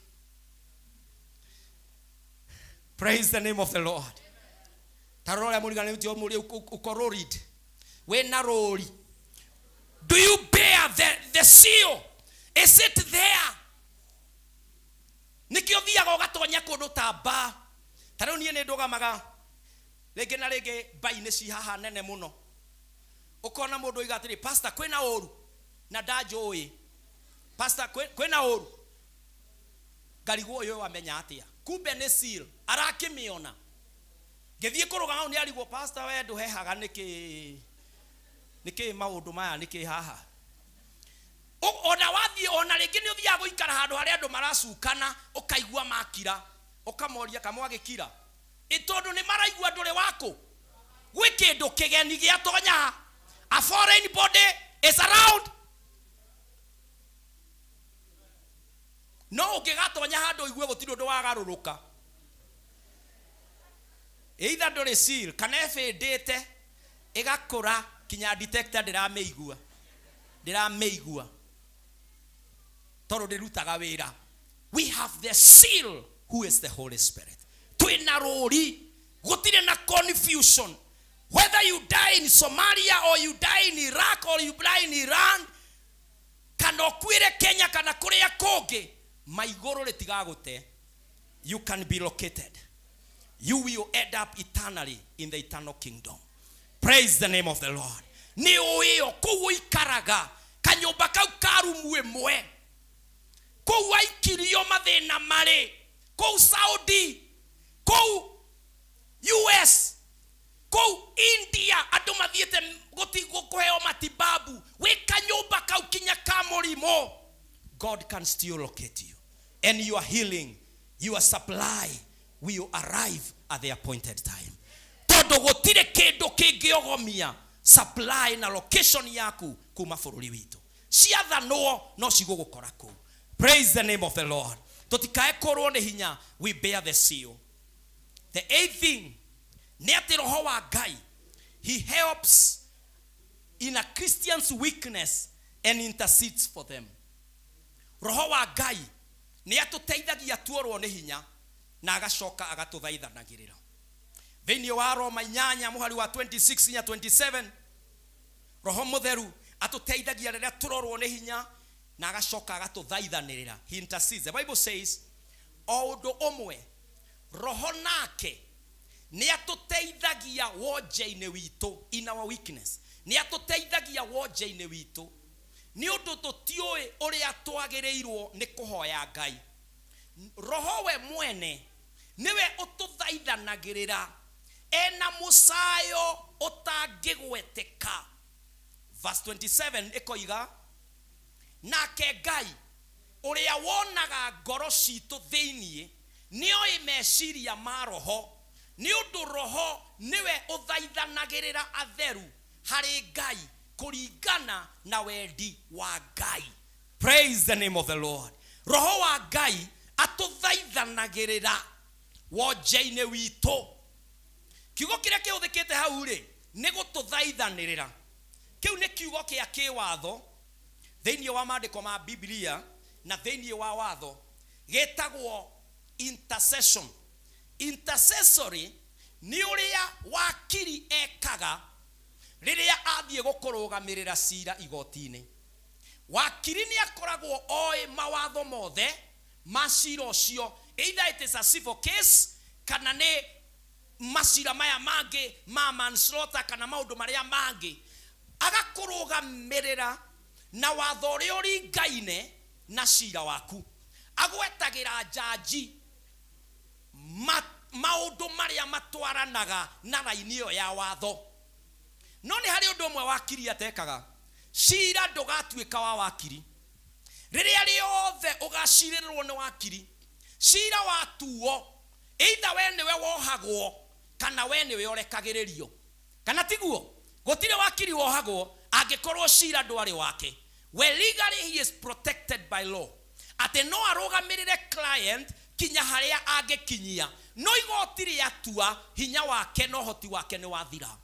Speaker 3: Praise the name of the Lord. Ta rora ũrĩa mũriganĩtie ũmũrie ũko rũrid wĩna rũri. Do you bear the seal? Is it there? Nĩkĩo thiaga ũgatonya kũndũ ta bar. Ta rĩu niĩ nĩ ndũgamaga rĩngĩ na rĩngĩ bar-inĩ ci haha nene mũno, ũkona mũndũ oiga atĩrĩ, pastor, kwĩna ũru na ndanjũĩ. Pastor, kwĩna ũru. Ngarigwo ũyũ wamenya atĩa? Kumbe nĩ seal arakĩmĩona. Ngĩthiĩ kũrũgama hau nĩ arigwo, pastor, we ndũhehaga nĩkĩ? Nĩkĩ maũndũ maya nĩkĩ haha? Ona wathiĩ ona rĩngĩ nĩ ũthiaga gũikara handũ harĩa andũ maracukana, ũkaigua makira, ũkamoria kamwagĩkira, ĩ tondũ nĩ maraigua ndũrĩ waku. Gwĩ kĩndũ kĩgeni gĩatonya, a foreign body is around. No ũngĩgatonya handũ ũigue gũtirĩ ũndũ wagarũrũka, either ndũrĩ seal kana ĩbĩndĩte ĩgakũra kinya detector ndĩramĩigua, ndĩramĩigua tondũ ndĩrutaga wĩra. We have the seal, who is the Holy Spirit. Twĩna rũri, gũtirĩ na confusion. Whether you die in Somalia or you die in Iraq or you die in Iran, kana ũkuĩre Kenya kana kũrĩa kũngĩ, maigũrũ rĩtigagũte. You can be located. You will end up eternally in the eternal kingdom. Praise the name of the Lord. Nĩ ũĩyo kũu ũikaraga kanyũmba kau ka rumu ĩmwe, kũu aikirio mathĩna marĩ kũu Saudi, kũu US, kũu India, andũ mathiĩte kũheo matibabu, wĩ kanyũmba kau kinya ka mũrimũ, God can still locate you, and your healing, your supply will arrive at the appointed time, tondũ gũtirĩ kĩndũ kĩngĩogomia supply na location yaku kuma bũrũri witũ. Ciathanwo no cigũgũkora kũu. Praise the name of the Lord. Tũtikae kũrwo nĩ hinya. We bear the seal. The eighth thing nĩ atĩ Roho wa Ngai, he helps in a Christian's weakness and intercedes for them. Roho wa Ngai nĩ atũteithagia tuorwo nĩ hinya na agacoka agatũthaithanagĩrĩra. Thĩinĩ wa Roma 8 mũhari wa 26 nginya 27, Roho Mũtheru atũteithagia rĩrĩa tũrorwo nĩ hinya na agacoka agatũthaithanĩrĩra. He intercedes. The Bible says, o ũndũ ũmwe Roho nake nĩ atũteithagia wonje-inĩ witũ, in our weakness, nĩ atũteithagia wonje-inĩ witũ, nĩ ũndũ tũtiũĩ ũrĩa twagĩrĩirwo nĩ kũhoya Ngai. Roho we mwene nĩwe ũtũthaithanagĩrĩra ena mũcayo ũtangĩgweteka. Verse 27 ĩkoiga, nake Ngai ũrĩa wonaga ngoro citũ thĩiniĩ nĩoĩ meciria ma Roho, nĩ ũndũ Roho nĩwe ũthaithanagĩrĩra atheru harĩ Ngai kũringana na wendi wa Ngai. Praise the name of the Lord. Roho wa Ngai atũthaithanagĩrĩra wonje-inĩ witũ. Kiugo kĩrĩa kĩhũthĩkĩte hau rĩ, nĩ gũtũthaithanĩrĩra. Kĩu nĩ kiugo kĩa kĩwatho thĩinĩ wa maandĩko ma Biblia na thĩinĩ wa watho, gĩtagwo intercession. Intercessory nĩ ũrĩa wakiri ekaga rĩrĩa athiĩ gũkũrũgamĩrĩra cira igoti-inĩ. Wakiri nĩ akoragwo oĩ mawatho mothe ma cira ũcio, either it is a civil case kana nĩ macira maya mangĩ ma manslaughter kana maũndũ marĩa mangĩ, agakũrũgamĩrĩra na watho ũrĩa ũringaine na cira waku. Agwetagĩra njanji maũndũ marĩa matwaranaga na raini ĩyo ya watho. No nĩ harĩ ũndũ ũmwe wakiri atekaga. Cira ndũgatuĩka wa wakiri. Rĩrĩa rĩothe ũgacirĩrwo nĩ wakiri, cira watuo, either we nĩwe wohagwo kana we nĩwe ũrekagĩrĩrio, kana tiguo? Gũtirĩ wakiri wohagwo angĩkorwo cira ndwarĩ wake. We legally he is protected by law, atĩ no arũgamĩrĩre client kinya harĩa angĩkinyia, no igoti rĩatua, hinya wake na ũhoti wake nĩ wathira.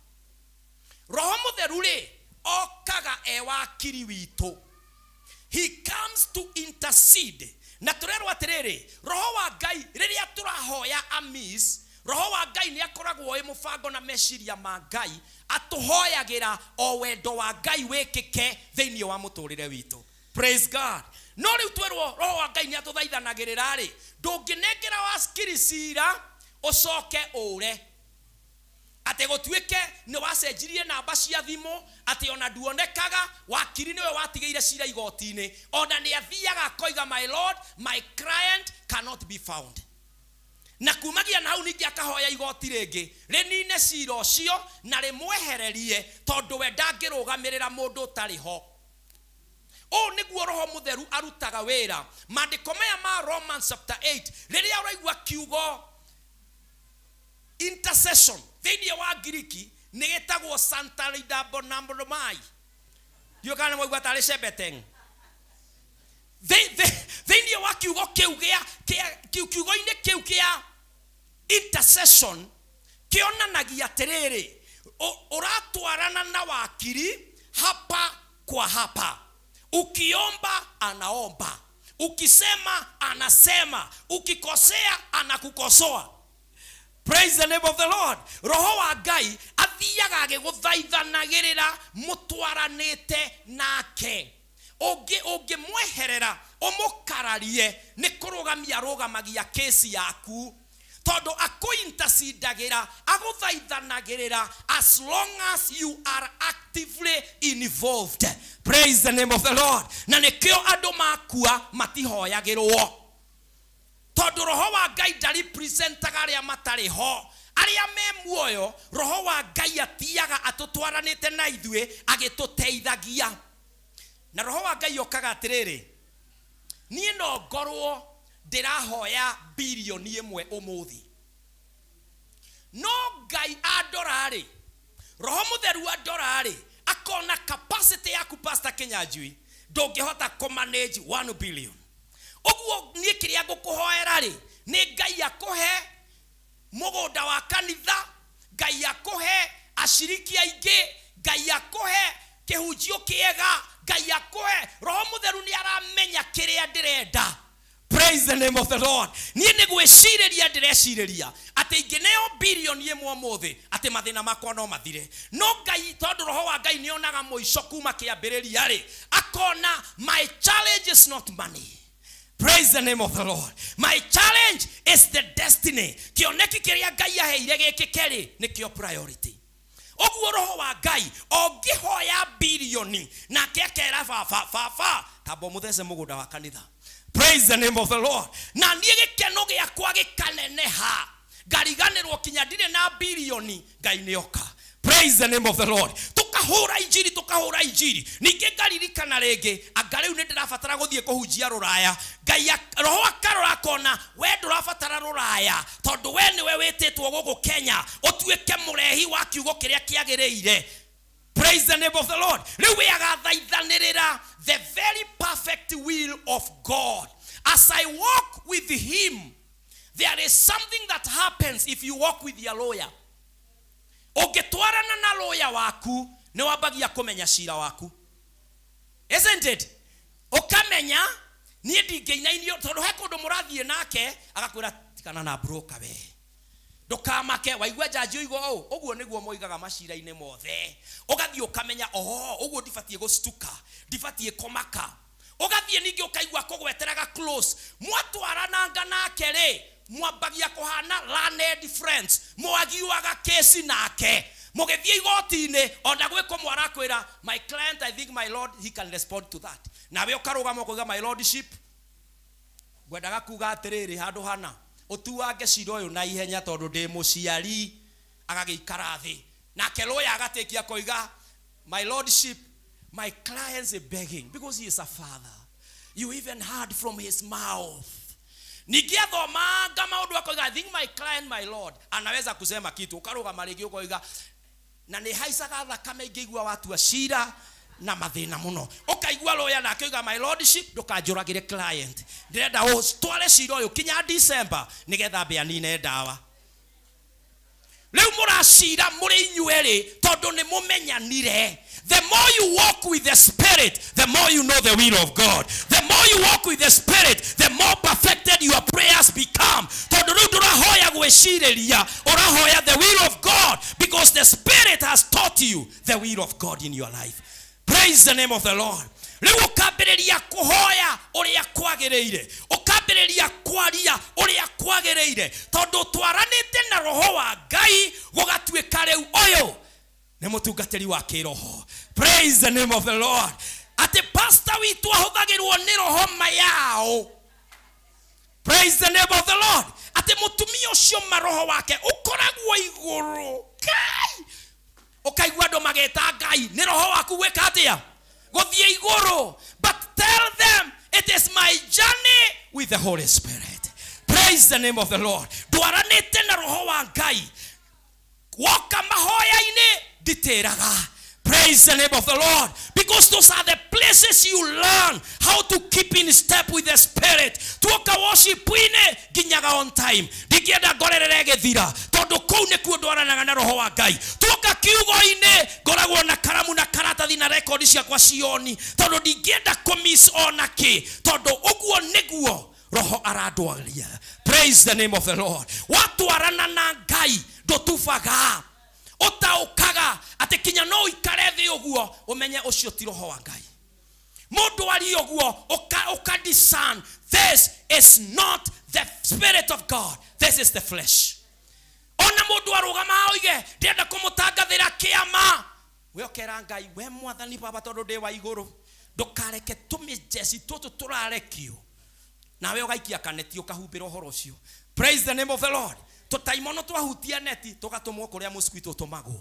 Speaker 3: Roho Mũtheru rĩ, okaga e wakiri witũ. He comes to intercede. Na tũrerwo atĩrĩrĩ, Roho wa Ngai rĩrĩa tũrahoya amis, Roho wa Ngai nĩ akoragwo ĩ mũbango na meciria ma Ngai, atũhoyagĩra o wendo wa Ngai wĩkĩke thĩinĩ wa mũtũrĩre witũ. Praise God. No rĩu twerwo Roho wa Ngai nĩ atũthaithanagĩrĩra rĩ, ndũngĩnengera wakiri cira ũcoke ũre, atĩ gũtuĩke nĩ wacenjirie namba cia thimũ, atĩ ona nduonekaga. Wakiri nĩwe watigĩire cira igoti-inĩ, ona nĩ athiaga akoiga, "My lord, my client cannot be found." Na kumagia na hau ningĩ akahoya igoti rĩngĩ rĩnine cira ũcio na rĩmwehererie, tondũ we ndangĩrũgamĩrĩra mũndũ ũtarĩ ho. Ũũ nĩguo Roho Mũtheru arutaga wĩra. Maandĩko maya ma Romans chapter 8, rĩrĩa ũraigua kiugo intercession thĩinĩ wa Ngiriki nĩ gĩtagwo santalidabonamai. Ndiũĩ kana nĩ mwaigua tarĩ Shebeteng. Thĩinĩ wa kiugo kĩu gĩa kiugo-inĩ kĩu kĩa intercession kĩonanagia atĩrĩrĩ, ũratwarana na wakiri hapa kwa hapa. Ukiomba anaomba, ukisema anasema, ukikosea anakukosoa. Praise the name of the Lord. Roho wa Ngai athiaga agĩgũthaithanagĩrĩra mũtwaranĩte nake. Ũngĩmweherera ũmũkararie, nĩ kũrũgamia arũgamagia kesi yaku, tondũ akũintercedagĩra, agũthaithanagĩrĩra as long as you are actively involved. Praise the name of the Lord. Na nĩkĩo andũ makua matihoyagĩrwo, tondũ Roho wa Ngai ndarepresentaga arĩa matarĩ ho. Arĩa me muoyo, Roho wa Ngai atiaga atũtwaranĩte na ithuĩ agĩtũteithagia. Na Roho wa Ngai okaga atĩrĩrĩ, niĩ no ngorwo ndĩrahoya bilioni ĩmwe ũmũthĩ, no Ngai andora-rĩ, Roho Mũtheru andora-rĩ, akona capacity yaku, Pastor Kinyanjui, ndũngĩhota kũmanage 1 billion. Ũguo niĩ kĩrĩa ngũkũhoera-rĩ, nĩ Ngai akũhe mũgũnda wa kanitha, Ngai akũhe aciriki aingĩ, Ngai akũhe kĩhunjio kĩega, Ngai akũhe. Roho Mũtheru nĩ aramenya kĩrĩa ndĩrenda. Praise the name of the Lord. Niĩ nĩ gwĩcirĩria ndĩrecirĩria atĩ ingĩneo bilioni ĩmwe ũmũthĩ, atĩ mathĩna makwa no mathire. No Ngai, tondũ Roho wa Ngai nĩ onaga mũico kuma kĩambĩrĩria rĩ, akona my challenge is not money. Praise the name of the Lord. My challenge is the destiny. Kĩoneki kĩrĩa Ngai aheire gĩkĩke rĩ, nĩkĩo priority. Ũguo Roho wa Ngai ũngĩhoya bilioni, nake akera baba, baba tamba ũmũthece mũgũnda wa kanitha. Praise the name of the Lord. Na niĩ gĩkeno gĩakwa gĩkaneneha, ngariganĩrwo kinya ndirĩ na bilioni, Ngai nĩoka. Praise the name of the Lord. Tukahũra injiri, tukahũra injiri, ningĩ ngaririkana rĩngĩ anga rĩu nĩ ndĩrabatara gũthiĩ kũhunjia rũraya. Ngai Roho akarora akona we ndũrabatara rũraya, tondũ we nĩwe wĩtĩtwo gũkũ Kenya ũtuĩke mũrehi wa kiugo kĩrĩa kĩagĩrĩire. Praise the name of the Lord. Rĩu we agathaithanĩrĩra the very perfect will of God. As I walk with him, there is something that happens if you walk with your lawyer. Ũngĩtwarana na lawyer waku, nĩ wambagia kũmenya cira waku, isn't it? Ũkamenya niĩ ndingĩinainio, tondũ he kũndũ mũrathiĩ nake agakwĩra tikana na broker, we ndũkamake, waigua jaji oiga ũũ, ũguo nĩguo moigaga macira-inĩ mothe. Ũgathiĩ ũkamenya oho, ũguo ndibatiĩ gũcituka, ndibatiĩ kũmaka. Ũgathiĩ ningĩ ũkaigua kũgweteraga close. Mwatwarananga nake rĩ, mwambagia kũhana learned friends, mwagiuaga kesi nake mũgĩthiĩ igoti-inĩ, ona gwĩ kũmwe arakwĩra, my client, I think my lord he can respond to that. Nawe ũkarũgama ũkauga, my lordship, ngwendaga kuga atĩrĩrĩ, handũ hana ũtuange cira ũyũ na ihenya tondũ ndĩ mũciari. Agagĩikara thĩ nake lawyer agatĩkia koiga, my lordship, my client is begging because he is a father. You even heard from his mouth. Ningĩ athomanga maũndũ akoiga, I think my client, my lord, anaweza kusema kitu. Ũkarũgama rĩngĩ ũkoiga, na nĩ haicaga thakame ingĩigua watua cira na mathĩna mũno. Ũkaigua lawyer nake oiga, my lordship, ndũkanjũragĩre client, ndĩrenda ũtware cira ũyũ kinya December nĩgetha ambe anine ndawa. Rĩu mũracira mũrĩ inyuerĩ tondũ nĩ mũmenyanire. The more you walk with the Spirit, the more you know the will of God. The more you walk with the Spirit, the more perfected your prayers become, tondũ rĩu ndũrahoya gwĩcirĩria, ũrahoya the will of God, because the Spirit has taught you the will of God in your life. Praise the name of the Lord. Rĩu ũkambĩrĩria kũhoya ũrĩa kwagĩrĩire, ũkambĩrĩria kwaria ũrĩa kwagĩrĩire, tondũ twaranĩte na Roho wa Ngai, gũgatuĩka rĩu ũyũ nĩ mũtungatĩri wa kĩroho. Praise the name of the Lord. Atĩ pastor witũ ahũthagĩrwo nĩ roho mayao. Praise the name of the Lord. Atĩ mũtumia ũcio maroho wake ũkoragwo igũrũ. Ngai, ũkaigua andũ mageta Ngai nĩ roho waku gwĩka atĩa? Gũthiĩ igũrũ. But Tell them it is my journey with the Holy Spirit. Praise the name of the Lord. Ndwaranĩte na roho wa Ngai. Woka mahoya-inĩ nditĩraga. Praise the name of the Lord. Because those are the places you learn how to keep in step with the Spirit. Tuoka worship-inĩ nginyaga on time. Ndingĩenda ngorerere gĩthira tondũ kũu nĩkuo ndwaranaga na roho wa Ngai. Tuoka kiugo-inĩ ngoragwo na karamu na karatathi na rekondi ciakwa cioni tondũ ndingĩenda kũmiss ona kĩ, tondũ ũguo nĩguo roho arandwaria. Praise the name of the Lord. Watwarana na Ngai ndũtubaga, ũtaũkaga atĩ kinya no ũikare thĩ ũguo ũmenye ũcio ti roho wa Ngai. Mũndũ ari ũguo ũka discern this is not the spirit of God, this is the flesh. Ona mũndũ arũgama oige ndĩrenda kũmũtangathĩra kĩama, we ũkera Ngai, we mwathani baba, tondũ ndĩ wa igũrũ, ndũkareke tũmĩjeci tũtũ tũrarekio, nawe ũgaikia kaneti ũkahumbĩra ũhoro ũcio. Praise the name of the Lord. Tũtaimono twahutia neti tũgatũmwo kũrĩa mosquito ũtũmagwo.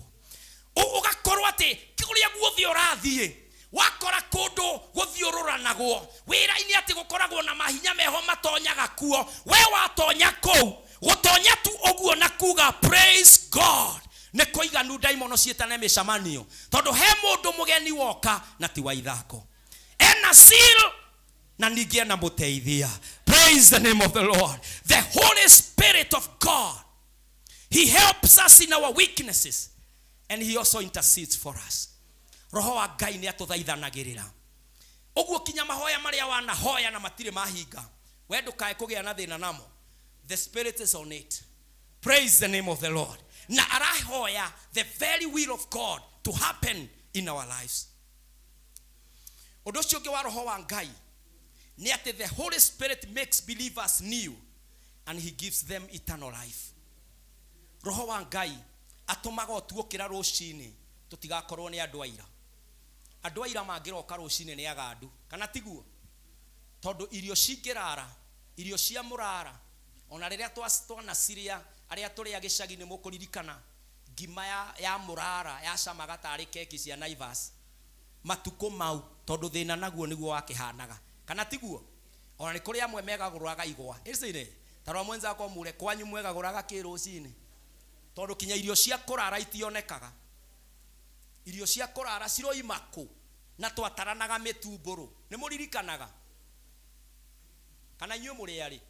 Speaker 3: Ũgakorwo atĩ kũrĩa guothe ũrathiĩ wakora kũndũ gũthiũrũranagwo wĩra-inĩ, atĩ gũkoragwo na mahinya meho matonyaga kuo. We watonya kũu, gũtonya tu ũguo na kuga praise God nĩ kũiganu ndaimono ciĩtane mĩcemanio, tondũ he mũndũ mũgeni woka na ti wa ithako, ena seal na ningĩ ena mũteithia. Praise the name of the Lord. The Holy Spirit of God, he helps us in our weaknesses and he also intercedes for us. Roho wa Ngai nĩ atũthaithanagĩrĩra ũguo kinya mahoya marĩa wanahoya na matirĩ mahinga, we ndũkae kũgĩa na thĩna namo. The Spirit is on it. Praise the name of the Lord. Na arahoya the very will of God to happen in our lives. Ũndũ ũcio ũngĩ wa roho wa Ngai nĩ atĩ the Holy Spirit makes believers new and he gives them eternal life. Roho wa Ngai atũmaga ũtuokĩra rũcinĩ tũtigakorwo nĩ andũ aira. Andũ aira mangĩroka rũcinĩ nĩ agandu, kana tiguo? Tondũ irio cingĩrara, irio cia mũrara, ona rĩrĩa twanacirĩa arĩa tũrĩa gĩcagi nĩ mũkũririkana ngima ya mũrara yacamaga tarĩ keki cia Naivas matukũ mau, tondũ thĩna naguo nĩguo wakĩhanaga, kana tiguo? Ona nĩ kũrĩ amwe megagũraga igwa ĩcire tarora mwenzakwa mure kwanyu mwegagũraga kĩ rũcinĩ, tondũ kinya irio cia kũrara itionekaga. Irio cia kũrara ciroima kũ? Na twataranaga mĩtumbũrũ, nĩ mũririkanaga kana inyuĩ mũrĩ arĩ?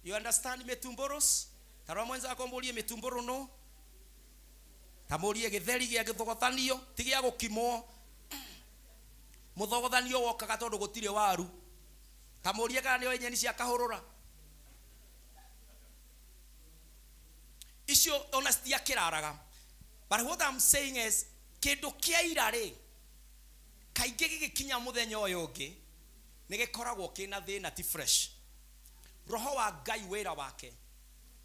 Speaker 3: You understand mĩtumbũrũs? Tarora mwenzakwa mũrie mĩtumbũrũ no ta mũrie gĩtheri gĩa gĩthogothanio ti gĩa gũkimwo. Mũthogothanio wokaga tondũ gũtirĩ waru. Ta mũrie kana nĩoĩ nyeni cia kahũrũra icio ona citiakĩraraga. But what I'm saying is, kĩndũ kĩa ira rĩ, kaingĩ gĩgĩkinya mũthenya ũyũ ũngĩ nĩ gĩkoragwo kĩna thĩna, ti fresh. Roho wa Ngai wĩra wake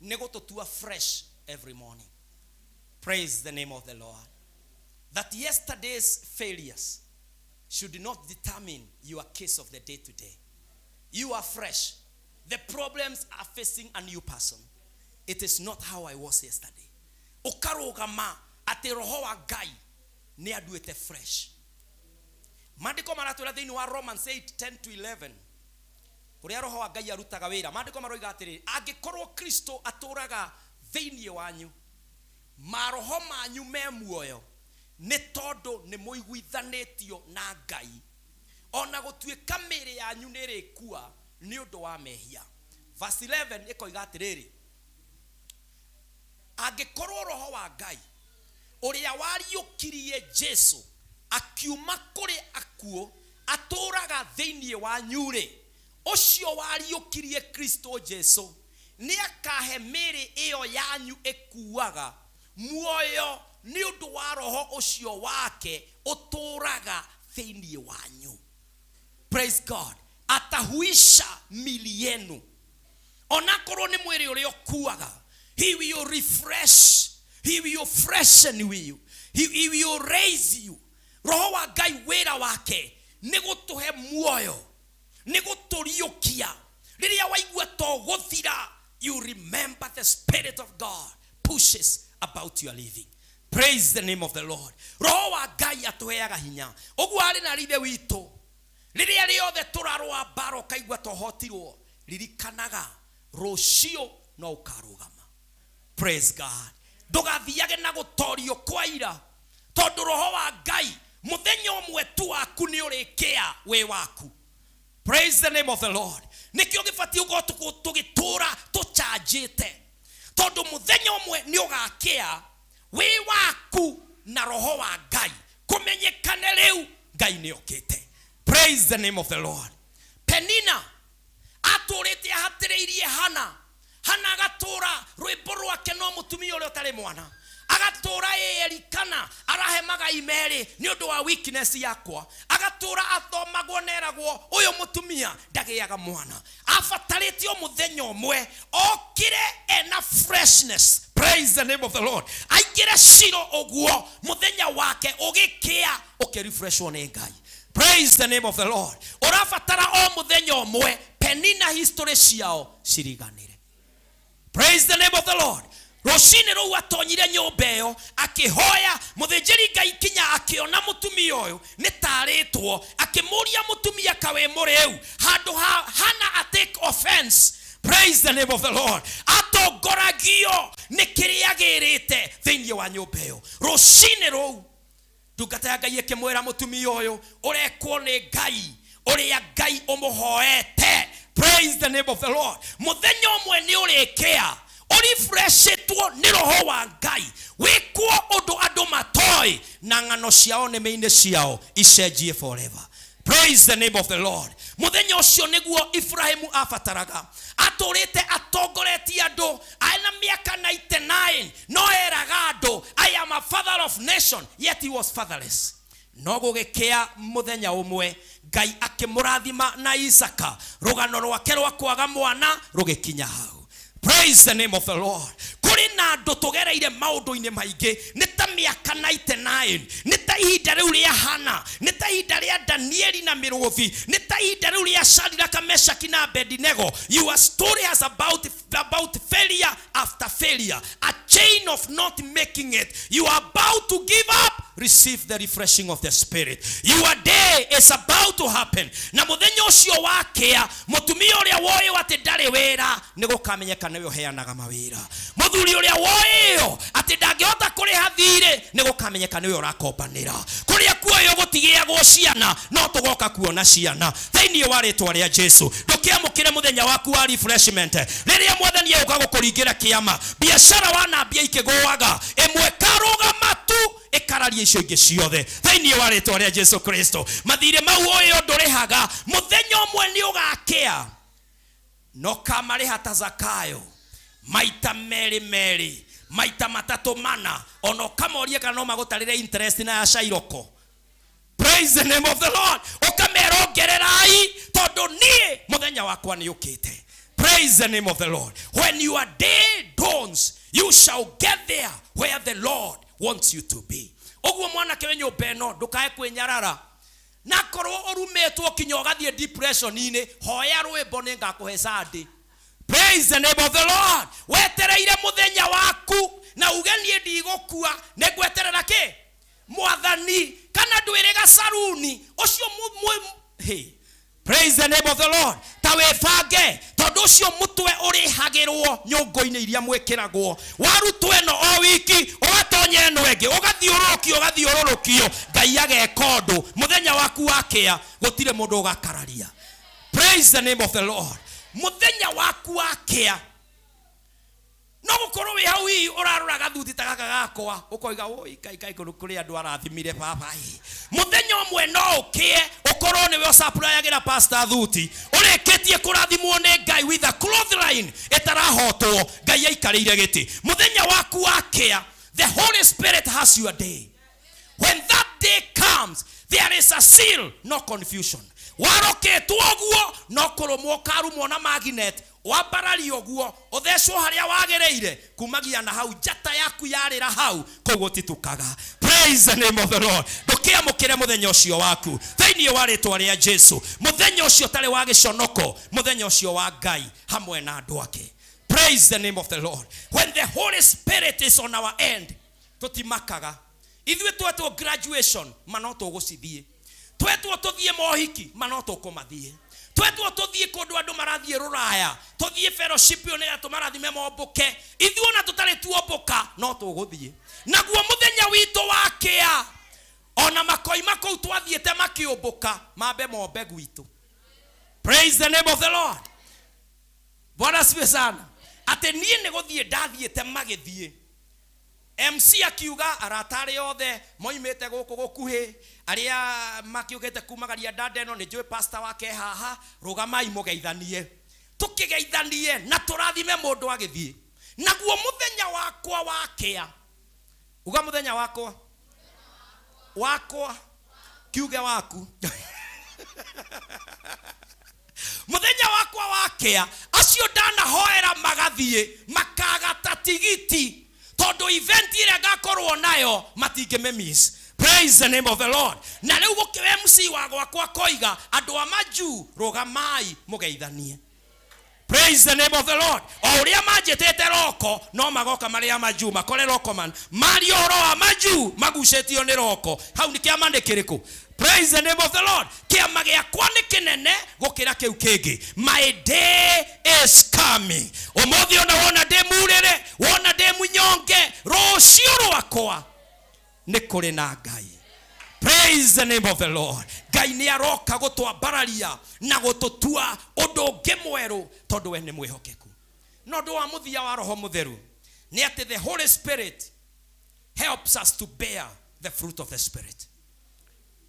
Speaker 3: nĩ gũtũtua fresh every morning. Praise the name of the Lord. That yesterday's failures should not determine your case of the day today. You are fresh. The problems are facing a new person. It is not how I was yesterday. Ũkarũgama atĩ roho wa Ngai nĩ anduĩte fresh. Maandĩko maratwĩra thĩinĩ wa Romans 8:10 to 11 kũrĩa roho wa Ngai arutaga wĩra. Maandĩko maroiga atĩrĩrĩ, angĩkorwo Kristo atũraga thĩinĩ wanyu, maroho manyu me muoyo nĩ tondũ nĩ mũiguithanĩtio na Ngai, ona gũtuĩka mĩĩrĩ yanyu nĩ ĩrĩkua nĩ ũndũ wa mehia. Verse 11 ĩkoiga atĩrĩrĩ, angĩkorwo roho wa Ngai ũrĩa wariũkirie Jesu akiuma kũrĩ akuũ atũraga thĩinĩ wanyu rĩ, ũcio wariũkirie Kristo Jesu nĩ akahe mĩĩrĩ ĩyo yanyu ĩkuaga muoyo nĩ ũndũ wa roho ũcio wake ũtũraga thĩinĩ wanyu. Praise God. Atahuisha mili yenu. Onakorwo nĩ mwĩrĩ ũrĩa ũkuaga, he will refresh, he will freshen you, he will raise you. Roho wa Ngai wĩra wake nĩ gũtũhe muoyo, nĩ gũtũriũkia. Rĩrĩa waigua to gũthira, you remember the Spirit of God pushes about your living. Praise the name of the Lord. Roho wa Ngai atũheaga hinya. Ũguo arĩ na ithe witũ, rĩrĩa rĩothe tũrarũa mbara ũkaigua tohotirwo, ririkanaga rũciũ no ũkarũgama. Praise God. Ndũgathiage na gũtorio kwa ira, tondũ roho wa Ngai mũthenya ũmwe tu waku nĩ ũrĩkĩa wĩ waku. Praise the name of the Lord. Nĩkĩo gĩbatiĩ gũkorwo tũgĩtũra tũcanjĩte, tondũ mũthenya ũmwe nĩ ũgakĩa wĩ waku na roho wa Ngai kũmenyekane rĩu Ngai nĩ okĩte. Praise the name of the Lord. Penina atũrĩte ahatĩrĩirie Hana. Hana agatũra rwĩmbo rwake no mũtumia ũrĩa ũtarĩ mwana, agatũra ĩrikana arahe magai merĩ nĩ ũndũ wa weakness yakwa, agatũra athomagwo neragwo ũyũ mũtumia ndagĩaga mwana. Abatarĩte o mũthenya ũmwe okire ena freshness. Praise the name of the Lord. Aingĩre Shilo ũguo mũthenya wake ũgĩkĩa ũkĩrefreshwo nĩ Ngai. Praise the name of the Lord. Ũrabatara o mũthenya ũmwe Penina history ciao ciriganĩre. Praise the name of the Lord. Rũcinĩ rũu atonyire nyũmba ĩyo akĩhoya mũthĩnjĩri Ngai kinya akĩona mũtumia ũyũ nĩ tarĩtwo, akĩmũria mũtumia kawĩ mũrĩu, handũ ha Hana a take offense. Praise the name of the Lord. Atongoragio nĩ kĩrĩa agĩrĩte thĩinĩ wa nyũmba ĩyo. Rũcinĩ rũu ndungata ya Ngai ĩkĩmwĩra mũtumia ũyũ ũrekwo nĩ Ngai ũrĩa Ngai ũmũhoete. Praise the name of the Lord. Mũthenya ũmwe nĩ ũrĩkĩa ũrefreshĩtwo nĩ roho wa Ngai, wĩkwo ũndũ andũ matoĩ na ng'ano ciao nĩmĩ-inĩ ciao icenjie forever. Praise the name of the Lord. Mũthenya ũcio nĩguo Ibrahimu abataraga. Atũrĩte atongoretie andũ ena mĩaka 99, no eraga andũ I am a father of nation, yet he was fatherless. No gũgĩkĩa mũthenya ũmwe Ngai akĩmũrathima na Isaka, rũgano rwake rwa kwaga mwana rũgĩkinya hau. Praise the name of the Lord. Kũrĩ na andũ tũgereire maũndũ-inĩ maingĩ, nĩ ta mĩaka 99, nĩ ta ihinda rĩu rĩa Hana, nĩ ta ihinda rĩa Danieli na mĩrũthi, nĩ ta ihinda rĩu rĩa Shadraka, Meshaki na Abednego. Your story has about failure after failure, a chain of not making it. You are about to give up. Receive the refreshing of the Spirit. Your day is about to happen. Na mũthenya ũcio wakĩa, mũtumia ũrĩa woĩyo atĩ ndarĩ wĩra, nĩ gũkamenyeka nĩwe ũheanaga mawĩra. Mũthuri ũrĩa woĩyo atĩ ndangĩhota kũrĩha thirĩ, nĩ gũkamenyeka nĩwe ũrakombanĩra. Kũrĩa kuoywo gũtigĩagwo ciana, no tũgoka kuona ciana. Thĩinĩ wa rĩtwa rĩa Jesu, ndũkĩamũkĩre mũthenya waku wa refreshment. Rĩrĩa mwathani egũka gũkũringĩra kĩama, biacara wanambia ikĩgũaga, ĩmwe karũgama tu ĩkararia icio ingĩ ciothe. Thĩinĩ wa rĩtwa rĩa Jesu Kristo, mathirĩ mau ũyũ ndũrĩhaga, mũthenya ũmwe nĩ ũgakĩa no kamarĩha ta Zakayo maita merĩ merĩ, maita matatũ mana, ona ũkamoria kana no magũtarĩre interest na ya Shairoko. Praise the name of the Lord. Ũkamera ongererai tondũ niĩ mũthenya wakwa nĩ ũkĩte. Praise the name of the Lord. When your day dawns, you shall get there where the Lord wants you to be. Ũguo mwanake wĩ nyũmba ĩno ndũkae kwĩnyarara, na korwo ũrumĩtwo kinya ũgathiĩ depression-inĩ, hoya rwĩmbo nĩ ngakũhe Sunday. Praise the name of the Lord. Wetereire mũthenya waku na uge niĩ ndigũkua, nĩ ngweterera kĩ mwathani, kana ndwĩrĩga saruni ũcio hey. Praise the name of the Lord. Ta wĩbange tondũ ũcio mũtwe ũrĩhagĩrwo nyũngũ-inĩ iria mwĩkĩragwo, warutwo ĩno o wiki ũgatonya ĩno ĩngĩ, ũgathiũrũrũkio ũgathiũrũrũkio, Ngai ageka ũndũ. Mũthenya waku wakĩa gũtirĩ mũndũ ũgakararia. Praise the name of the Lord. Mũthenya waku wakĩa no gũkorwo wĩ hau hihi ũrarora gathuti ta gaka gakwa ũkoiga oi kai kai kũndũ kũrĩ andũ arathimire baba ĩ. Mũthenya ũmwe no ũkĩe ũkorwo nĩwe ũcapurayagĩra pastor thuti, ũrĩkĩtie kũrathimwo nĩ Ngai with a cloth line ĩtarahotwo, Ngai aikarĩire gĩtĩ. Mũthenya waku wakĩa, the Holy Spirit has your day. When that day comes, there is a seal, no confusion. Waroketwo ũguo no kũrũmwo ũkarumwo na magnet, wambarario ũguo ũthecwo harĩa wagĩrĩire, kumagia na hau njata yaku yarĩra hau kũu gũtitukaga. Praise the name of the Lord. Ndũkĩamũkĩre mũthenya ũcio waku thĩinĩ wa rĩtwa rĩa Jesu, mũthenya ũcio ũtarĩ wa gĩconoko, mũthenya ũcio wa Ngai hamwe na andũ ake. Praise the name of the Lord. When the Holy Spirit is on our end, Tũtimakaga. Ithuĩ twetwo graduation, ma no tũgũcithiĩ. Twetwo tũthiĩ mohiki, ma no tũkũmathiĩ. Twetwo tũthiĩ kũndũ andũ marathiĩ rũraya, tũthiĩ fellowship ĩyo nĩgetha tũmarathime mombũke. Ithuĩ ona tũtarĩ tuombũka, no tũgũthiĩ. Naguo mũthenya witũ wa kĩa, ona makoima kũu twathiĩte makĩũmbũka, mambe mombe gwitũ. Praise the name of the Lord. Bwana asifiwe sana. Atĩ niĩ nĩ gũthiĩ ndathiĩte magĩthiĩ. MC akiuga arata arĩa othe moimĩte gũkũ gũkuhĩ, arĩa makĩũkĩte kumagaria ndanda ĩno, nĩ njũĩ pastor wake haha, rũgamai mũgeithanie. Tũkĩgeithanie na tũrathime mũndũ agĩthiĩ. Naguo mũthenya wakwa wa kĩa. Uga mũthenya wakwa. Wakwa. Kiuge waku. Mũthenya wakwa wa kĩa, acio ndanahoera magathiĩ, makagata tigiti. Tondũ event ĩrĩa ngakorwo nayo matingĩmĩmiss. Praise the name of the Lord. Na rĩu gũkĩ MC wa gwakwa koiga andũ a majuu rũgamai mũgeithanie. Praise the name of the Lord. O ũrĩa manjĩtĩte roko no magoka marĩ a majuu makore roko man. Maria ũhoro wa majuu magucĩtio nĩ roko. Hau nĩ kĩama nĩ kĩrĩkũ? Praise the name of the Lord. Kĩama gĩakwa nĩ kĩnene gũkĩra kĩu kĩngĩ. My day is coming. Ũmũthĩ ona wona ndĩ murĩre, wona ndĩ mũnyonge, rũciũ rwakwa nĩ kũrĩ na Ngai. Praise the name of the Lord. Ngai nĩ aroka gũtwambararia na gũtũtua ũndũ ũngĩ mwerũ tondũ we nĩ mwĩhokeku. Na ũndũ wa mũthia wa Roho Mũtheru nĩ atĩ the Holy Spirit helps us to bear the fruit of the Spirit.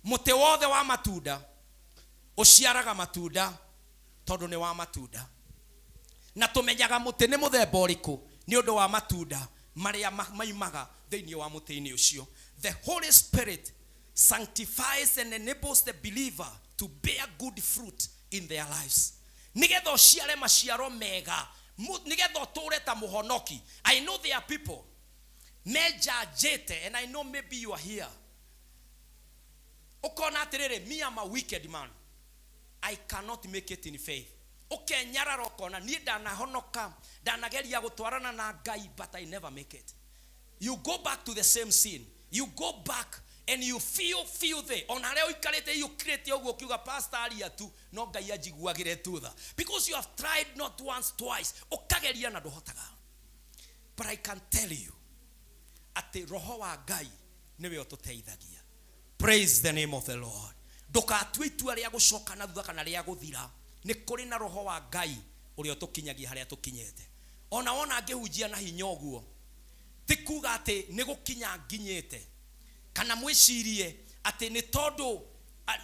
Speaker 3: Mũtĩ wothe wa matunda ũciaraga matunda tondũ nĩ wa matunda. Na tũmenyaga mũtĩ nĩ mũthemba ũrĩkũ nĩ ũndũ wa matunda marĩa maimaga thĩinĩ wa mũtĩ-inĩ ũcio. The Holy Spirit sanctifies and enables the believer to bear good fruit in their lives. Nĩgetha ũciare maciaro mega, nĩgetha ũtũre ta mũhonoki. I know there are people menjanjĩte, and I know maybe you are here. Ũkona atĩrĩrĩ, me am a wicked man. I cannot make it in faith. Ũkenyarara ũkona niĩ ndanahonoka, ndanageria gũtwarana na Ngai, but I never make it. You go back to the same sin. You go back and you feel filthy. Ona harĩa ũikarĩte ũkirĩte ũguo ũkiuga pastor aria tu, no Ngai anjiguagĩre thutha. Because you have tried not once, twice. Ũkageria na ndũhotaga. But I can tell you, atĩ Roho wa Ngai nĩwe ũtũteithagia. Praise the name of the Lord. Ndũgatue itua rĩa gũcoka na thutha kana rĩa gũthira. Nĩ kũrĩ na Roho wa Ngai ũrĩa ũtũkinyagia harĩa tũkinyĩte. Ona wona ngĩhunjia na hinya ũguo, ti kuga atĩ nĩ gũkinya nginyĩte, kana mwĩcirie atĩ nĩ tondũ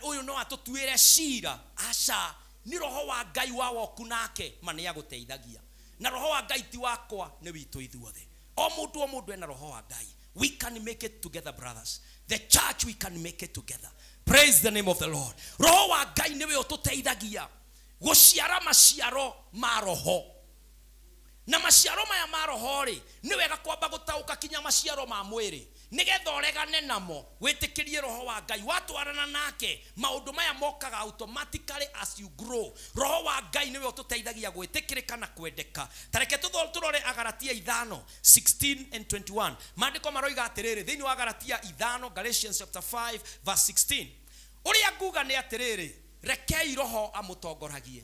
Speaker 3: ũyũ no atũtuĩre cira. Aca, nĩ Roho wa Ngai wa woku nake ma nĩ agũteithagia. Na Roho wa Ngai ti wakwa, nĩ witũ ithuothe. O mũndũ o mũndũ ena Roho wa Ngai. We can make it together, brothers. The church, we can make it together. Praise the name of the Lord. Roho wa Ngai nĩwe ũtũteithagia gũciara maciaro ma Roho. Na maciaro maya ma Roho rĩ, nĩ wega kwamba gũtaũka kinya maciaro ma mwĩrĩ, nĩgetha ũregane namo, wĩtĩkĩrie Roho wa Ngai. Watwarana nake, maũndũ maya mokaga automatically as you grow. Roho wa Ngai nĩwe ũtũteithagia gwĩtĩkĩrĩka na kwendeka. Ta reke tũrore Agalatia ithano, 16 and 21. Maandĩko maroiga atĩrĩrĩ, thĩinĩ wa Agalatia ithano, Galatians chapter 5 verse 16. Ũrĩa nguga nĩ atĩrĩrĩ, rekei Roho amũtongoragie.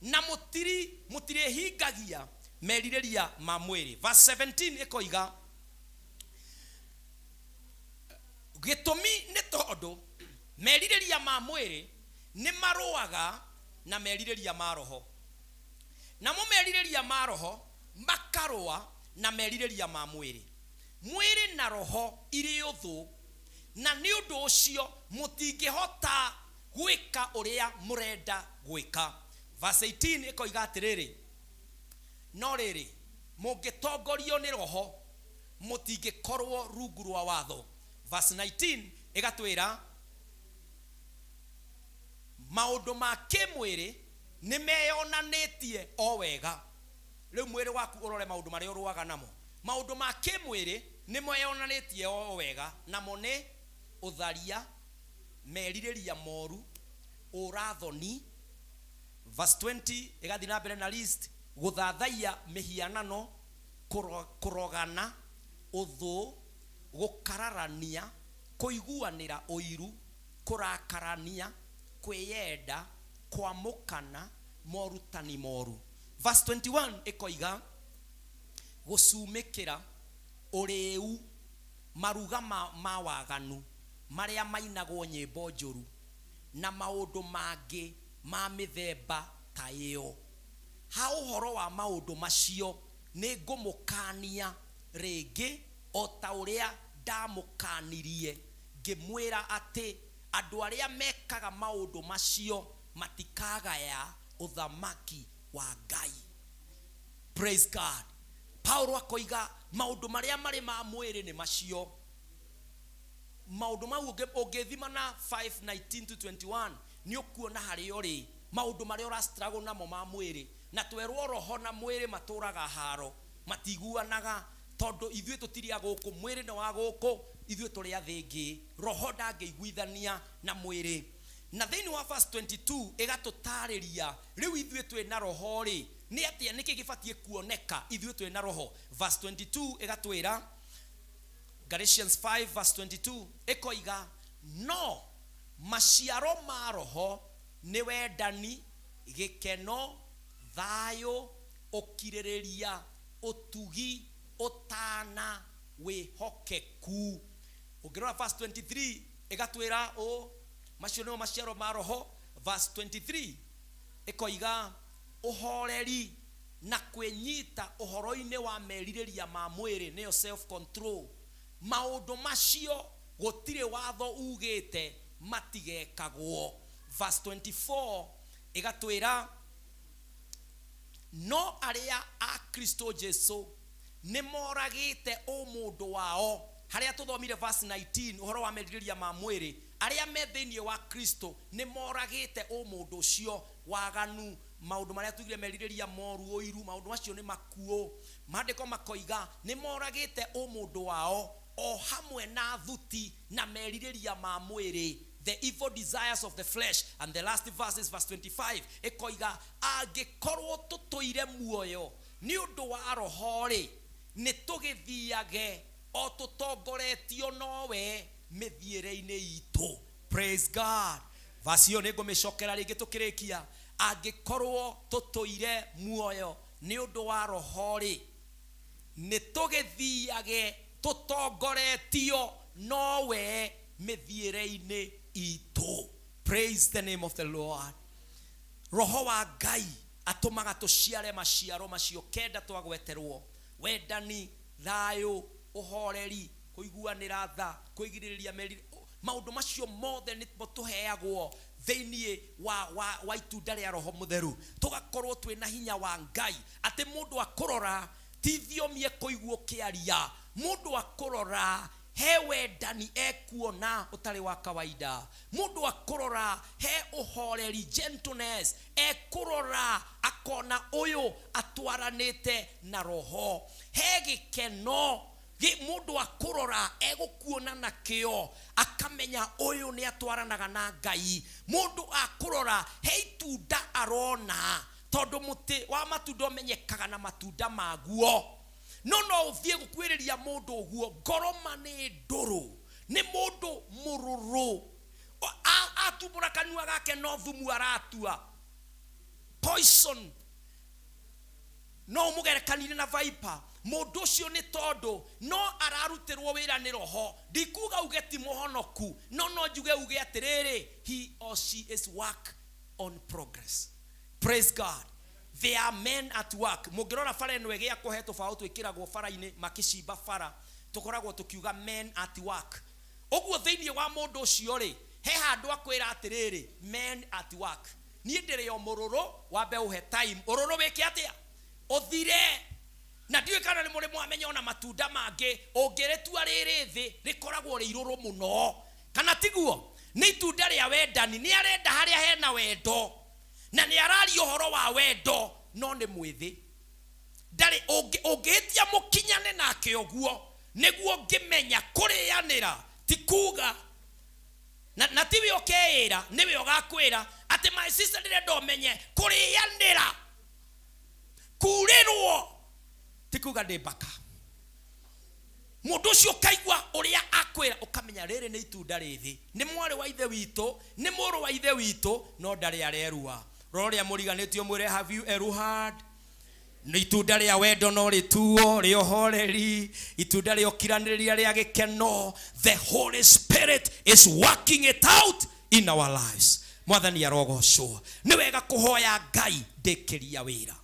Speaker 3: Na mũtirĩhingagia merirĩria ma mwĩrĩ. Verse 17 ĩkoiga, gĩtũmi nĩ tondũ merirĩria ma mwĩrĩ nĩ marũaga na merirĩria ma Roho. Namo merirĩria ma Roho makarũa na merirĩria ma mwĩrĩ. Mwĩrĩ na Roho irĩ ũthũ, na nĩ ũndũ ũcio mũtingĩhota gwĩka ũrĩa mũrenda gwĩka. Verse 18 ĩkoiga atĩrĩrĩ, no rĩrĩ, mũngĩtongorio nĩ Roho, mũtingĩkorwo rungu rwa watho. Verse 19 ĩgatwĩra, maũndũ ma kĩmwĩrĩ nĩ meyonanĩtie o wega. Rĩu mwĩrĩ waku ũrore maũndũ marĩa ũrũaga namo. Maũndũ ma kĩmwĩrĩ nĩ meyonanĩtie o wega, namo nĩ ũtharia, merirĩria moru, ũrathoni. Verse 20 ĩgathiĩ na mbere na list, gũthathaiya mĩhianano, kũrogana, ũthũ, Gũkararania, kũiguanĩra ũiru, kũrakarania, kwĩyenda, kwamũkana, morutani moru. Verse 21 ĩkoiga gũcumĩkĩra, ũrĩu, maruga ma waganu marĩa mainagwo nyĩmbo njũru, na maũndũ mangĩ ma mĩthemba ta ĩyo. Ha ũhoro wa maũndũ macio nĩ ngũmũkaania rĩngĩ o ta ũrĩa ndamũkaanirie, ngĩmwĩra atĩ andũ arĩa mekaga maũndũ macio matikagaya ũthamaki wa Ngai. Praise God. Paulo akoiga maũndũ marĩa marĩ ma mwĩrĩ nĩ macio. Maũndũ mau ũngĩthima na 5:19 to 21 nĩ ũkuona harĩa ũrĩ maũndũ marĩa ũra struggle namo ma mwĩrĩ. Na twerwo roho na mwĩrĩ matũraga haro, matiguanaga, tondũ ithuĩ tũtirĩ a gũkũ, mwĩrĩ nĩ wa gũkũ, ithuĩ tũrĩ a thĩ ĩngĩ. Roho ndangĩiguithania na mwĩrĩ. Na thĩinĩ wa verse 22 ĩgatũtarĩria rĩu ithuĩ twĩ na roho rĩ, nĩ atĩa, nĩkĩ gĩbatiĩ kuoneka ithuĩ twĩ na roho. Verse 22 ĩgatwĩra, Galatians 5 verse 22 ĩkoiga, no maciaro ma roho nĩ wendani, gĩkeno, thayũ, ũkirĩrĩria, ũtugi, ũtana, wĩhokeku. Ũngĩrora verse 23 ĩgatwĩra ũũ, macio nĩmo maciaro ma roho. Verse 23 ĩkoiga ũhoreri na kwĩnyita ũhoro-inĩ wa merirĩria ma mwĩrĩ, nĩyo self control. Maũndũ macio gũtirĩ watho ugĩte matigekagwo. Verse 24 ĩgatwĩra no arĩa a Kristo Jesu nĩ moragĩte ũmũndũ wao. Harĩa tũthomire verse 19 ũhoro wa merirĩria ma mwĩrĩ, arĩa me thĩinĩ wa Kristo nĩ moragĩte ũmũndũ ũcio waganu, maũndũ marĩa tugire merirĩria moru, ũiru, maũndũ macio nĩ makuũ. Maandĩko makoiga nĩ moragĩte ũmũndũ wao o hamwe na thuti na merirĩria ma mwĩrĩ, the evil desires of the flesh. And the last verse is verse 25 ĩkoiga angĩkorwo tũtũire muoyo nĩ ũndũ wa roho rĩ, nĩ tũgĩthiage o tũtongoretio nowe mĩthiĩre-inĩ itũ. Praise God. Verse ĩyo nĩ ngũmĩcokera rĩngĩ tũkĩrĩkia. Angĩkorwo tũtũire muoyo nĩ ũndũ wa roho rĩ, nĩ tũgĩthiage tũtongoretio nowe mĩthiĩre-inĩ itũ. Praise the name of the Lord. Roho wa Ngai atũmaga tũciare maciaro macio kenda twagweterwo: wendani, thayũ, ũhoreri, kũiguanĩra tha, kwĩgirĩrĩria meri. Maũndũ macio mothe nĩmo tũheagwo thĩinĩ wa itunda rĩa roho mũtheru, tũgakorwo twĩna hinya wa Ngai atĩ mũndũ akũrora ti thiomi ekũigua ũkĩaria, mũndũ akũrora he wendani ekuona ũtarĩ wa kawaida, mũndũ akũrora he ũhoreri, gentleness ekũrora akona ũyũ atwaranĩte na roho, he gĩkeno mũndũ akũrora egũkuona nakĩo akamenya ũyũ nĩ atwaranaga na Ngai, mũndũ akũrora he itunda arona, tondũ mũtĩ wa matunda ũmenyekaga na matunda maguo. No no ũthiĩ gũkuĩrĩria mũndũ ũguo, ngoroma nĩ ndũrũ, nĩ mũndũ mũrũrũ, atumbũra kanua gake no thumu aratua, poison. No ũmũgerekanire na viper. Mũndũ ũcio nĩ tondũ no ararutĩrwo wĩra nĩ roho. Ndikuga uge ti mũhonoku, no no njuge uge atĩrĩrĩ, he or she is work on progress. Praise God. They are men at work. Mũngĩrora bara ĩno ĩgĩakwo he tũbaũ twĩkĩragwo bara-inĩ makĩcimba bara, tũkoragwo tũkiuga men at work. Ũguo thĩinĩ wa mũndũ ũcio rĩ, he handũ akwĩra atĩrĩrĩ, men at work. Niĩ ndĩrĩ o mũrũrũ, wambe ũhe time. Ũrũrũ wĩke atĩa? Ũthire. Na ndiũĩ kana nĩ mũrĩ mwamenya ona matunda mangĩ ũngĩrĩtua rĩrĩ thĩ rĩkoragwo rĩ irũrũ mũno, kana tiguo? Nĩ itunda rĩa wendani. Nĩ arenda harĩa hena wendo na nĩ araria ũhoro wa wendo, no nĩ mwĩthĩ. Ndarĩ ũngĩhĩtia mũkinyane nake ũguo nĩguo ngĩmenya kũrĩanĩra ti kuga na tiwe ũkeĩra, nĩwe ũgakwĩra atĩ my sister ndĩrenda ũmenye kũrĩanĩra kurĩrwo ti kuga ndĩ mbaka. Mũndũ ũcio ũkaigua ũrĩa Ũkamenya rĩrĩ nĩ itunda rĩthĩ, nĩ mwarĩ wa ithe witũ, nĩ mũrũ wa ithe witũ, no ndarĩ arerua. Rora ũrĩa mũriganĩtio mwĩre, have you eruhad? Nĩ itunda rĩa wendo no rĩtuo rĩa ũhoreri, itunda rĩa ũkiranĩrĩria rĩa gĩkeno. The Holy Spirit is working it out in our lives. Mwathani arogocwo. Nĩ wega kũhoya Ngai ndĩkĩria wĩra,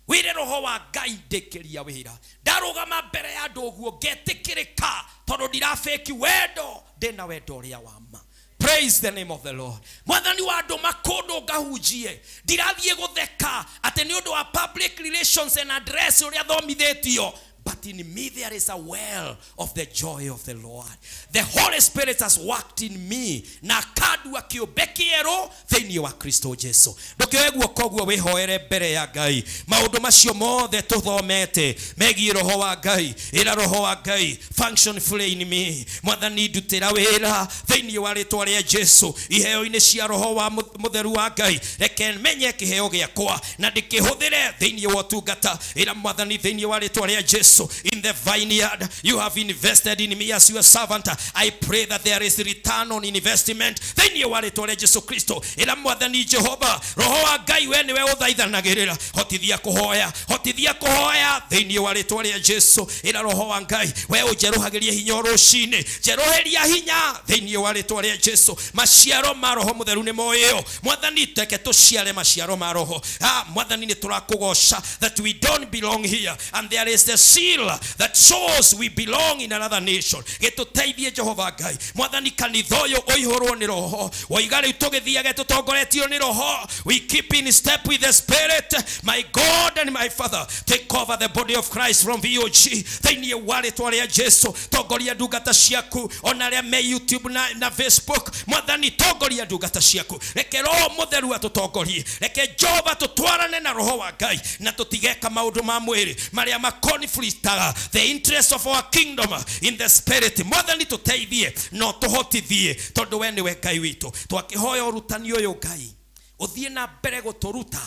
Speaker 3: wĩre roho wa Ngai ndĩkĩria wĩra. Ndarũgama mbere ya andũ ũguo ngetĩkĩrĩka, tondũ ndirabĩki wendo, ndĩna wendo ũrĩa wa ma. Praise the name of the Lord. Mwathani wa andũ kũndũ ngahunjie, ndirathiĩ gũtheka atĩ nĩ ũndũ wa public relations and address ũrĩa thomithĩtio, but in me there is a well of the joy of the Lord. The Holy Spirit has worked in me na akandua kĩũmbe kĩerũ thĩinĩ wa Kristo Jesu. Ndũkĩoe guoko ũguo wĩhoere mbere ya Ngai maũndũ macio mothe tũthomete megiĩ roho wa Ngai. Ĩra roho wa Ngai, function fully in me. Mwathani, ndutĩra wĩra thĩinĩ wa rĩtwa rĩa Jesu iheo-inĩ cia roho wa mũtheru wa Ngai. Reke menye kĩheo gĩakwa na ndĩkĩhũthĩre thĩinĩ wa ũtungata. Ĩra Mwathani thĩinĩ wa rĩtwa rĩa Jesu, in the vineyard you have invested in me as your servant, I pray that there is return on investment thĩinĩ wa rĩtwa rĩa Jesu Kristo. Ĩra Mwathani Jehova, roho wa Ngai, we nĩwe ũthaithanagĩrĩra, hotithia kũhoya, hotithia kũhoya thĩinĩ wa rĩtwa rĩa Jesu. Ĩra roho wa Ngai, we ũnjerũhagĩrie hinya o rũcinĩ, njerũhĩria hinya thĩinĩ wa rĩtwa rĩa Jesu. Maciaro ma roho mũtheru nĩ moĩo. Mwathani, teke tũciare maciaro ma roho. Mwathani, nĩ tũrakũgoca that we don't belong here and there is the seal that shows we belong in another nation. Gĩtũteithie Jehova Ngai. Mwathani, kanitha ũyũ ũihũrwo nĩ roho. Woiga rĩu tũgĩthiage tũtongoretio nĩ roho. We keep in step with the Spirit. My God and my Father, take over the body of Christ from VOG thĩinĩ wa rĩtwa rĩa Jesu. Tongoria ndungata ciaku ona arĩa me YouTube na Facebook. Mwathani, tongoria ndungata ciaku, reke roho mũtheru atũtongorie, reke Jehova tũtwarane na roho wa Ngai na tũtigeka maũndũ ma mwĩrĩ marĩa makonflictaga the interest of our kingdom in the spirit. Mwathani, tũteithie no tũhotithie, tondũ we nĩwe Ngai witũ. Twakĩhoya ũrutani ũyũ, Ngai, ũthiĩ na mbere gũtũruta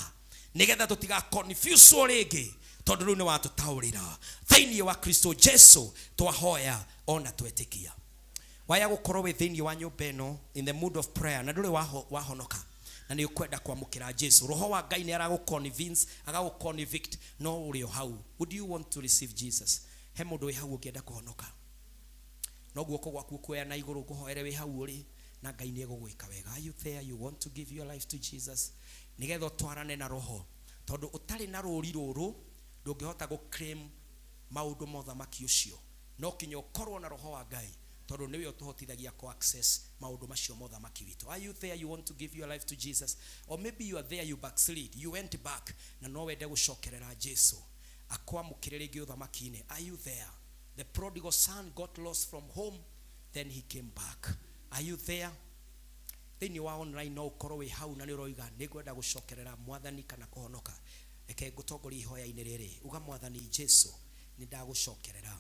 Speaker 3: nĩgetha tũtiga confuse rĩngĩ, tondũ rĩu nĩ watũtaũrĩra. Thĩinĩ wa Kristo Jesu twahoya ona twetĩkia. Waya gũkorwo wĩ thĩinĩ wa nyũmba ĩno in the mood of prayer na ndũrĩ wahonoka na nĩ ũkwenda kwamũkĩra Jesu, roho wa Ngai nĩ aragũ-convince, agagũ-convict, no ũrĩ o hau, would you want to receive Jesus? He mũndũ wĩ hau ũngĩenda kũhonoka? No guoko gwaku kuoya na igũrũ ngũhoere wĩ hau ũrĩ, na Ngai nĩ egũgwĩka wega. Are you there? You want to give your life to Jesus nĩgetha ũtwarane na roho, tondũ ũtarĩ na rũri rũrũ ndũngĩhota gũ-claim maũndũ ma ũthamaki ũcio. No kinya ũkorwo na roho wa Ngai, tondũ nĩwe ũtũhotithagia kũ access maũndũ macio ma ũthamaki witũ. Are you there? You want to give your life to Jesus? Or maybe you are there, you backslid, you went back, na no wende gũcokerera Jesu akwamũkĩre rĩngĩ ũthamaki-inĩ. Are you there? The prodigal son got lost from home, then he came back. Are you there? Thĩinĩ wa online, no ũkorwo wĩ hau na nĩ ũroiga, nĩ ngwenda gũcokerera Mwathani kana kũhonoka. Reke ngũtongorie ihoya-inĩ rĩrĩ. Uga, Mwathani Jesu, nĩ ndagũcokerera,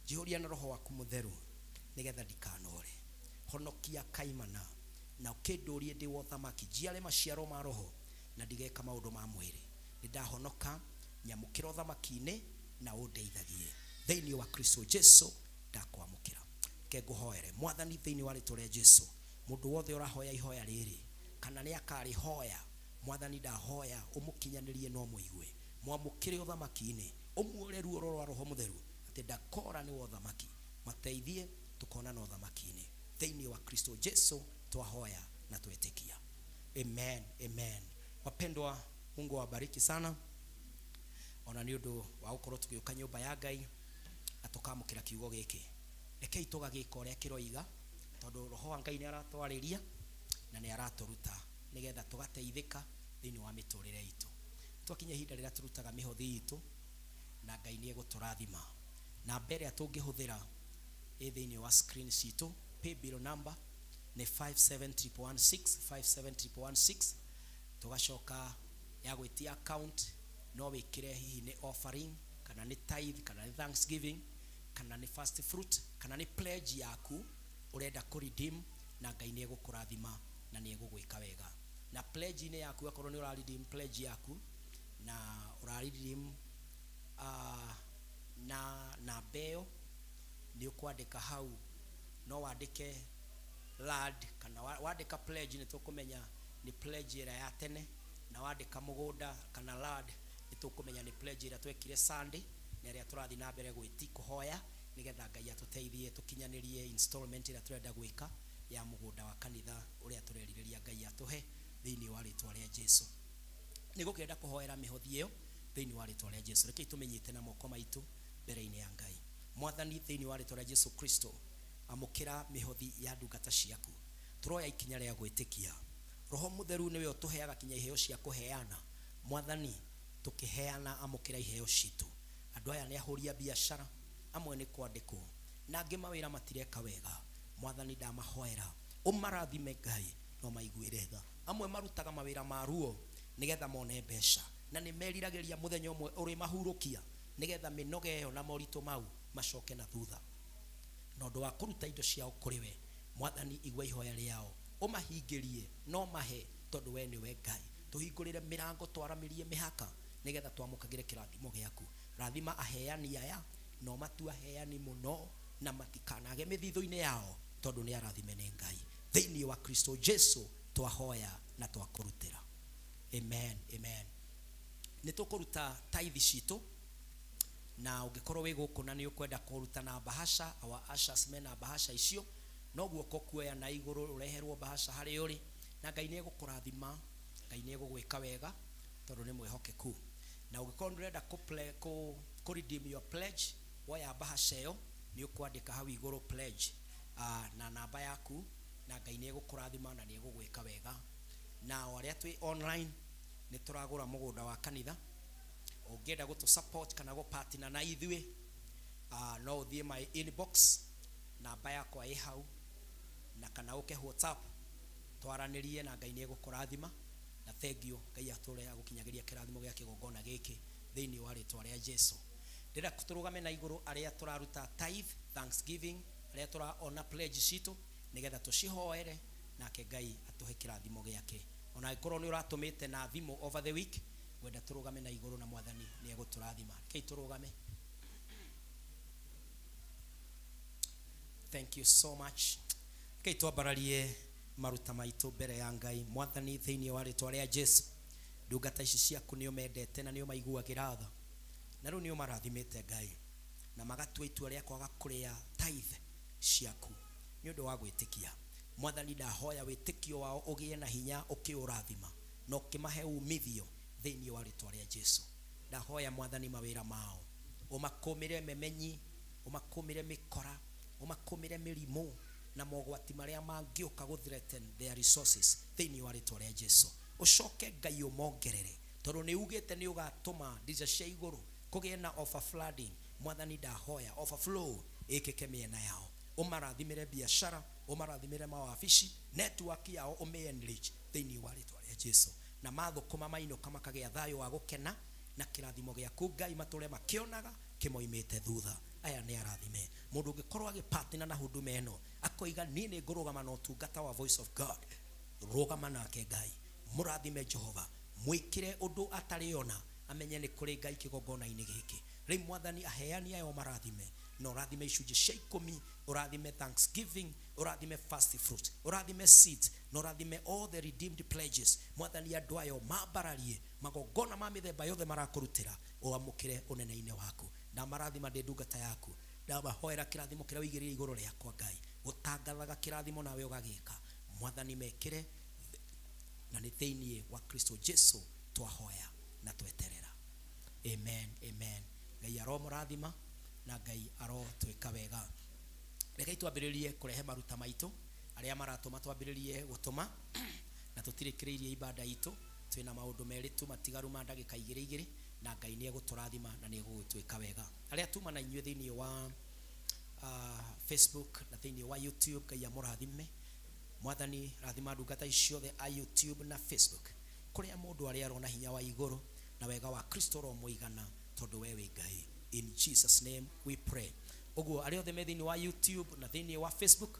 Speaker 3: njihũria na roho waku mũtheru nĩgetha ndikanore, honokia kaimana na ũkĩndũrie ndĩ wa ũthamaki, njiare maciaro ma roho na ndigeka maũndũ ma mwĩrĩ. Nĩ ndahonoka, nyamũkĩra ũthamaki-inĩ na ũndeithagie. Thĩinĩ wa Kristo Jesu ndakwamũkĩra. Reke ngũhoere. Mwathani, thĩinĩ wa rĩtwa rĩa Jesu, mũndũ wothe ũrahoya ihoya rĩrĩ kana nĩ akarĩhoya, Mwathani, ndahoya ũmũkinyanĩrie no mũigue, mwamũkĩre ũthamaki-inĩ, ũmuore ruoro rwa roho mũtheru atĩ ndakora nĩ wa ũthamaki. Mateithie tukonana ũthamaki-inĩ. Thĩinĩ wa Kristo Jesu twahoya na twetĩkia. Amen, amen. Wapendwa, Mungu awabariki sana ona nĩ ũndũ wa gũkorwo tũgĩũka nyũmba ya Ngai na tũkamũkĩra kiugo gĩkĩ. Rekei tũgagĩka ũrĩa kĩroiga, tondũ roho wa Ngai nĩ aratwarĩria na nĩ aratũruta nĩgetha tũgateithĩka thĩinĩ wa mĩtũrĩre itũ. Twakinya ihinda rĩrĩa tũrutaga mĩhothi itũ, na Ngai nĩ egũtũrathima. Namba ĩrĩa tũngĩhũthĩra ĩ thĩinĩ wa screen citũ. Paybill number nĩ 57116, 57116. Tũgacoka ya gwĩtia account, no wĩkĩre hihi nĩ offering kana nĩ tithe kana nĩ thanksgiving kana nĩ first fruit kana nĩ pledge yaku ũrenda kũ redeem, na Ngai nĩ egũkũrathima na nĩ egũgwĩka wega. Na pledge-inĩ yaku, akorwo nĩ ũra redeem pledge yaku na ũra redeem na namba ĩyo, nĩ ũkwandĩka hau No wandĩke land kana wandĩka pledge nĩ tũkũmenya nĩ pledge ĩrĩa ya tene, na wandĩka mũgũnda kana land nĩ tũkũmenya nĩ pledge ĩrĩa twekire Sunday na ĩrĩa tũrathiĩ na mbere gwĩti kũhoya nĩgetha Ngai atũteithie tũkinyanĩrie installment ĩrĩa tũrenda gwĩka ya mũgũnda wa kanitha ũrĩa tũrerirĩria Ngai atũhe thĩinĩ wa rĩtwa rĩa Jesu. Nĩ gũkĩenda kũhoera mĩhothi ĩyo thĩinĩ wa rĩtwa rĩa Jesu. Rekei tũmĩnyite na moko maitũ mbere-inĩ ya Ngai. Mwathani, thĩinĩ wa rĩtwa rĩa Jesu Kristo, amũkĩra mĩhothi ya ndungata ciaku. Tũroya ikinya rĩa gwĩtĩkia. Roho Mũtheru nĩwe ũtũheaga kinya iheo cia kũheana. Mwathani, tũkĩheana amũkĩra iheo citũ. Andũ aya nĩ ahũri a biacara, amwe nĩ kwandĩkwo, na angĩ mawĩra matireka wega. Mwathani, ndamahoera ũmarathime Ngai no maiguĩre tha. Amwe marutaga mawĩra ma ruo nĩgetha mone mbeca, na nĩ meriragĩria mũthenya ũmwe ũrĩmahurũkia nĩgetha mĩnoga ĩyo na moritũ mau macoke na thutha. Na ũndũ wa kũruta indo ciao kũrĩ we, Mwathani, igua ihoya rĩao, ũmahingĩrie no mahe, tondũ we nĩwe Ngai. Tũhingũrĩre mĩrango, twaramĩrie mĩhaka nĩgetha twamũkagĩre kĩrathimo gĩaku. Rathima aheani aya, no matua aheani mũno na matikanage mĩthithũ-inĩ yao, tondũ nĩ arathime nĩ Ngai. Thĩinĩ wa Kristo Jesu twahoya na twakũrutĩra. Amen, amen. Nĩ tũkũruta tithe citũ, na ũngĩkorwo wĩ gũkũ na nĩ ũkwenda kũruta na bahasha, our ushers mena bahasha icio, no guoko kuoya na igũrũ ũreherwo bahasha harĩa ũrĩ, na Ngai nĩ egũkũrathima, Ngai nĩ egũgwĩka wega tondũ nĩ mwĩhokeku. Na ũngĩkorwo nĩ ũrenda kũ redeem your pledge, woya bahasha ĩyo nĩ ũkwandĩka hau igũrũ pledge, na namba yaku, na Ngai nĩ egũkũrathima na nĩ egũgwĩka wega. Na o arĩa twĩ online nĩ tũragũra mũgũnda wa kanitha. Ũngĩenda gũtũ support kana gũ partner na ithuĩ, no ũthiĩ my inbox, namba yakwa ĩ hau, na kana ũke WhatsApp twaranĩrie, na Ngai nĩ egũkũrathima. Na thank you, Ngai atũre agũkinyagĩria kĩrathimo gĩa kĩgongona gĩkĩ thĩinĩ wa rĩtwa rĩa Jesu. Ndĩrenda tũrũgame na igũrũ arĩa tũraruta tithe, thanksgiving, arĩa tũraona pledge citũ nĩgetha tũcihoere, nake Ngai atũhe kĩrathimo gĩake. Ona angĩkorwo nĩ ũratũmĩte na thimũ over the week, ngwenda tũrũgame na igũrũ na Mwathani nĩ egũtũrathima. Rekei tũrũgame. Thank you so much. Rekei twambararie maruta maitũ mbere ya Ngai. Mwathani, thĩinĩ wa rĩtwa rĩa Jesu, ndungata ici ciaku nĩ ũmendete na nĩ ũmaiguagĩra tha, na rĩu nĩ ũmarathimĩte Ngai, na magatua itua rĩa kwaga kũrĩa tithe ciaku nĩ ũndũ wa gwĩtĩkia. Mwathani, ndahoya wĩtĩkio wao ũgĩe na hinya ũkĩũrathima na ũkĩmahe umithio thĩinĩ wa rĩtwa rĩa Jesu. Ndahoya Mwathani mawĩra mao ũmakũmĩre memenyi, ũmakũmĩre mĩkora, ũmakũmĩre mĩrimũ na mogwati marĩa mangĩũka gũ threaten their resources thĩinĩ wa rĩtwa rĩa Jesu. Ũcoke Ngai ũmongerere, tondũ nĩ ugĩte nĩ ũgatũma ndirica cia igũrũ kũgĩe na overflooding. Mwathani, ndahoya overflow ĩkĩke mĩena yao, ũmarathimĩre biashara, ũmarathimĩre mawabici, network yao ũmĩ enrich thĩinĩ wa rĩtwa rĩa Jesu. Na mathũkũma mainũka makagĩa thayũ wa gũkena na kĩrathimo gĩaku Ngai matũre makĩonaga kĩmoimĩte thutha. Aya nĩ arathime. Mũndũ ũngĩkorwo agĩpartner na huduma ĩno akoiga niĩ nĩ ngũrũgama na ũtungata wa Voice of God, rũgama nake Ngai, mũrathime Jehova, mwĩkĩre ũndũ atarĩ ona, amenye nĩ kũrĩ Ngai kĩgongona-inĩ gĩkĩ. Rĩu Mwathani, aheani ayo marathime, na ũrathime icunjĩ cia ikũmi, ũrathime thanksgiving, ũrathime first fruit, ũrathime seeds, na ũrathime all the redeemed pledges. Mwathani, andũ ayo mambararie magongona ma mĩthemba yothe marakũrutĩra, ũamũkĩre ũnene-inĩ waku. Ndamarathima ndĩ ndungata yaku, ndamahoera kĩrathimo kĩrĩa ũigĩrĩire igũrũ rĩakwa Ngai, gũtangathaga kĩrathimo nawe ũgagĩka. Mwathani, mekĩre, na nĩ thĩinĩ wa Kristo Jesu twahoya na tweterera. Amen, amen. Ngai aromũrathima na Ngai arotwĩka wega. Rekei twambĩrĩrie kũrehe maruta maitũ. Arĩa maratũma twambĩrĩrie gũtũma, na tũtirĩkĩrĩirie ibada itũ, twĩna maũndũ merĩ tu matigaru ma ndagĩka igĩrĩ igĩrĩ, na Ngai nĩ egũtũrathima na nĩ egũgũtwĩka wega. Arĩa tuma na inyuĩ thĩinĩ wa Facebook na thĩinĩ wa YouTube, Ngai amũrathime. Mwathani, rathima ndungata ici ciothe a YouTube na Facebook, kũrĩa mũndũ arĩa arona hinya wa igũrũ na wega wa Kristo ũromũigana, tondũ we wĩ Ngai. In Jesus name we pray. Ũguo arĩa othe me thĩinĩ wa YouTube na thĩinĩ wa Facebook,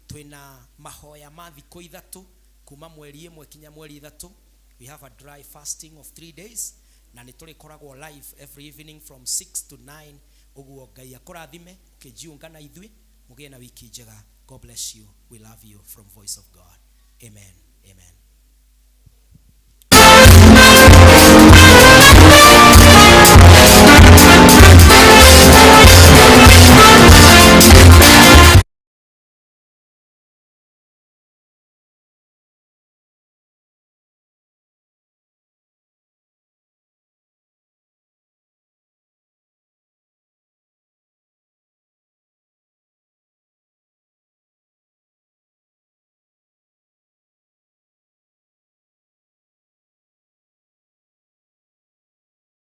Speaker 3: twĩna mahoya ma thikũ ithatũ kuma mweri ĩmwe kinya mweri ithatũ. We have a dry fasting of 3 days, na nĩ tũrĩkoragwo live every evening from 6 to 9. Ũguo Ngai akũrathime ũkĩjiunga na ithuĩ. Mũgĩe na wiki njega. God bless you. We love you from Voice of God. Amen. Amen.